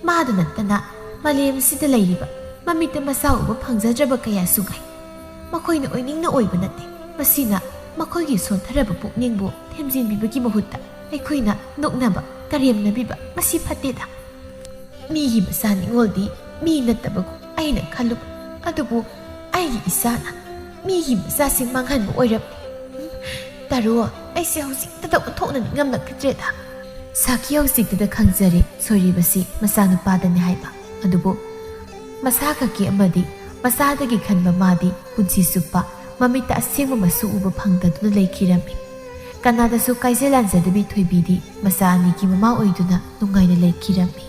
ꯃꯥꯗ ꯅꯠꯇꯅ ꯃꯥꯂꯦꯝ ꯑꯁꯤꯗ ꯂꯩꯔꯤꯕ ꯃꯃꯤꯠꯇ ꯃꯆꯥ ꯎꯕ ꯐꯪꯖꯗ꯭ꯔꯕ ꯀꯌꯥꯁꯨ ꯉꯥꯏ꯫ ꯃꯈꯣꯏꯅ ꯑꯣꯏꯅꯤꯡꯅ ꯑꯣꯏꯕ ꯅꯠꯇꯦ꯫ ꯃꯁꯤꯅ ꯃꯈꯣꯏꯒꯤ ꯁꯣꯟꯊꯔꯕ ꯄꯨꯛꯅꯤꯡꯕꯨ ꯊꯦꯝꯖꯤꯟꯕꯤꯕꯒꯤ ꯃꯍꯨꯠꯇ ꯑꯩꯈꯣꯏꯅ ꯅꯣꯛꯅꯕ, ꯀꯔꯦꯝꯅꯕꯤꯕ, ꯃꯁꯤ ꯐꯠꯇꯦꯗ꯫ ꯃꯤꯒꯤ ꯃꯆꯥ ꯅꯤꯉꯣꯜꯗꯤ ꯃꯤ ꯅꯠꯇꯕꯒꯨꯝ ꯑꯩꯅ ꯈꯜꯂꯨꯕ꯫ ꯑꯗꯨꯕꯨ ꯑꯩꯒꯤ ꯏꯆꯥꯅ ꯃꯤꯒꯤ ꯃꯆꯥꯁꯤꯡ ꯃꯥꯡꯍꯟꯕ ꯑꯣꯏꯔꯝꯃꯤ꯫ ꯎꯝ, ꯇꯥꯔꯣ, ꯑꯩꯁꯦ ꯍꯧꯖꯤꯛꯇꯗ ꯑꯣꯟꯊꯣꯛꯅ ꯅꯤꯡꯉꯝꯂꯛꯈꯤꯗ꯭ꯔꯦꯗ꯫ ꯁꯥꯈꯤ ꯍꯧꯖꯤꯛꯇꯗ ꯈꯪꯖꯔꯦ ꯁꯣꯏꯔꯤꯕꯁꯤ ꯃꯆꯥꯅꯨꯄꯥꯗꯅꯤ ꯍꯥꯏꯕ꯫ ꯑꯗꯨꯕꯨ ꯃꯁꯥ ꯈꯛꯀꯤ ꯑꯃꯗꯤ ꯃꯆꯥꯗꯒꯤ ꯈꯟꯕ ꯃꯥꯗꯤ ꯄꯨꯟꯁꯤ ꯆꯨꯞꯄ ꯃꯃꯤꯠꯇ ꯑꯁꯦꯡꯕ ꯃꯁꯨ ꯎꯕ ꯐꯪꯗꯗꯨꯅ ꯂꯩꯈꯤꯔꯝꯃꯤ꯫ ꯀꯅꯥꯗꯁꯨ ꯀꯥꯏꯖ ꯂꯥꯟꯖꯗꯕꯤ ꯊꯣꯏꯕꯤꯗꯤ ꯃꯆꯥ ꯑꯅꯤꯒꯤ ꯃꯃꯥ ꯑꯣꯏꯗꯨꯅ ꯅꯨꯡꯉꯥꯏꯅ ꯂꯩꯈꯤꯔꯝꯃꯤ꯫